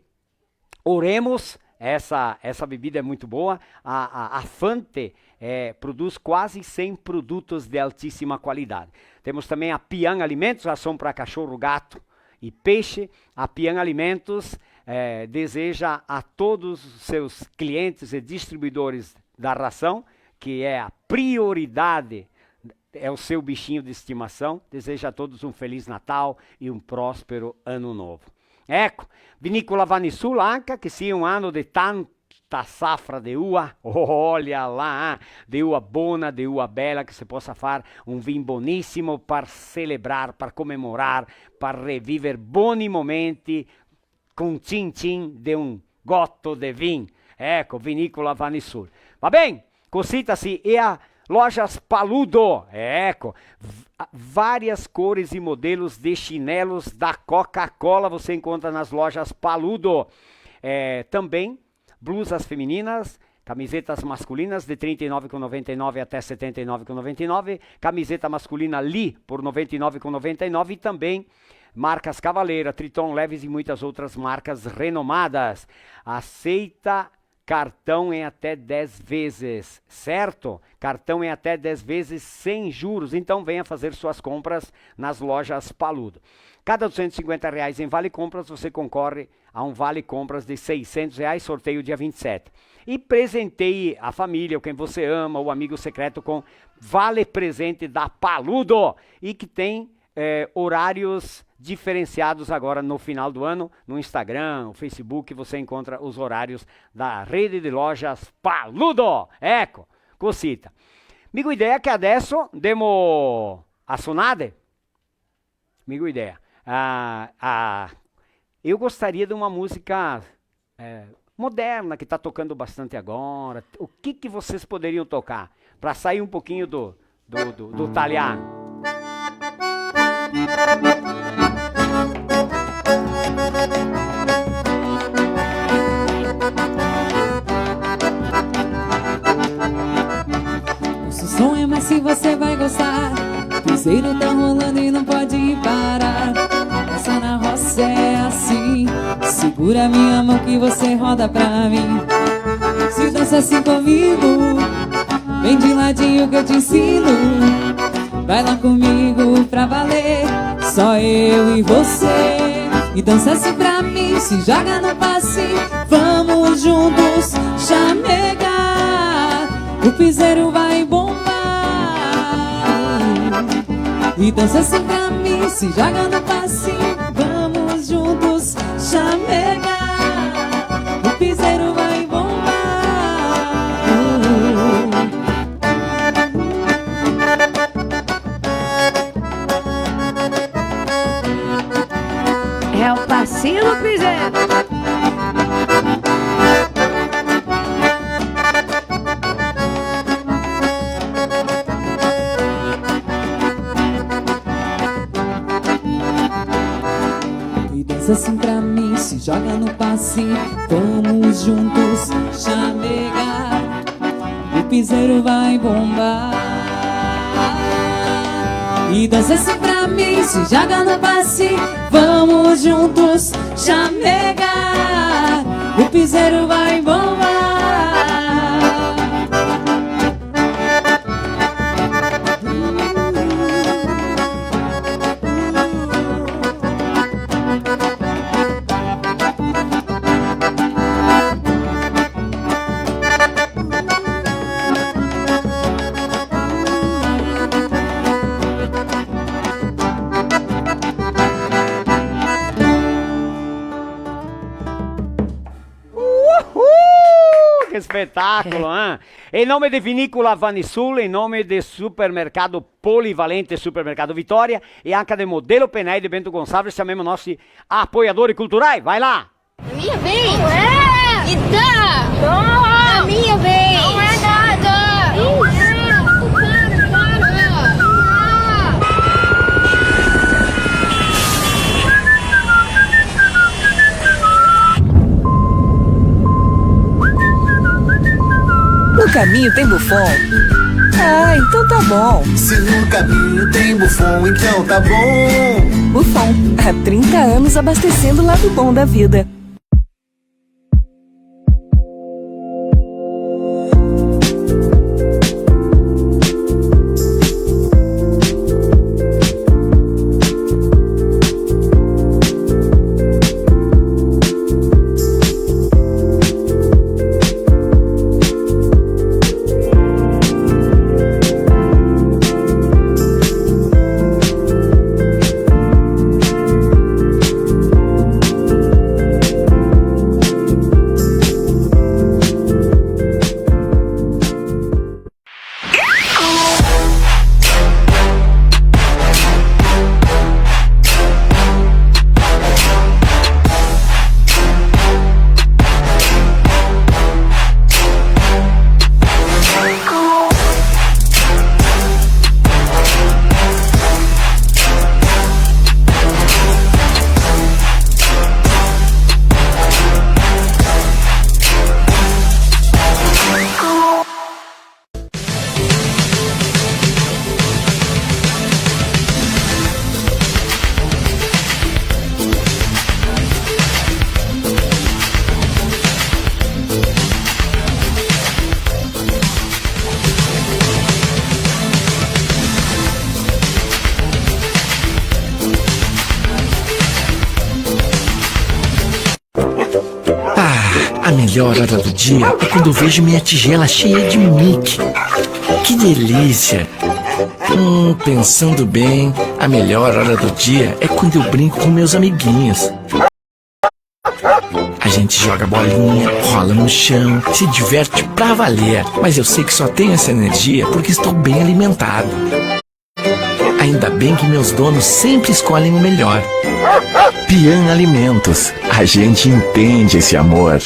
Oremus, essa, essa bebida é muito boa. A, a, a Fante, eh, produz quase cem produtos de altíssima qualidade. Temos também a Pian Alimentos, ração para cachorro, gato e peixe. A Pian Alimentos, eh, deseja a todos os seus clientes e distribuidores da ração, que é a prioridade, é o seu bichinho de estimação, deseja a todos um Feliz Natal e um próspero Ano Novo. Eco, Vinícola Vanisul anca, che sia un ano de tanta safra de ua, olha lá, de ua bona, de ua bela, que se possa far um vinho boníssimo para celebrar, para comemorar, para reviver boni momenti com tchim-tchim de um goto de vin. Eco, Vinícola Vanisul. Va ben? Cosita sì, e a Lojas Paludo. Eco, v-, a-, várias cores e modelos de chinelos da Coca-Cola você encontra nas Lojas Paludo. É, também blusas femininas, camisetas masculinas de trinta e nove com noventa e nove até setenta e nove com noventa e nove, camiseta masculina Lee por noventa e nove com noventa e nove e também marcas Cavaleira, Triton, Levi's e muitas outras marcas renomadas. Aceita cartão em até dez vezes, certo? Cartão em até dez vezes sem juros. Então venha fazer suas compras nas Lojas Paludo. Cada duzentos e cinquenta reais em vale compras, você concorre a um vale compras de seiscentos reais, sorteio dia vinte e sete. E presenteie a família, ou quem você ama, o amigo secreto com vale presente da Paludo. E que tem, eh, horários diferenciados agora no final do ano. No Instagram, no Facebook, você encontra os horários da rede de lojas Paludo. Eco, cosita. Mi go idea che adesso demo a sonade. Mi go idea. A, a, eu gostaria de uma música, é, moderna, que tá tocando bastante agora. O que que vocês poderiam tocar pra sair um pouquinho do, do, do, do talian? O som é mais, se você vai gostar. Piseiro tá rolando e não pode parar. Essa na roça é assim. Segura minha mão que você roda pra mim. Se dança assim comigo, vem de ladinho que eu te ensino. Vai lá comigo pra valer, só eu e você. E dança assim pra mim, se joga no passinho, vamos juntos chamegar. O piseiro vai bombar. E dança assim pra mim, se joga no passinho, vamos juntos chamegar. O piseiro vai bombar. É o passinho do piseiro. E dança assim pra mim, se joga no passinho, vamos juntos chamegar. O piseiro vai bombar. E dança assim pra mim, se joga no passinho, vamos juntos chamegar. O piseiro vai bombar. Uhul! Que espetáculo, hein? Em nome de Vinícola Vanisul, em nome de Supermercado Polivalente, Supermercado Vitória e anca de Modelo Penai de Bento Gonçalves, chamemos nossos apoiadores culturais. Vai lá! A minha vez? Não é! Me dá! Não! A minha vez! Não é nada! Não! Para, para! No caminho tem Buffon? Ah, então tá bom. Se no caminho tem Buffon, então tá bom. Buffon, há trinta anos abastecendo o lado bom da vida. Ah, a melhor hora do dia é quando eu vejo minha tigela cheia de Mickey. Que delícia! Hum, pensando bem, a melhor hora do dia é quando eu brinco com meus amiguinhos. A gente joga bolinha, rola no chão, se diverte pra valer. Mas eu sei que só tenho essa energia porque estou bem alimentado. Ainda bem que meus donos sempre escolhem o melhor. Pian Alimentos, a gente entende esse amor.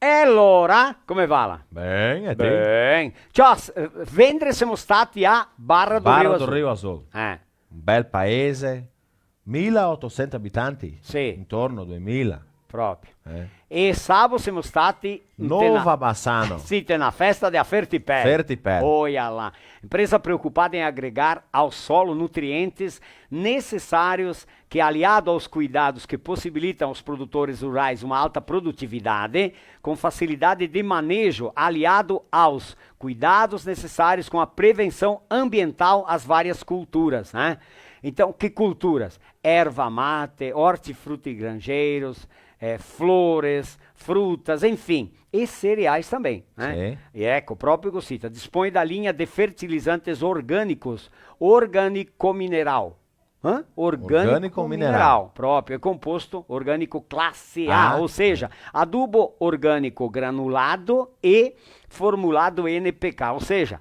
E alora, come vala? Ben, e ti? Ben. Ciò, s-, eh, vendre semo stati a Barra do Barra Rio do Azul. Rio Azul. Eh. Un bel paese, mila e otosento abitanti? Sì. Intorno a duemila. Proprio. Eh. E sabo semo stati inte na Nova Bassano. Sì, inte na festa de a Fertipel. Fertipel. Oia là. Empresa preocupada em agregar ao solo nutrientes necessários que, aliado aos cuidados que possibilitam aos produtores rurais uma alta produtividade, com facilidade de manejo, aliado aos cuidados necessários com a prevenção ambiental às várias culturas, né? Então, que culturas? Erva mate, hortifrutigranjeiros, eh, flores, frutas, enfim, e cereais também, né? Sì. E eco, proprio cosita, dispõe da linha de fertilizantes orgânicos, orgânico-mineral. Hã? Orgânico-mineral. Orgânico-mineral, proprio, é composto orgânico classe A, ah, ou seja, adubo orgânico granulado e formulado N P K, ou seja,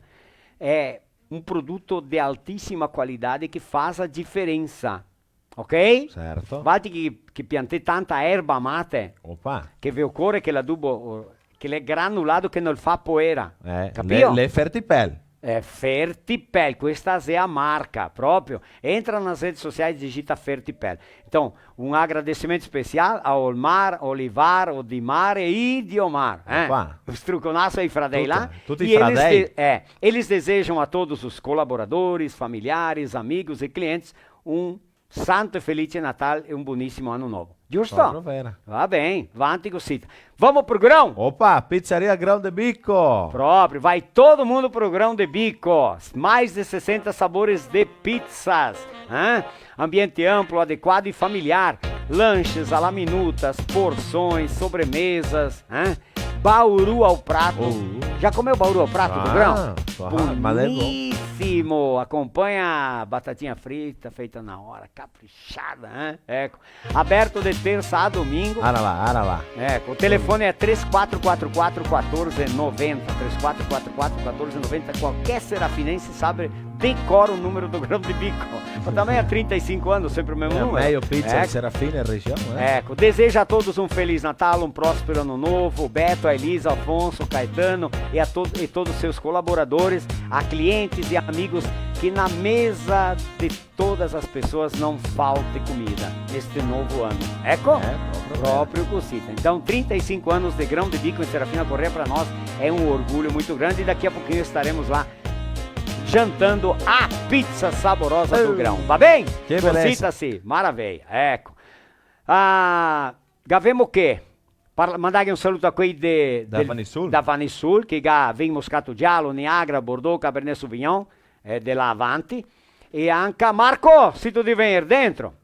é um produto de altíssima qualidade que faz a diferença, ok? Certo. Valtri che, che piantè tanta erba mate, opa, che ve ocore che l'adubo, o, che l'è granulado, che no fa poera. Eh, capio? L'è, l'è Fertipel. È Fertipel, questa xe a marca, proprio. Entra nas redes sociais, digita Fertipel. Então, um agradecimento especial a Olmar, Olivar, Odimar e Idiomar, eh? Opa. Un struconaso ai fradei là. Tuti, tuti i fradei. E eles de-, é, eles desejam a todos os colaboradores, familiares, amigos e clientes um santo e felice Natal e um boníssimo Ano Novo. Giusto? Proprio vera. Va ben, vanti cosita. Vamo pro Grão? Opa, Pizzaria Grão de Bico. Proprio, vai todo mundo pro Grão de Bico. Mais de sessenta sabores de pizzas, hein? Ambiente amplo, adequado e familiar. Lanches, à la minuta, porções, sobremesas, hein? Bauru ao prato. Bauru. Já comeu bauru ao prato do Grão? Ah, claro, mas é bom. Boníssimo! Acompanha a batatinha frita, feita na hora, caprichada, né? Eco. Aberto de terça a domingo. Ara lá, ara lá. Eco, o telefone é três quatro quatro quatro, quatorze noventa, três quatro quatro quatro, quatorze noventa. Qualquer serafinense sabe de cor o número do Grão de Bico. Mas também há trinta e cinco anos, sempre o mesmo número. É, meio pizza de Serafina e região, né? Eco, deseja a todos um feliz Natal, um próspero ano novo, o Beto, a Elisa, Afonso, o Caetano e a to-, e todos os seus colaboradores, a clientes e amigos que na mesa de todas as pessoas não falte comida neste novo ano. Eco? É, proprio. Proprio cosita. Então, trinta e cinco anos de Grão de Bico em Serafina Corrêa, pra nós é um orgulho muito grande. E daqui a pouquinho estaremos lá jantando a pizza saborosa do Grão. Va ben? Che belesa. Cosita sì, maraveia. Eco. Ah, gavemo che? Parla-, mandaghe un saluto a quei de, da Vanisul, che ga vin Moscato Giallo, Niagara, Bordeaux, Cabernet Sauvignon, eh, de là avanti. E anca Marco, sito de vegner dentro.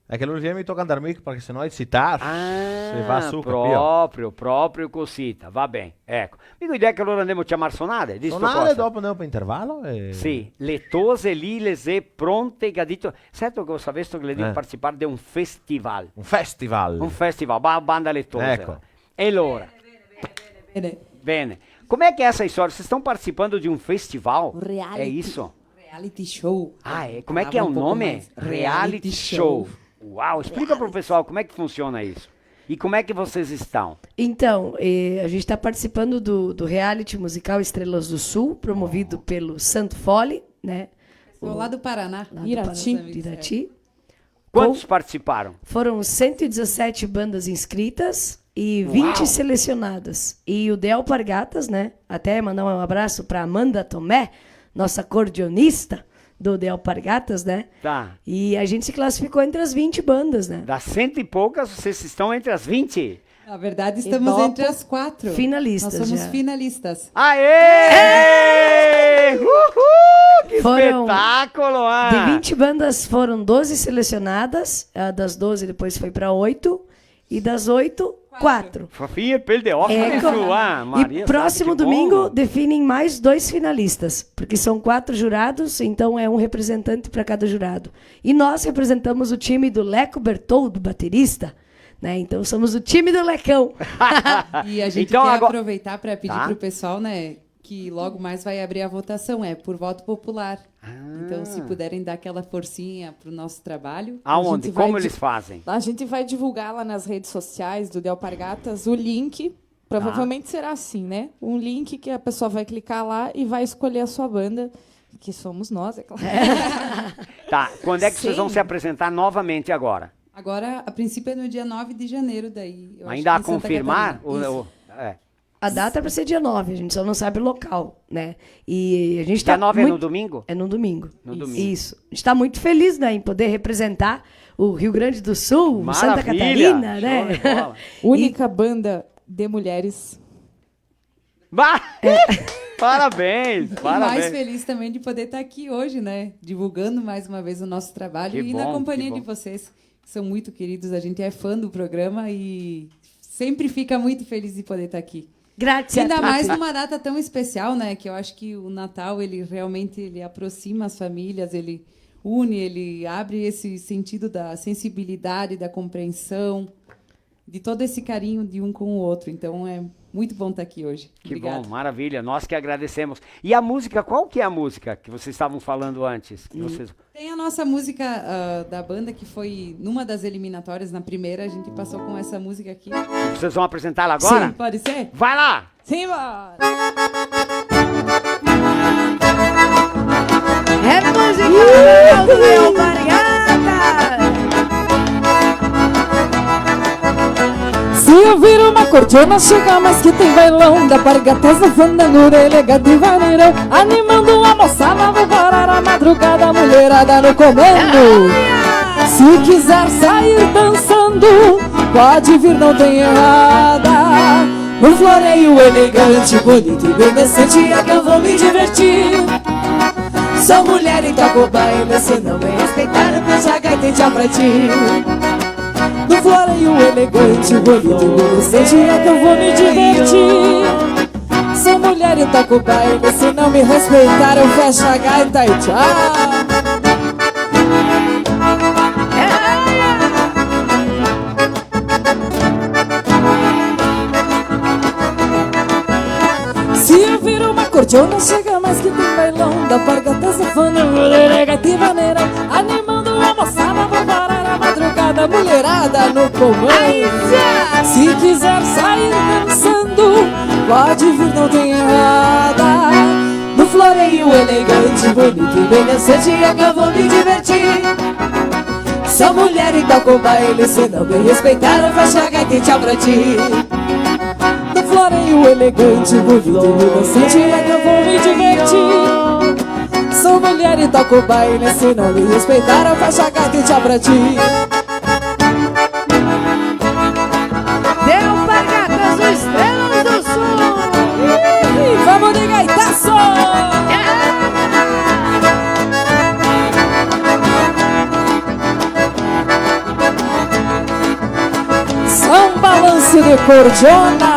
Xe che lu vien, mi toca andar mi, parché senò el se tarda, se va su, capio? Ah, proprio, proprio cosita, va ben, eco. Mi go idea che alora ndemo ciamar sonade, disto cosa? Sonade, dopo ndemo par intervalo e... Sì, le tose lì le xe pronte, che ga dito, certo che go savesto che le devi participar de un festival. Un festival. Un festival, ba-, banda le tose. Eco. E alora? Bene, bene, bene, bene. Bene. Como é que é essa história? Vocês estão participando de um festival? Um reality. É isso? Reality show. Ah, é? Como é que é o nome? Reality show. Uau, explica pro pessoal como é que funciona isso. E como é que vocês estão? Então, eh, a gente tá participando do, do reality musical Estrelas do Sul, promovido pelo Santo Fole, né? Pessoal lá do Paraná, Irati. Lá do Paraná, Irati. Quantos participaram? Foram cento e dezessete bandas inscritas e vinte selecionadas. Uau! E o The Alpargatas, né? Até mandar um abraço pra Amanda Tomé, nossa acordeonista, do The Alpargatas, né? Tá. E a gente se classificou entre as vinte bandas, né? Das cento e poucas, vocês estão entre as vinte. Na verdade, estamos entre as quatro. Finalistas. Nós somos finalistas. Aê! Uhul! Que espetáculo, ah! De vinte bandas, foram doze selecionadas, ah, das doze depois foi pra oito, e das oito, quatro. Fofinha, perdeu. Ó, é, isso, ah, Maria, e próximo domingo definem mais dois finalistas, porque são quatro jurados, então é um representante pra cada jurado. E nós representamos o time do Leco Bertoldo, baterista, né? Então somos o time do Lecão. E a gente quer aproveitar pra pedir pro pessoal, né, que logo mais vai abrir a votação, é por voto popular. Então, se puderem dar aquela forcinha pro nosso trabalho. Aonde? Como eles fazem? A gente vai divulgar lá nas redes sociais do The Alpargatas o link. Provavelmente será assim, né? Um link que a pessoa vai clicar lá e vai escolher a sua banda, que somos nós, é claro. Tá, quando é que vocês vão se apresentar novamente agora? Agora, a princípio, é no dia nove de janeiro, daí, eu acho que em Santa Catarina. Ainda a confirmar? Isso. O, o, é. A data é pra ser dia nove, a gente só não sabe o local, né? E a gente tá... Dia nove é no domingo? É no domingo. No domingo. Isso. A gente tá muito feliz, né, em poder representar o Rio Grande do Sul, Santa Catarina, né? Maravilha! Show de bola. Única banda de mulheres. Bah! Parabéns, parabéns. E mais feliz também de poder tá aqui hoje, né? Divulgando mais uma vez o nosso trabalho e na companhia de vocês, que são muito queridos. A gente é fã do programa e sempre fica muito feliz de poder tá aqui. Grazie a tutti. Ainda mais numa data tão especial, né? Que eu acho que o Natal, ele realmente, ele aproxima as famílias, ele une, ele abre esse sentido da sensibilidade, da compreensão, de todo esse carinho de um com o outro. Então, é muito bom tá aqui hoje. Obrigada. Que bom, maravilha. Nós que agradecemos. E a música, qual que é a música que vocês estavam falando antes? Que vocês... Tem a nossa música, ah, da banda, que foi numa das eliminatórias, na primeira, a gente passou com essa música aqui. Vocês vão apresentá-la agora? Sim. Pode ser? Vai lá! Simbora! É música do Leão Bargata! Se eu viro uma cordiona, chega mais que tem bailão da Alpargatas, no fandango, elegante vaneirão, animando a moçada, vou parar a madrugada, mulherada no comando. Se quiser sair dançando, pode vir, não tem errada. No floreio elegante, bonito e bem decente, é que eu vou me divertir. Sou mulher e toco baile, se não me respeitar, eu fecho a gaita e tchau pra ti. No floreio elegante, bonito e bem decente, é que eu vou me divertir. Sou mulher e toco baile, se não me respeitar, eu fecho a gaita e tchau. Se eu viro uma cordiona, chega mais que tem bailão da Alpargatas, no fandango, elegante vaneirão, animando a moçada, vou parar a madrugada, mulherada no comando. Se quiser sair dançando, pode vir, não tem errada. No floreio elegante, bonito e bem dançante, é que eu vou me divertir. Sou mulher e toco baile, se não me respeitar, eu fecho a gaita e tchau pra ti. No floreio elegante, bonito e bem dançante, é que eu vou me divertir. Sou mulher e toco baile, se não me respeitar, eu fecho a gaita e tchau pra ti. The Alpargatas, Estrelas do Sul! Ih, vamos de gaitaço! Samba, lance de cordiona!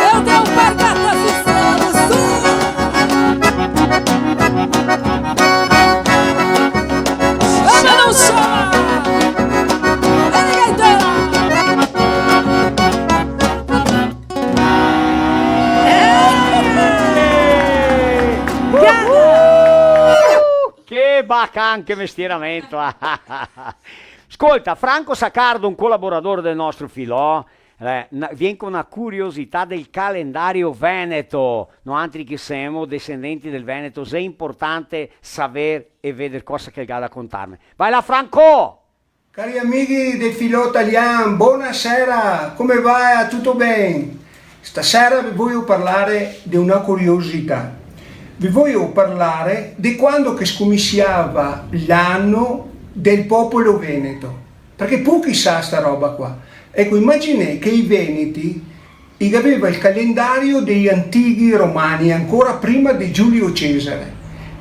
Eu tenho alpargatas, Estrela do Sul. Chama, não chama! Ele vai entrar! Che bacan, che mestieramento! Scolta, Franco Saccardo, un colaborador del nostro filò, Eh, na-, vien co na curiosità del calendario veneto. Noantri che semo descendenti del Veneto, xe importante saver e veder cosa che el ga da contarme. Vai là, Franco! Cari amighi del Filò Talian, bonasera, come va? Tuto ben? Stasera ve voio parlare de una curiosità. Ve voio parlare de quando che scominsiava l'ano del popolo veneto, parché pochi sa sta roba qua. Eco, imaginè che i veneti i gaveva el calendario dei antichi romani, ancora prima de Giulio Cesare,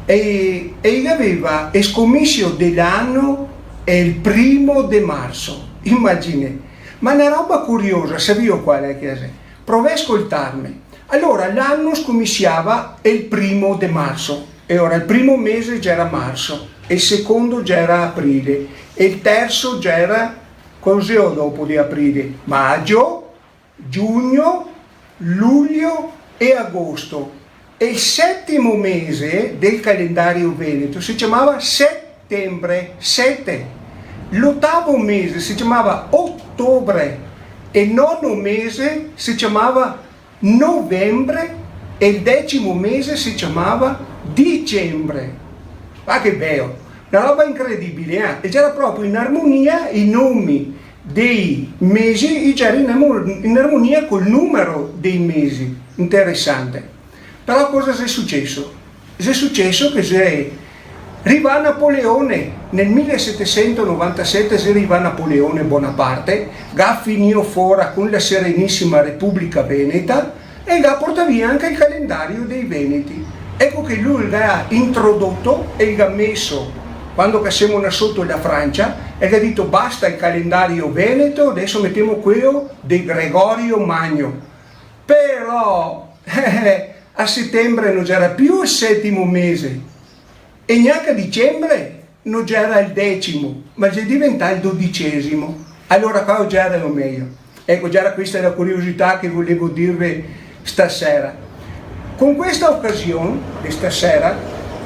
e, e i gaveva el scominsio de l'ano el primo de marso. Imaginè. Ma na roba curiosa, savìo qual xe che xe? Provè a scoltarme. Alora, l'ano scominsiava el primo de marso, e ora el primo mese gera marso, el secondo gera aprile, e el terso gera, cos'è dopo de aprile? Magio, giugno, luglio e agosto. E el setimo mese del calendario veneto se ciamava setembre, sete. L'otavo mese se ciamava otobre. E el nono mese se ciamava novembre. E el decimo mese se ciamava dicembre. Ma che beo! Na roba incredibile, eh? E gera proprio in armonia i nomi dei mesi, i gera in armo-, in armonia col numero dei mesi. Interesante. Però cosa xe suceso? Xe suceso che xe rivà Napoleone, nel milesetesentonovantasete xe rivà Napoleone Bonaparte, ga finìo fora con la Serenisima Republica Veneta, e el ga portà via anca el calendario dei veneti. Eco che lu el ga introdoto e el ga meso, quando che semo ndà soto la Francia, el ga dito: "Basta el calendario veneto, deso metemo queo de Gregorio Magno." Però, eh, a setembre no gera più el setimo mese, e gnanca a dicembre no gera el decimo, ma xe diventà el dodicesimo. Alora qua gera lo mejo. Eco, gera questa la curiosità che volevo dirve stasera. Con questa ocasion de stasera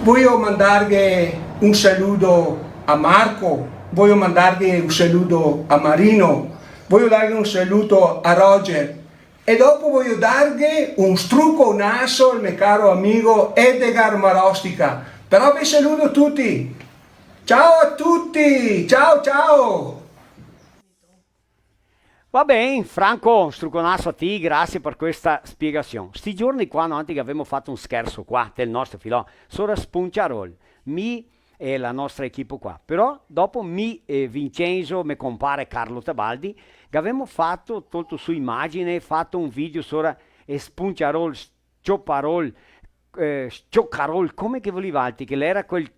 voio mandarghe un saludo a Marco, voio mandarghe un saludo a Marino, voio darghe un saludo a Roger, e dopo voio darghe un struconaso al me caro amigo Edgar Marostica. Però ve saludo tuti. Ciao a tuti! Ciao, ciao! Va ben, Franco, un struconaso a ti, grasie par questa spiegasion. Sti giorni qua, no, anca che gavemo fato un scherso qua, del nostro filò, sora Spunciarol. Mi e la nostra equipe qua. Però dopo mi e Vincenzo, me compare Carlo Tebaldi, che gavemo fato, tolto su imagine, fato un video sora el Spunciarol, Scioparol, eh, Sciocarol, come che volì valtri, che l'era quel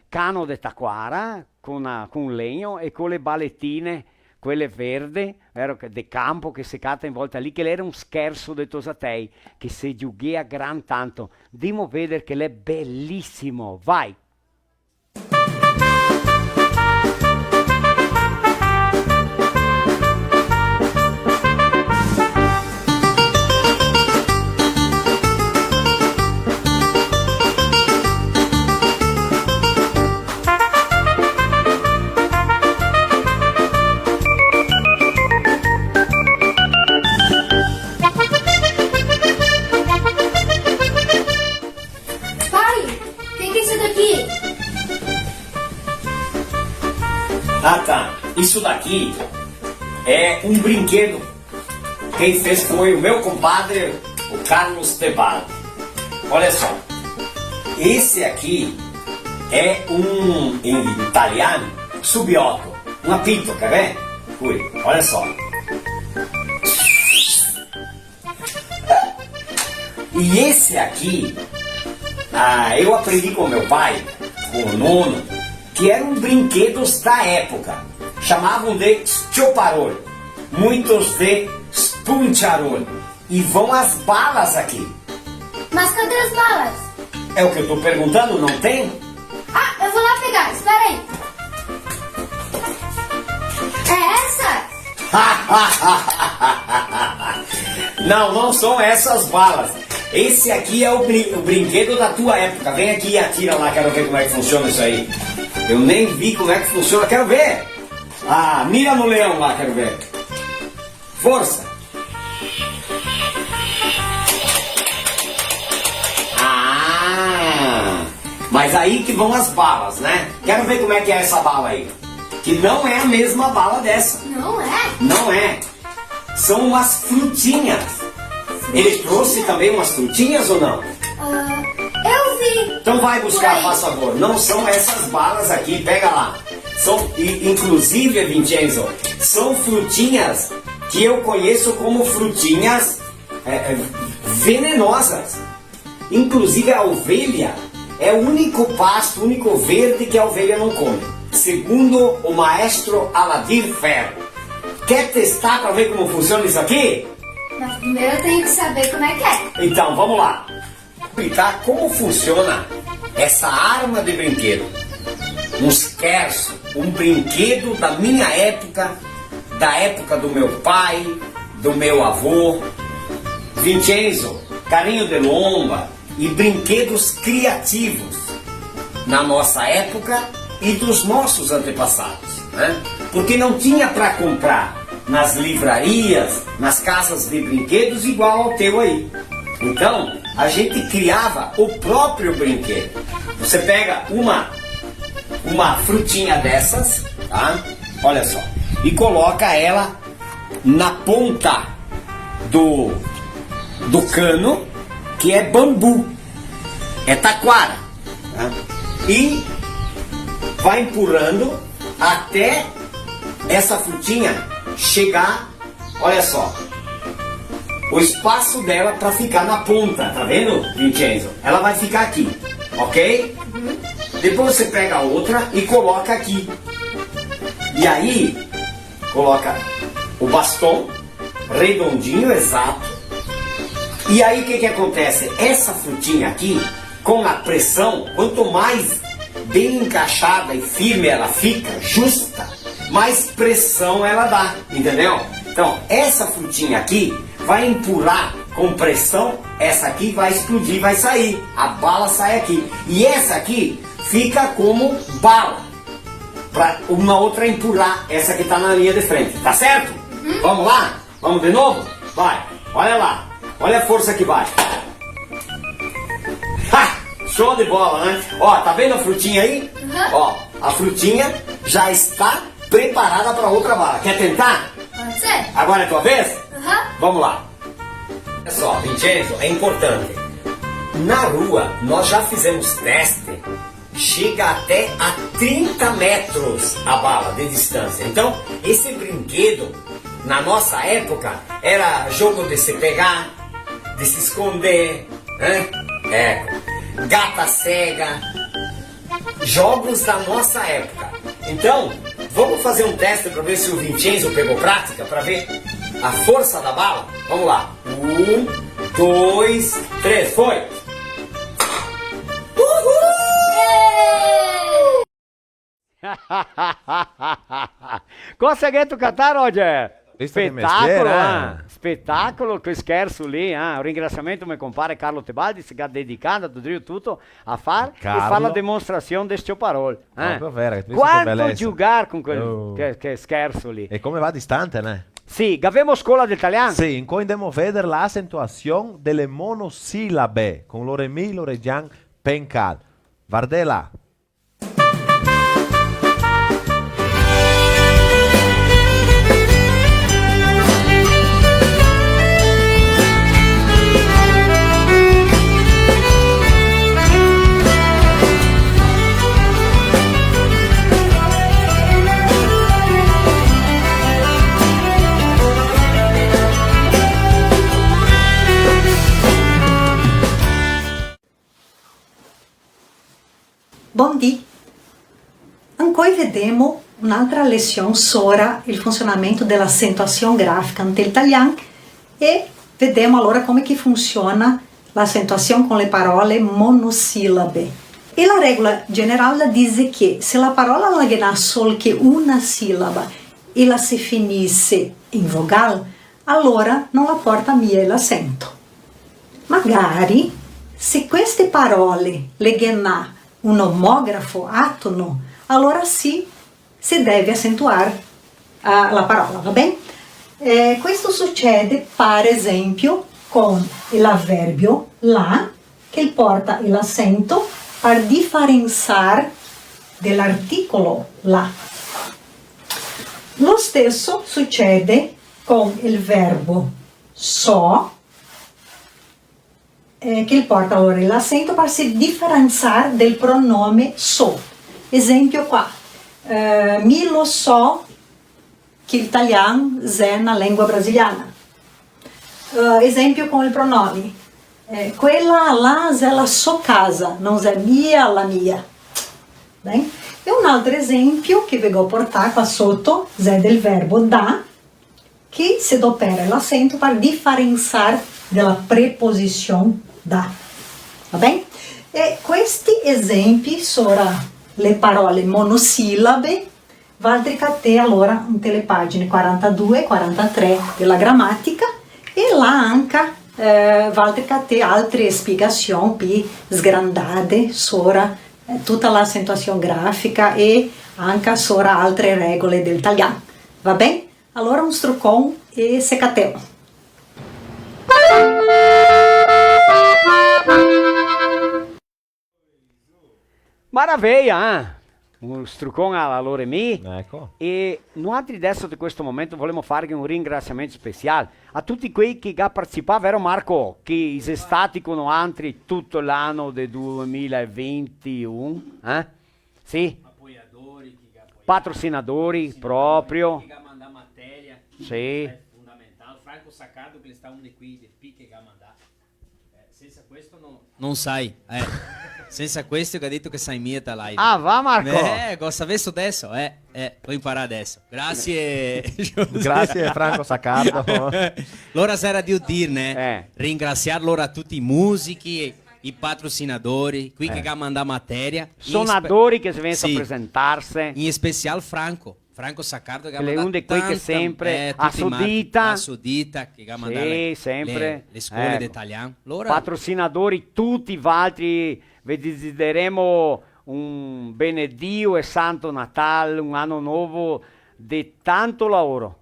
cano de taquara, co na, co un legno e co le baletine, quele verde, vero, che de campo, che se cata in volta lì, che l'era un scherso de tosatei, che se giughea gran tanto. Ndemo veder che l'è belisimo, vai! Pai, che che xe sto daqui? Ah, tá. Isso daqui é um brinquedo. Quem fez foi o meu compadre, o Carlos Tebaldi. Olha só. Esse aqui é um, em italiano, subioto. Um apito, quer ver? Ui, olha só. E esse aqui, ah, eu aprendi com meu pai, com o nono, que eram brinquedos da época. Chamavam de scioparol, muitos de spunciarol. E vão as balas aqui. Mas cadê as balas? É o que eu tô perguntando, não tem? Ah, eu vou lá pegar, espera aí. É essa? Não, não são essas balas. Esse aqui é o, brin- o brinquedo da tua época. Vem aqui e atira lá, quero ver como é que funciona isso aí. Eu nem vi como é que funciona, quero ver. Ah, mira no leão lá, quero ver. Força. Mas aí que vão as balas, né? Quero ver como é que é essa bala aí. Que não é a mesma bala dessa. Não é? Não é. São umas frutinhas. Ele trouxe também umas frutinhas ou não? Ah, eu vi. Então vai buscar, por aí, faz favor. Não são essas balas aqui, pega lá. São, i-, inclusive, Vincenzo, são frutinhas que eu conheço como frutinhas, é, é, venenosas. Inclusive a ovelha é o único pasto, o único verde que a ovelha não come. Segundo o maestro Aladir Ferro. Quer testar pra ver como funciona isso aqui? Mas primeiro eu tenho que saber como é que é. Então, vamos lá. Explicar como funciona essa arma de brinquedo. Um scherzo, um brinquedo da minha época, da época do meu pai, do meu avô. Vincenzo, carrinho de lomba e brinquedos criativos na nossa época e dos nossos antepassados, né? Porque não tinha pra comprar nas livrarias, nas casas de brinquedos igual ao teu aí. Então, a gente criava o próprio brinquedo. Você pega uma, uma frutinha dessas, tá? Olha só. E coloca ela na ponta do, do cano, que é bambu, é taquara, né? E vai empurrando até essa frutinha chegar, olha só, o espaço dela pra ficar na ponta, tá vendo, Vincenzo? Ela vai ficar aqui, ok? Uhum. Depois você pega a outra e coloca aqui. E aí, coloca o bastão redondinho, exato. E aí, o que que acontece? Essa frutinha aqui, com a pressão, quanto mais bem encaixada e firme ela fica, justa, mais pressão ela dá, entendeu? Então, essa frutinha aqui vai empurrar com pressão, essa aqui vai explodir, vai sair. A bala sai aqui. E essa aqui fica como bala. Pra uma outra empurrar, essa que tá na linha de frente. Tá certo? Uhum. Vamos lá? Vamos de novo? Vai. Olha lá. Olha a força que vai. Ha! Show de bola, né? Ó, tá vendo a frutinha aí? Uhum. Ó, a frutinha já está preparada pra outra bala. Quer tentar? Pode ser. Agora é tua vez? Uhum. Vamos lá. Olha só, Vincenzo, é importante. Na rua, nós já fizemos teste, chega até a trinta metros a bala de distância. Então, esse brinquedo, na nossa época, era jogo de se pegar, de se esconder, né? É, gata cega, jogos da nossa época. Então, vamos fazer um teste pra ver se o Vincenzo pegou prática, pra ver a força da bala? Vamos lá. Um, dois, três, foi! Uhul! Cosa che te gheto catà, Roger? Visto che mestiere, spetacolo, eh? Ah. Spetacolo, che scherso lì, ah. Un ringrasiamento a me compare Carlo Tebaldi, se ga dedicà, ga dà drio tuto a far, e far la demostrasion de sto parol, eh. Proprio vero, che te visto che belesa. Quanto giugar con quel, oh, che, che scherso lì. E come va distante, né? Sì, gavemo scola de talian? Sì, incoi ndemo veder la acentuasion dele monosilabe con Loremi Loregian Pencal. Vardela. Bondì! Ancoi vedemo un'altra lesion sora el funsionamento de la acentuasion grafica inte el talian e vedemo alora come che funsiona la acentuasion con le parole monosilabe. E la regola general la dise che se la parola la ghe n'à sol che una silaba e la se finise in vogal, alora no la porta mia el asento. Magari, se queste parole le ghe n'à un omografo atono, alora sì, se deve acentuar a, la parola, va ben? Eh, questo sucede, par esempio, con l'averbio la, che el porta el asento Par diferenciar del articolo la. Lo steso sucede con el verbo so, eh, che el porta alora l'acento par se diferenciar del pronome so. Esempio qua, eh, mi lo so che el talian xe na lengua brasiliana. Eh, esempio con el pronome. Eh, quela là xe la so casa, no xe mia la mia. Ben? E un altro esempio che ve go portà qua soto xe del verbo da, che se dopera l'acento par diferenciar dela preposision da. Va ben? E questi esempi sora le parole monosilabe valtri catè alora inte le pagine quarantadue, quarantatré dela gramatica, e là anca, eh, valtri catè altre spiegasion pi sgrandade sora, eh, tuta la acentuasion grafica e anca sora altre regole del talian. Va ben? Alora un strucon e se catemo. Maraveia, eh? Un strucon a la Loremi. Eco. E noantri deso de questo momento volemo farghe un ringrasiamento special a tuti quei che ga participà, vero Marco? Che i xe stati co noantri tuto l'ano de duemila e vintiun, eh? Sì. Apoiadori, che ga apoià. Patrocinadori, patrocinadori, proprio. Che ga mandà materia. Sì. Xe fondamentale. Franco Saccardo, che l'è stà un de quei de pi che ga mandà. Eh, sensa questo no, no sai, eh. Sensa questo che ga dito che sai mia ta live. Ah, va, Marco! Eh, go savesto deso, eh, eh, go inparà deso. Grasie, José. Grasie, Franco Saccardo. Lora xera drio dir, né? Eh. Ringrasiar lora tuti i musichi, i patrocinadori, quei che ga mandà materia. Sonadori che xe vegnù a presentarse. In special Franco. Franco Saccardo che ga mandà tanta, eh, tuti i marti, la so dita, che ga mandà le, le scole de talian. Lora patrocinadori tuti valtri, ve desideremo un benedio e santo Natal, un ano novo de tanto laoro.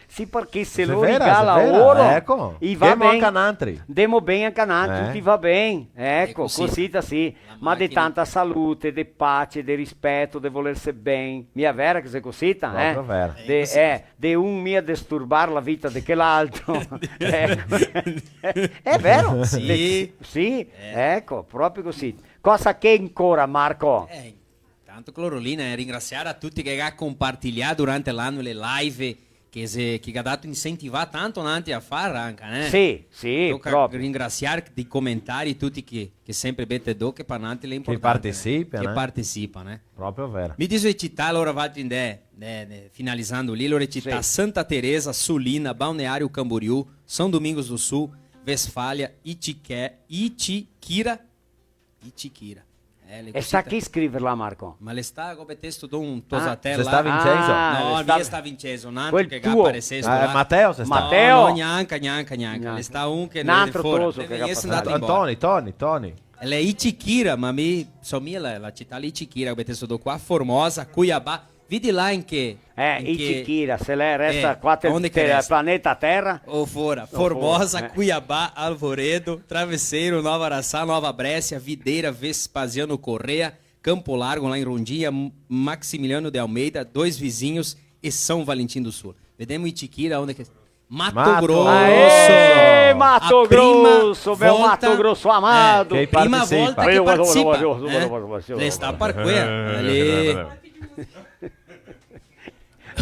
Sì, parché se lori i ga laoro, eco, i va ben. Demo anca nantri. Demo ben anca nantri, tuti va ben. Eco, cosita sì. Ma de tanta salute, de pace, de rispeto, de volerse ben. Mia vera che xe cosita, eh? Proprio vera. De, eh, de un mia disturbar la vita de quel altro. Eco. Xe vero? Sì. De, sì, eco, proprio così. Cosa che ancora, Marco? Eh, Tanto, Clorolina, eh, ringrasiar a tuti che ga compartilià durante l'ano le live, che xe, che ga dato incentivà tanto nantri a far anca, né? Sì, sì, proprio. Toca ringrasiar de comentari tuti che, che sempre mete do, che par nantri l'è inportante, né? Che partisipa, né? Che partisipa, né? Proprio vero. Mi diso le cità, alora, valtri ndè, ndè, ndè, finalizando lì, alora le cità: sì. Santa Teresa, Sulina, Balneário Camboriú, São Domingos do Sul, Westfália, Itiqué, Itiquira, Itiquira. Eh, le... E sta chi scriver là, Marco? Ma l'è sta, come te sto, un tosatel là. Ah. Xe sta Vincenzo? Ah, no, l'è sta Vincenzo, un altro che ga aparesesto là. Mateo xe sta? Mateo? No, no, gnanca, gnanca, gnanca. L'è sta un che l'è de fora. Un altro toso che ga aparesesto. Antoni, Toni, Toni. L'è Itiquira, ma mi somiglia la, la cità lì, Itiquira, come te sto qua, Formosa, Cuiabá. Vedi là in che, eh, in che Itiquira, se l'è, resta, eh, qua te, onde che te, resta? Planeta Terra. O fora. O fora, Formosa, eh. Cuiabá, Alvoredo, Travesseiro, Nova Araçá, Nova Bréscia, Videira, Vespasiano Corrêa, Campo Largo, lá em Rondinha, M-, Maximiliano de Almeida, Dois Vizinhos e São Valentim do Sul. Vedemo Itiquira, onde che Mato Grosso. Aê, Mato Grosso, meu Mato Grosso amado. A prima volta, eh, prima volta che partisipa, eh? L'è sta par quela, eh.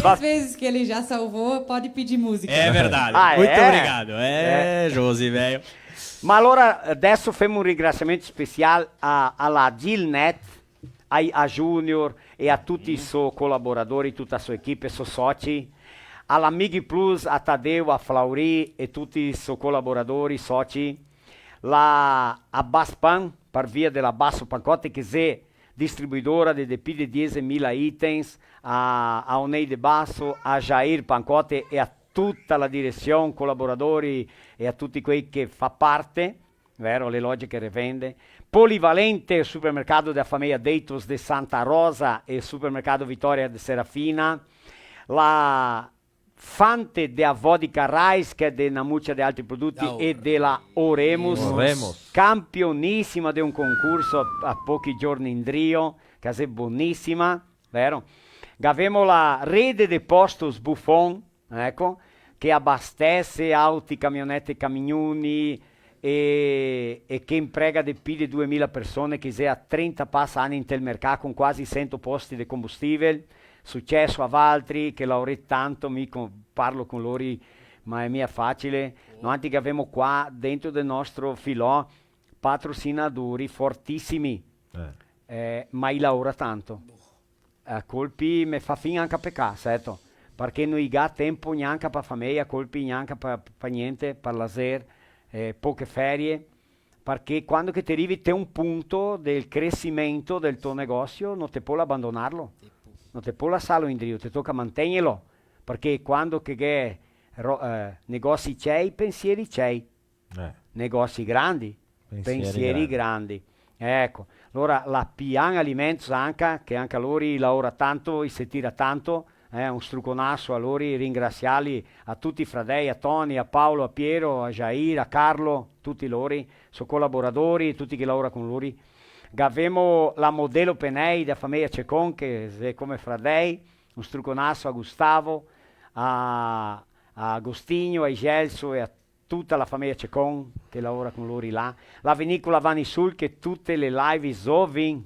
Às vezes que ele já salvou, pode pedir música. É verdade. Ah, muito obrigado. É, Josi, velho. Ma alora, deso femo un ringrasiamento special a, a la Gilnet, ai, a Junior e a tuti i so colaboradori, tuta a so equipe, so soci, a la Mig Plus, a Tadeu, a Flauri e tuti i so colaboradori, soci, la, a Baspan, par via de la Basso Pancotte, che xe distribuidora de, de pi de diesemila items, a, a Oneide Basso, a Jair Pancotte e a tuta la diresion, colaboradori e a tuti quei che fa parte, vero? Le loge che revende. Polivalente, supermercado dela fameia Deitos de Santa Rosa e supermercado Vitória de Serafina. La fante de a vodka Raiska, de na mucia de altri produti, e de la Oremus, Oremus, campionisima de un concurso a, a pochi giorni indrio, che xe bonisima, vero? Gavemo la rede de postos Buffon, eco, che abastese auti, camionete, camignoni, e, e che imprega de pi de duemila persone, che xe a trenta pasa ani inte el mercà, con quasi sento posti de combustivel. Suceso a valtri, che laorè tanto, mi co-, parlo con lori, ma xe mia facile. Noantri che gavemo qua, dentro del nostro filò, patrosinadori fortisimi. Eh. Eh, ma i laora tanto. A colpi me fa fin anca pecà, seto, parché no i ga tempo gnanca pa fameja, a colpi gnanca pa, pa gnente, pa lazer, eh, poche ferie, parché quando che te rivi te un punto del cresimento del to negosio, no te pol abandonarlo, no te pol lasarlo indrio, te toca mantegnerlo, parché quando che gh'è ro-, eh, negosi cei, pensieri cei. Eh. Negosi grandi, pensieri grandi. Eco, alora la Pian Alimentos anca, che anca lori laora tanto, i se tira tanto, eh, un struconaso a lori, ringrasiarli, a tuti i fradei, a Toni, a Paolo, a Piero, a Jair, a Carlo, tuti lori, so colaboradori, tuti che laora con lori. Gavemo la Modelo Penei, da fameja Cecon, che xe come fradei, un struconaso a Gustavo, a, a Agostinho, a Igelso e a tuta la fameja Cecon che laora con lori là. La vinicola Vanisul, che tute le live i so vin.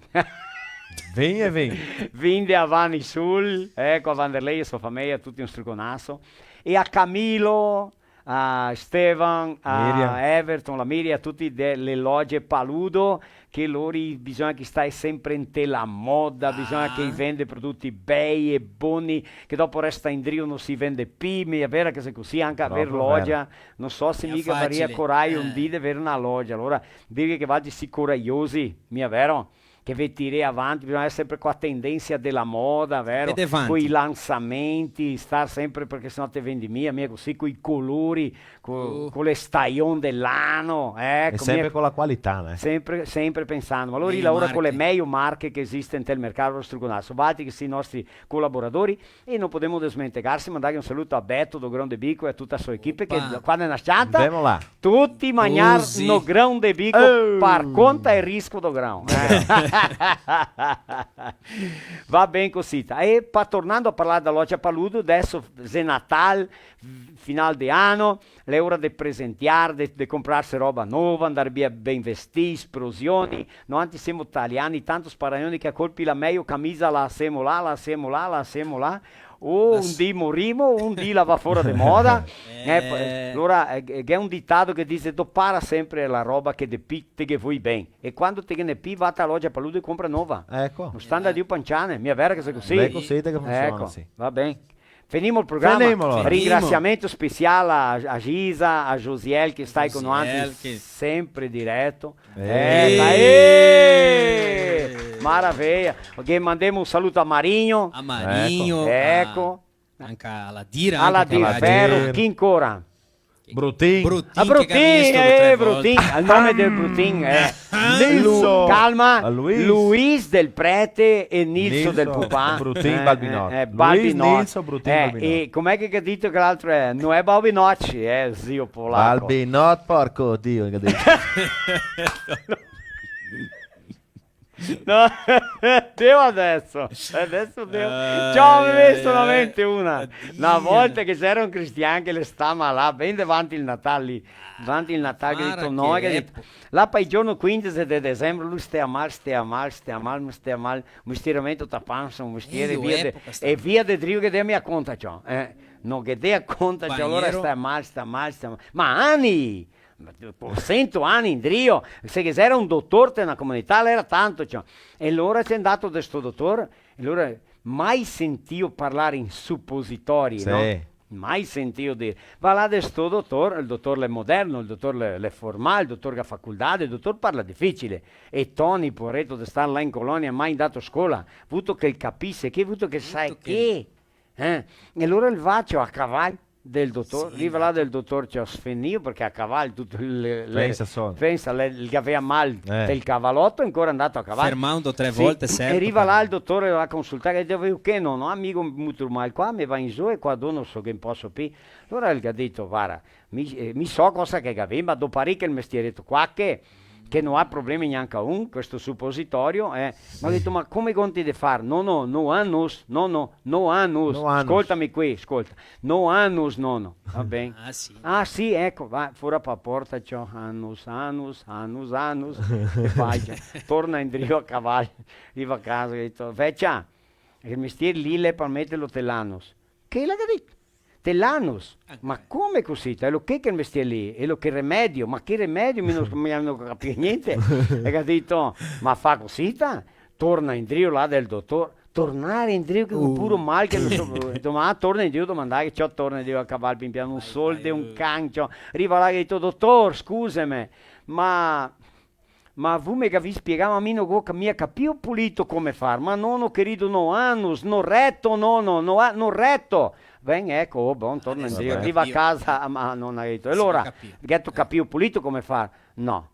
Vin e vin. Vin de a Vanisul, eco, a Vanderlei e so fameja, tuti un struconaso. E a Camilo, a Estevan, a Miriam. Everton, la Miriam, a tuti de le loge Paludo, che lori bisogna che i stae sempre inte la moda, bisogna che i vende produti bei e boni, che dopo resta indrio, no se vende pi, mia vera che xe cusì, anca aver logia, no so se mi gavaria corajo un dì de aver na logia, alora, dir che valtri sì corajosi, mia vero? Che ve tirè avanti, bisogna eser sempre co a tendensia de la moda, vero? Coi lansamenti, star sempre, parché se no te vendi mia, mia cusì, coi colori, co, co le stajon de l'ano, eco, e sempre co la qualità, né? Sempre, sempre pensando. Ma alora i laora co le mejo marche che esiste nel mercato struconaso. Valtri che sì i nostri colaboradori, e no podemo desmentegarse, mandarghe un saluto a Beto do Grão de Bico e a tuta la so equipe, che qua na Scianta, tuti magnar no Grão de Bico par conta e risco do Grão. Va ben cosita. E pa, tornando a parlar da loja Paludo, deso xe Natal, final de ano, l'è ora de presentear, de, de comprarse roba nova, andar via ben vestì, sprosioni. Noantri semo taliani, tanto sparanioni, che a colpi la mejo camisa la lasemo là, la lasemo là, la lasemo là. O un dì morimo, un dì la va fora de moda. Eh, po-, eh, alora, eh, gh'è un ditado che dixe: "Dopara sempre la roba che de pi te ghe voi ben. E quando te ghe n'è pi, va ta loja Paludo e compra nova." Eco. No sta ndar drio panciane, mia vera che xe cusì? L'è cusì che funsiona, sì. Va ben. Fenimo el programa. Fenimolo. Ringrasiamento special a, a Gisa, a Josiel che sta co noantri sempre direto. Eh, eh, dai. Maraveja. Ok, mandemo un saluto a Marinho. A Marinho, eco. Anca a Ladir, a Ladir Ferro, chi ancora? Brutin. Brutin, ah, Brutin, eh, Brutin, el nome del Brutin, eh. Nilso. Lu-, calma, Luis. Luis del Prete e Nilso del Pupà. Brutin, eh, Balbinot. Eh, Luis, Balbinot. Nilso, Brutin, eh, Balbinot. E com'è che ga dito che l'altro xe? No xe Balbinot, eh, zio polaco. Balbinot, porco dio, che ga dito. No, deu adeso. Adeso deu. Ciò, me vien solamente una. Na volta che ghe gera un cristian che el stava là, ben davanti el Natal lì. Davanti el Natal, che ga dito, no, che ga dito, là pa el giorno quindese de desenbro, lu stea mal, stea mal, stea mal, stea mal, un stiramento ta pansa, un stiere, e via de, e via de drio che dea mia conta, ciò, eh. No, che dea conta, ciò, alora stea mal, stea mal, stea mal. Ma ani! Ma, co sento ani indrio, se ghe gera un dotor te na comunità, l'era tanto, ciò. E alora xe ndà de sto dotor, e alora mai sentìo parlar in supositori, no? Mai sentìo dir. Va là de sto dotor, el dotor l'è moderno, el dotor l'è, l'è formà, el dotor ga facoltà, el dotor parla dificile. E Toni, poareto, de star là in colonia, mai ndà a scola, vuto che el capise, che vuto che el sa che. Eh? E alora el va, ciò, a caval, del dotor, sì, riva là del dotor, ciò, sfenìo, parché a caval tuto le, le, pensa solo, pensa, le, el gavea mal del cavaloto, ancora ndà a caval. Fermando tre volte, sì, certo, e riva là el dotor, el va a consultar, el dixe: "Che, no, no, amigo, muto mal qua, me va in zo e qua do no so che poso pi." Alora el ga dito: "Vara, mi, eh, mi so cosa che gavè, ma doparì che el mestiereto qua che, che no ga problemi gnanca un, questo supositorio, eh." Ma go dito: "Ma come conti de far?" "No, no, no anus, no, no, no anus." No anus. Scoltame qui, scolta. "No anus, nono." Va ben. Ah, sì. "Ah, sì, eco, va fora pa porta, ciò, anus, anus, anus, anus." E vai, ciò. Torna indrio a caval, riva a casa, ga dito: "Vecia, el mestier lì l'è par meterlo te l'anus." "Che?" la ga dito. "Te l'anus?" "Ma come cusì? Elo che che el mestier lì? Elo che remedio?" "Ma che remedio? Mi no, mi no go capìo gnente." E ga dito: "Ma fa cusì, ta? Torna indrio là del dotor." Tornar indrio che puro mal che no so, doma-, torna indrio, domandar, che ciò, torna indrio a caval, pin pian, un sol de un can, ciò. Riva là, ga dito: "Dotor, scuseme, ma, ma vu me gavì spiegà, ma mi no go ca-, mia capìo pulito come far, ma nono querido, no anus, no reto, nono, no a-, no reto." "Ben, eco, oh, bon, torna indrio." Riva a casa, ma no ga dito. "E alora, gheto capìo pulito come far?" "No."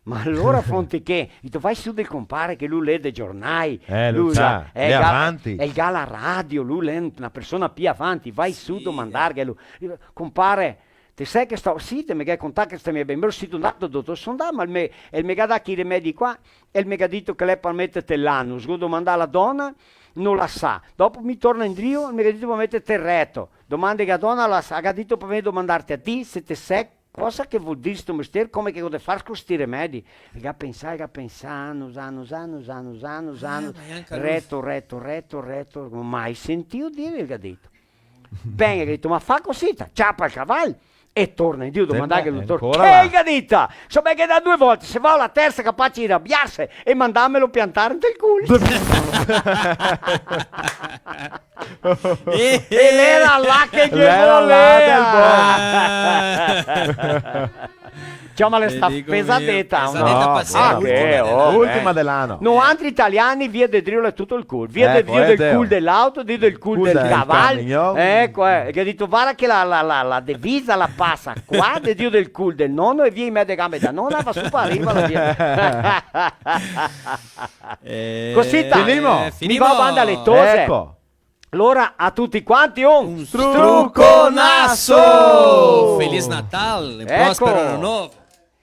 "Ma alora, fonte che?" Dito: "Vai su del compare che lu lè de giornai, eh, lu sa, lu ga, eh, l'è ga-, avanti, el ga la radio, lu l'è na persona pi avanti, vai su, sì, domandarghe a lu." "Compare, te sè che sto, sì, te me ghe contà che te me ben, però sito ndà dal dotor?" "So ndà, ma el me, el me ga dà chi remedi qua, el me ga dito che l'è par meterte l'anus." Go domandà a la dona, no la sa. Dopo mi torna indrio, el me ga dito par meterte el reto. Domandeghe a dona, la sa, ga dito par me domandarte a ti, se te sè cosa che vol dir sto mestier, come che go de far co sti remedi? El ga pensà, el ga pensà, anus, anus, anus, anus, anus, ah, anus, ma anca lu, reto, reto, reto, reto, mai sentìo dir, el ga dito. "Ben", el ga dito, "ma fa cusì, ta, ciapa el caval e torna indrio, domandaghe al dotor." Ancora là. "Che?" el ga dito. "So ben che da due volte, se va la tersa capace de rabiarse e mandarmelo piantar ntel cul." E l'era là che ghe volea. L'era là del bon. Ciò, ma l'è sta pesadeta, no? Pesadeta, pazienza. Ah, ultima de l'ano. Ultima de l'ano. Noantri italiani, via de drio l'è tuto el cul. Via de, eco, via del cul de l'auto, via del cul del caval. Cul del camignon. Eco, eh, che ga dito: "Vara che la, la, la, la devisa la pasa qua, de drio del cul del nono, e via in mezo de gambe da nona, va su pa riva la via." Eh, cusì, ta. Finimo. Mi va a banda le tose. Eco. Alora, a tuti quanti un struconaso! Feliz Natal e prospero ano novo!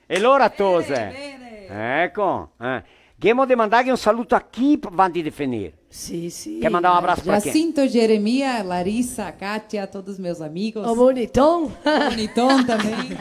E alora, tose? Bene, bene. Eco, eh. Ghemo de mandarghe un saluto a chi, vanti de finir? Sì, sì. Che mandar un abraso par chi? Jacinto, Jeremia, Larissa, Kátia, todos meus amigos. O Boniton. O Boniton também.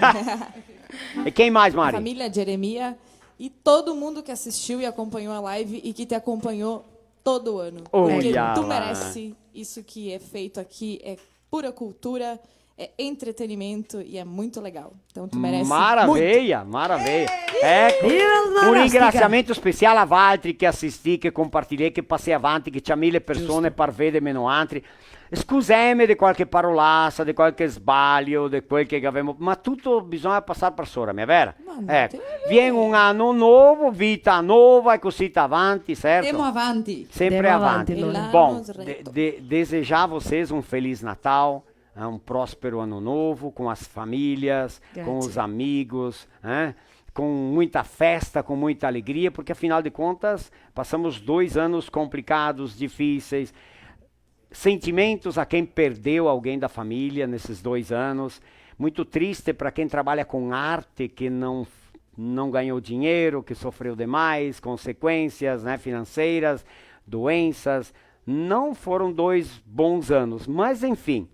E quem mais, Mari? Família Jeremia e todo mundo que assistiu e acompanhou a live e que te acompanhou todo ano. Olha lá. Porque tu merece. Isso que é feito aqui é pura cultura, é entretenimento e é muito legal. Então tu merece muito. Maravilha, maravilha. Eco, un ringrasiamento speciale a valtri che asistì, che compartilhè, che pasè avanti, che ciamì le persone par veder noantri. Scuseme de qualche parolasa, de qualche sbalio, de quel che gavemo, ma tuto bisogna pasar par sora, mia vera? Ma no, eco, vien un ano novo, vita nova e cusì avanti, certo? Ndemo avanti. Sempre avanti. Ndemo avanti, alora. Bon, de-, de-, desejar a vocês um feliz Natal, eh, um próspero ano novo, com as famílias, com os amigos, eh, com muita festa, com muita alegria, porque afinal de contas passamos dois anos complicados, difíceis, sentimentos a quem perdeu alguém da família nesses dois anos. Muito triste pra quem trabalha com arte, que não, não ganhou dinheiro, que sofreu demais, consequências, né, financeiras, doenças. Não foram dois bons anos, mas enfim.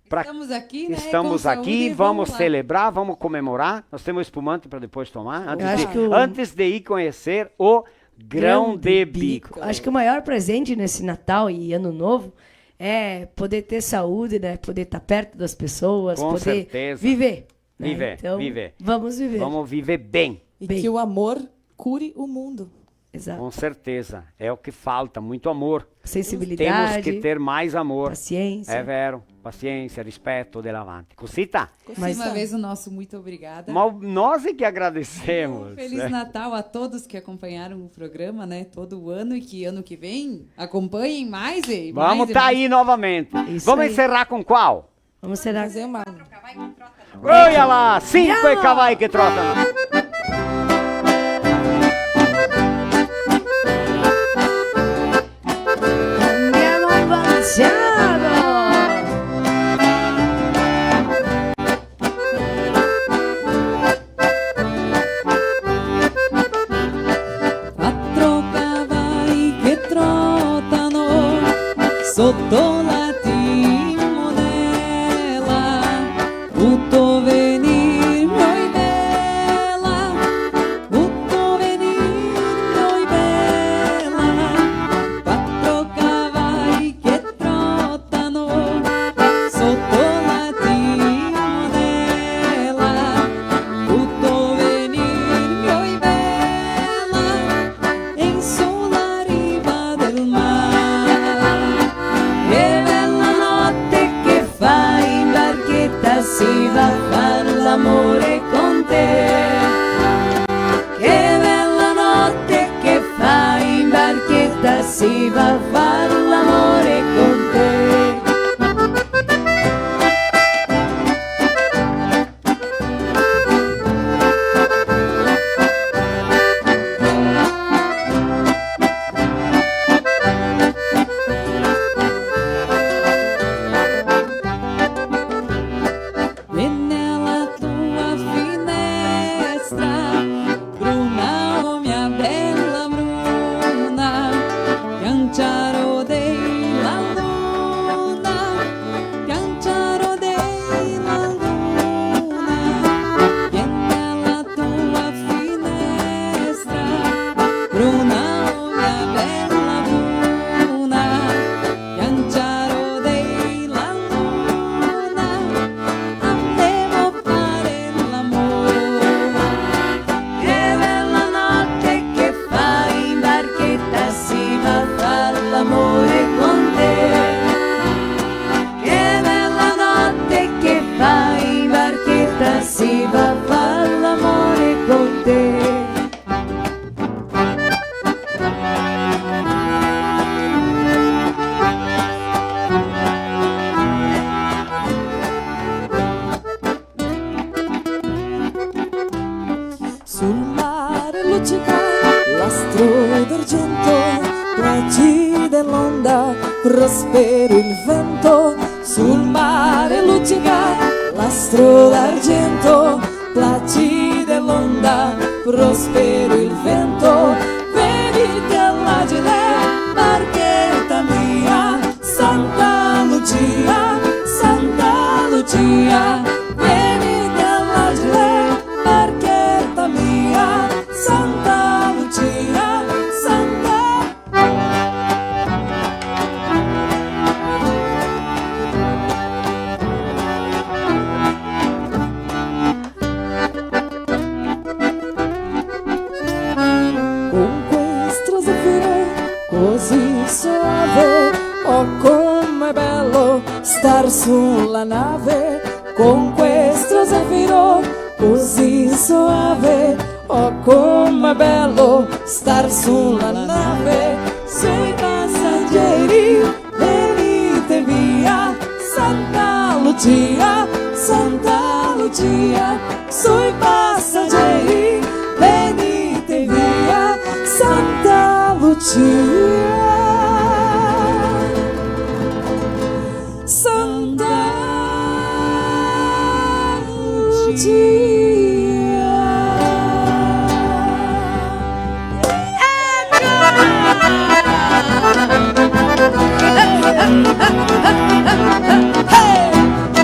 Pra... Estamos aqui, né, com saúde, vamos lá. Estamos aqui, vamos celebrar, vamos comemorar. Nós temos espumante pra depois tomar, antes de, antes de ir conhecer o Grão de Bico. Acho que o maior presente nesse Natal e Ano Novo é poder ter saúde, né? Poder tá perto das pessoas, poder viver, né? Com certeza. Viver, então, viver. Vamos viver. Vamos viver bem. E que o amor cure o mundo. Exato. Com certeza. É o que falta, muito amor. Sensibilidade. Temos que ter mais amor. Paciência. É vero. Paciência, respeito, de lá avanti. Cosita? Mais uma vez o nosso muito obrigada. Ma nós é que agradecemos. Um Feliz Natal a todos que acompanharam o programa, né, todo o ano e que ano que vem acompanhem mais e mais e mais. Vamos tá aí novamente. Isso aí. Vamos encerrar com qual? Vamos será? Fazer uma... Oia là, sinque cavai che trotano. Andiamo un valzer! Quatro cavai che trotano soto la timonela, vuto venir, mi oi bela, vuto venir, mi oi bela, quatro cavai che trotano soto la timonela, vuto venir, mi oi bela, in su la riva del mar. Che bela note che fa, in barcheta si va a far l'amore con te. Che bela note che fa, in barcheta si va a far l'amore con te. Vien a la tua finestra, bruna, oh mia bela bruna, che anca rodei la luna, che anca rodei la luna, vien a la tua finestra, bruna, oh mia bela bruna, che anca rodei la luna, andemo a fare l'amor. Che bela note che fa, in barcheta si va a far l'amore con te. Che bela note che fa, in barcheta si va a far l'amore con te. Sul mare lucica l'astro d'argento, placide l'onda, prospero il vento. Sul mare lucica l'astro d'argento, placide l'onda, prospero il vento. Venite a la gile, barcheta mia, Santa Lucia, Santa Lucia, venite a la gile, barcheta mia, Santa Lucia, Santa... Con questo zefiro così soave, oh, com'è bello star su la nave. Con questo zefiro così soave, oh, com'è bello star su la nave. Sui passeggeri, venite via, Santa Lucia, Santa Lucia, sui passeggeri, venite via, Santa Lucia, Santa Lucia.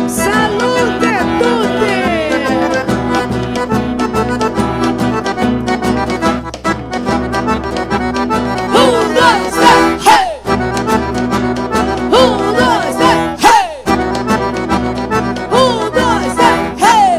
Salute a tuti! Un, due, tre, hey! Un, due, tre, hey! Un, due, tre, hey!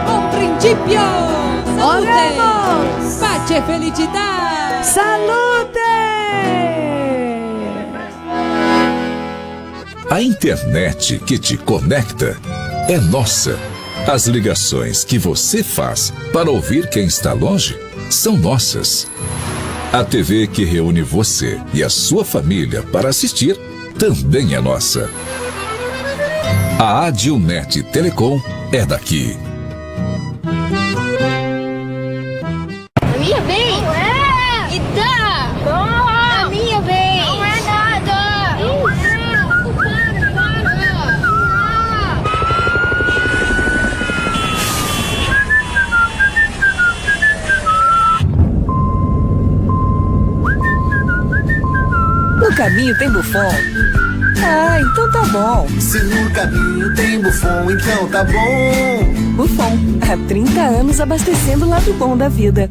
Buon principio! Salute! Oremos! Pace e felicità! Salute! A internet que te conecta é nossa. As ligações que você faz para ouvir quem está longe são nossas. A T V que reúne você e a sua família para assistir também é nossa. A Adilnet Telecom é daqui. A minha vez? Não é! Me dá! Não! A minha vez! Não é nada! Não é! Para, para! No caminho tem Buffon? Ah, então tá bom. Se no caminho tem Buffon, então tá bom. Buffon, há trinta anos abastecendo o lado bom da vida.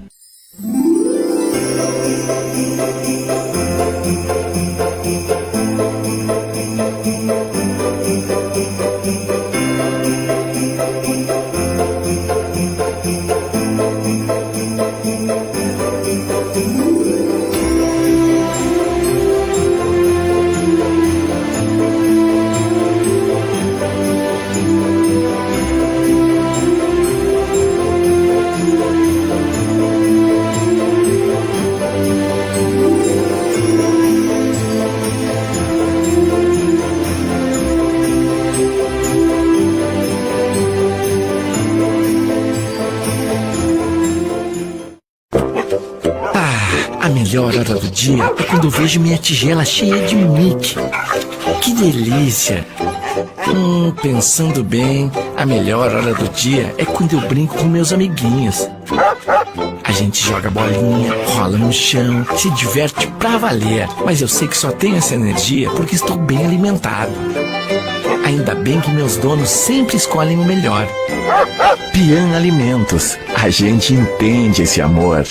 Ah, a melhor hora do dia é quando eu vejo minha tigela cheia de Mickey. Que delícia! Hum, pensando bem, a melhor hora do dia é quando eu brinco com meus amiguinhos. A gente joga bolinha, rola no chão, se diverte pra valer. Mas eu sei que só tenho essa energia porque estou bem alimentado. Ainda bem que meus donos sempre escolhem o melhor. Pian Alimentos, a gente entende esse amor.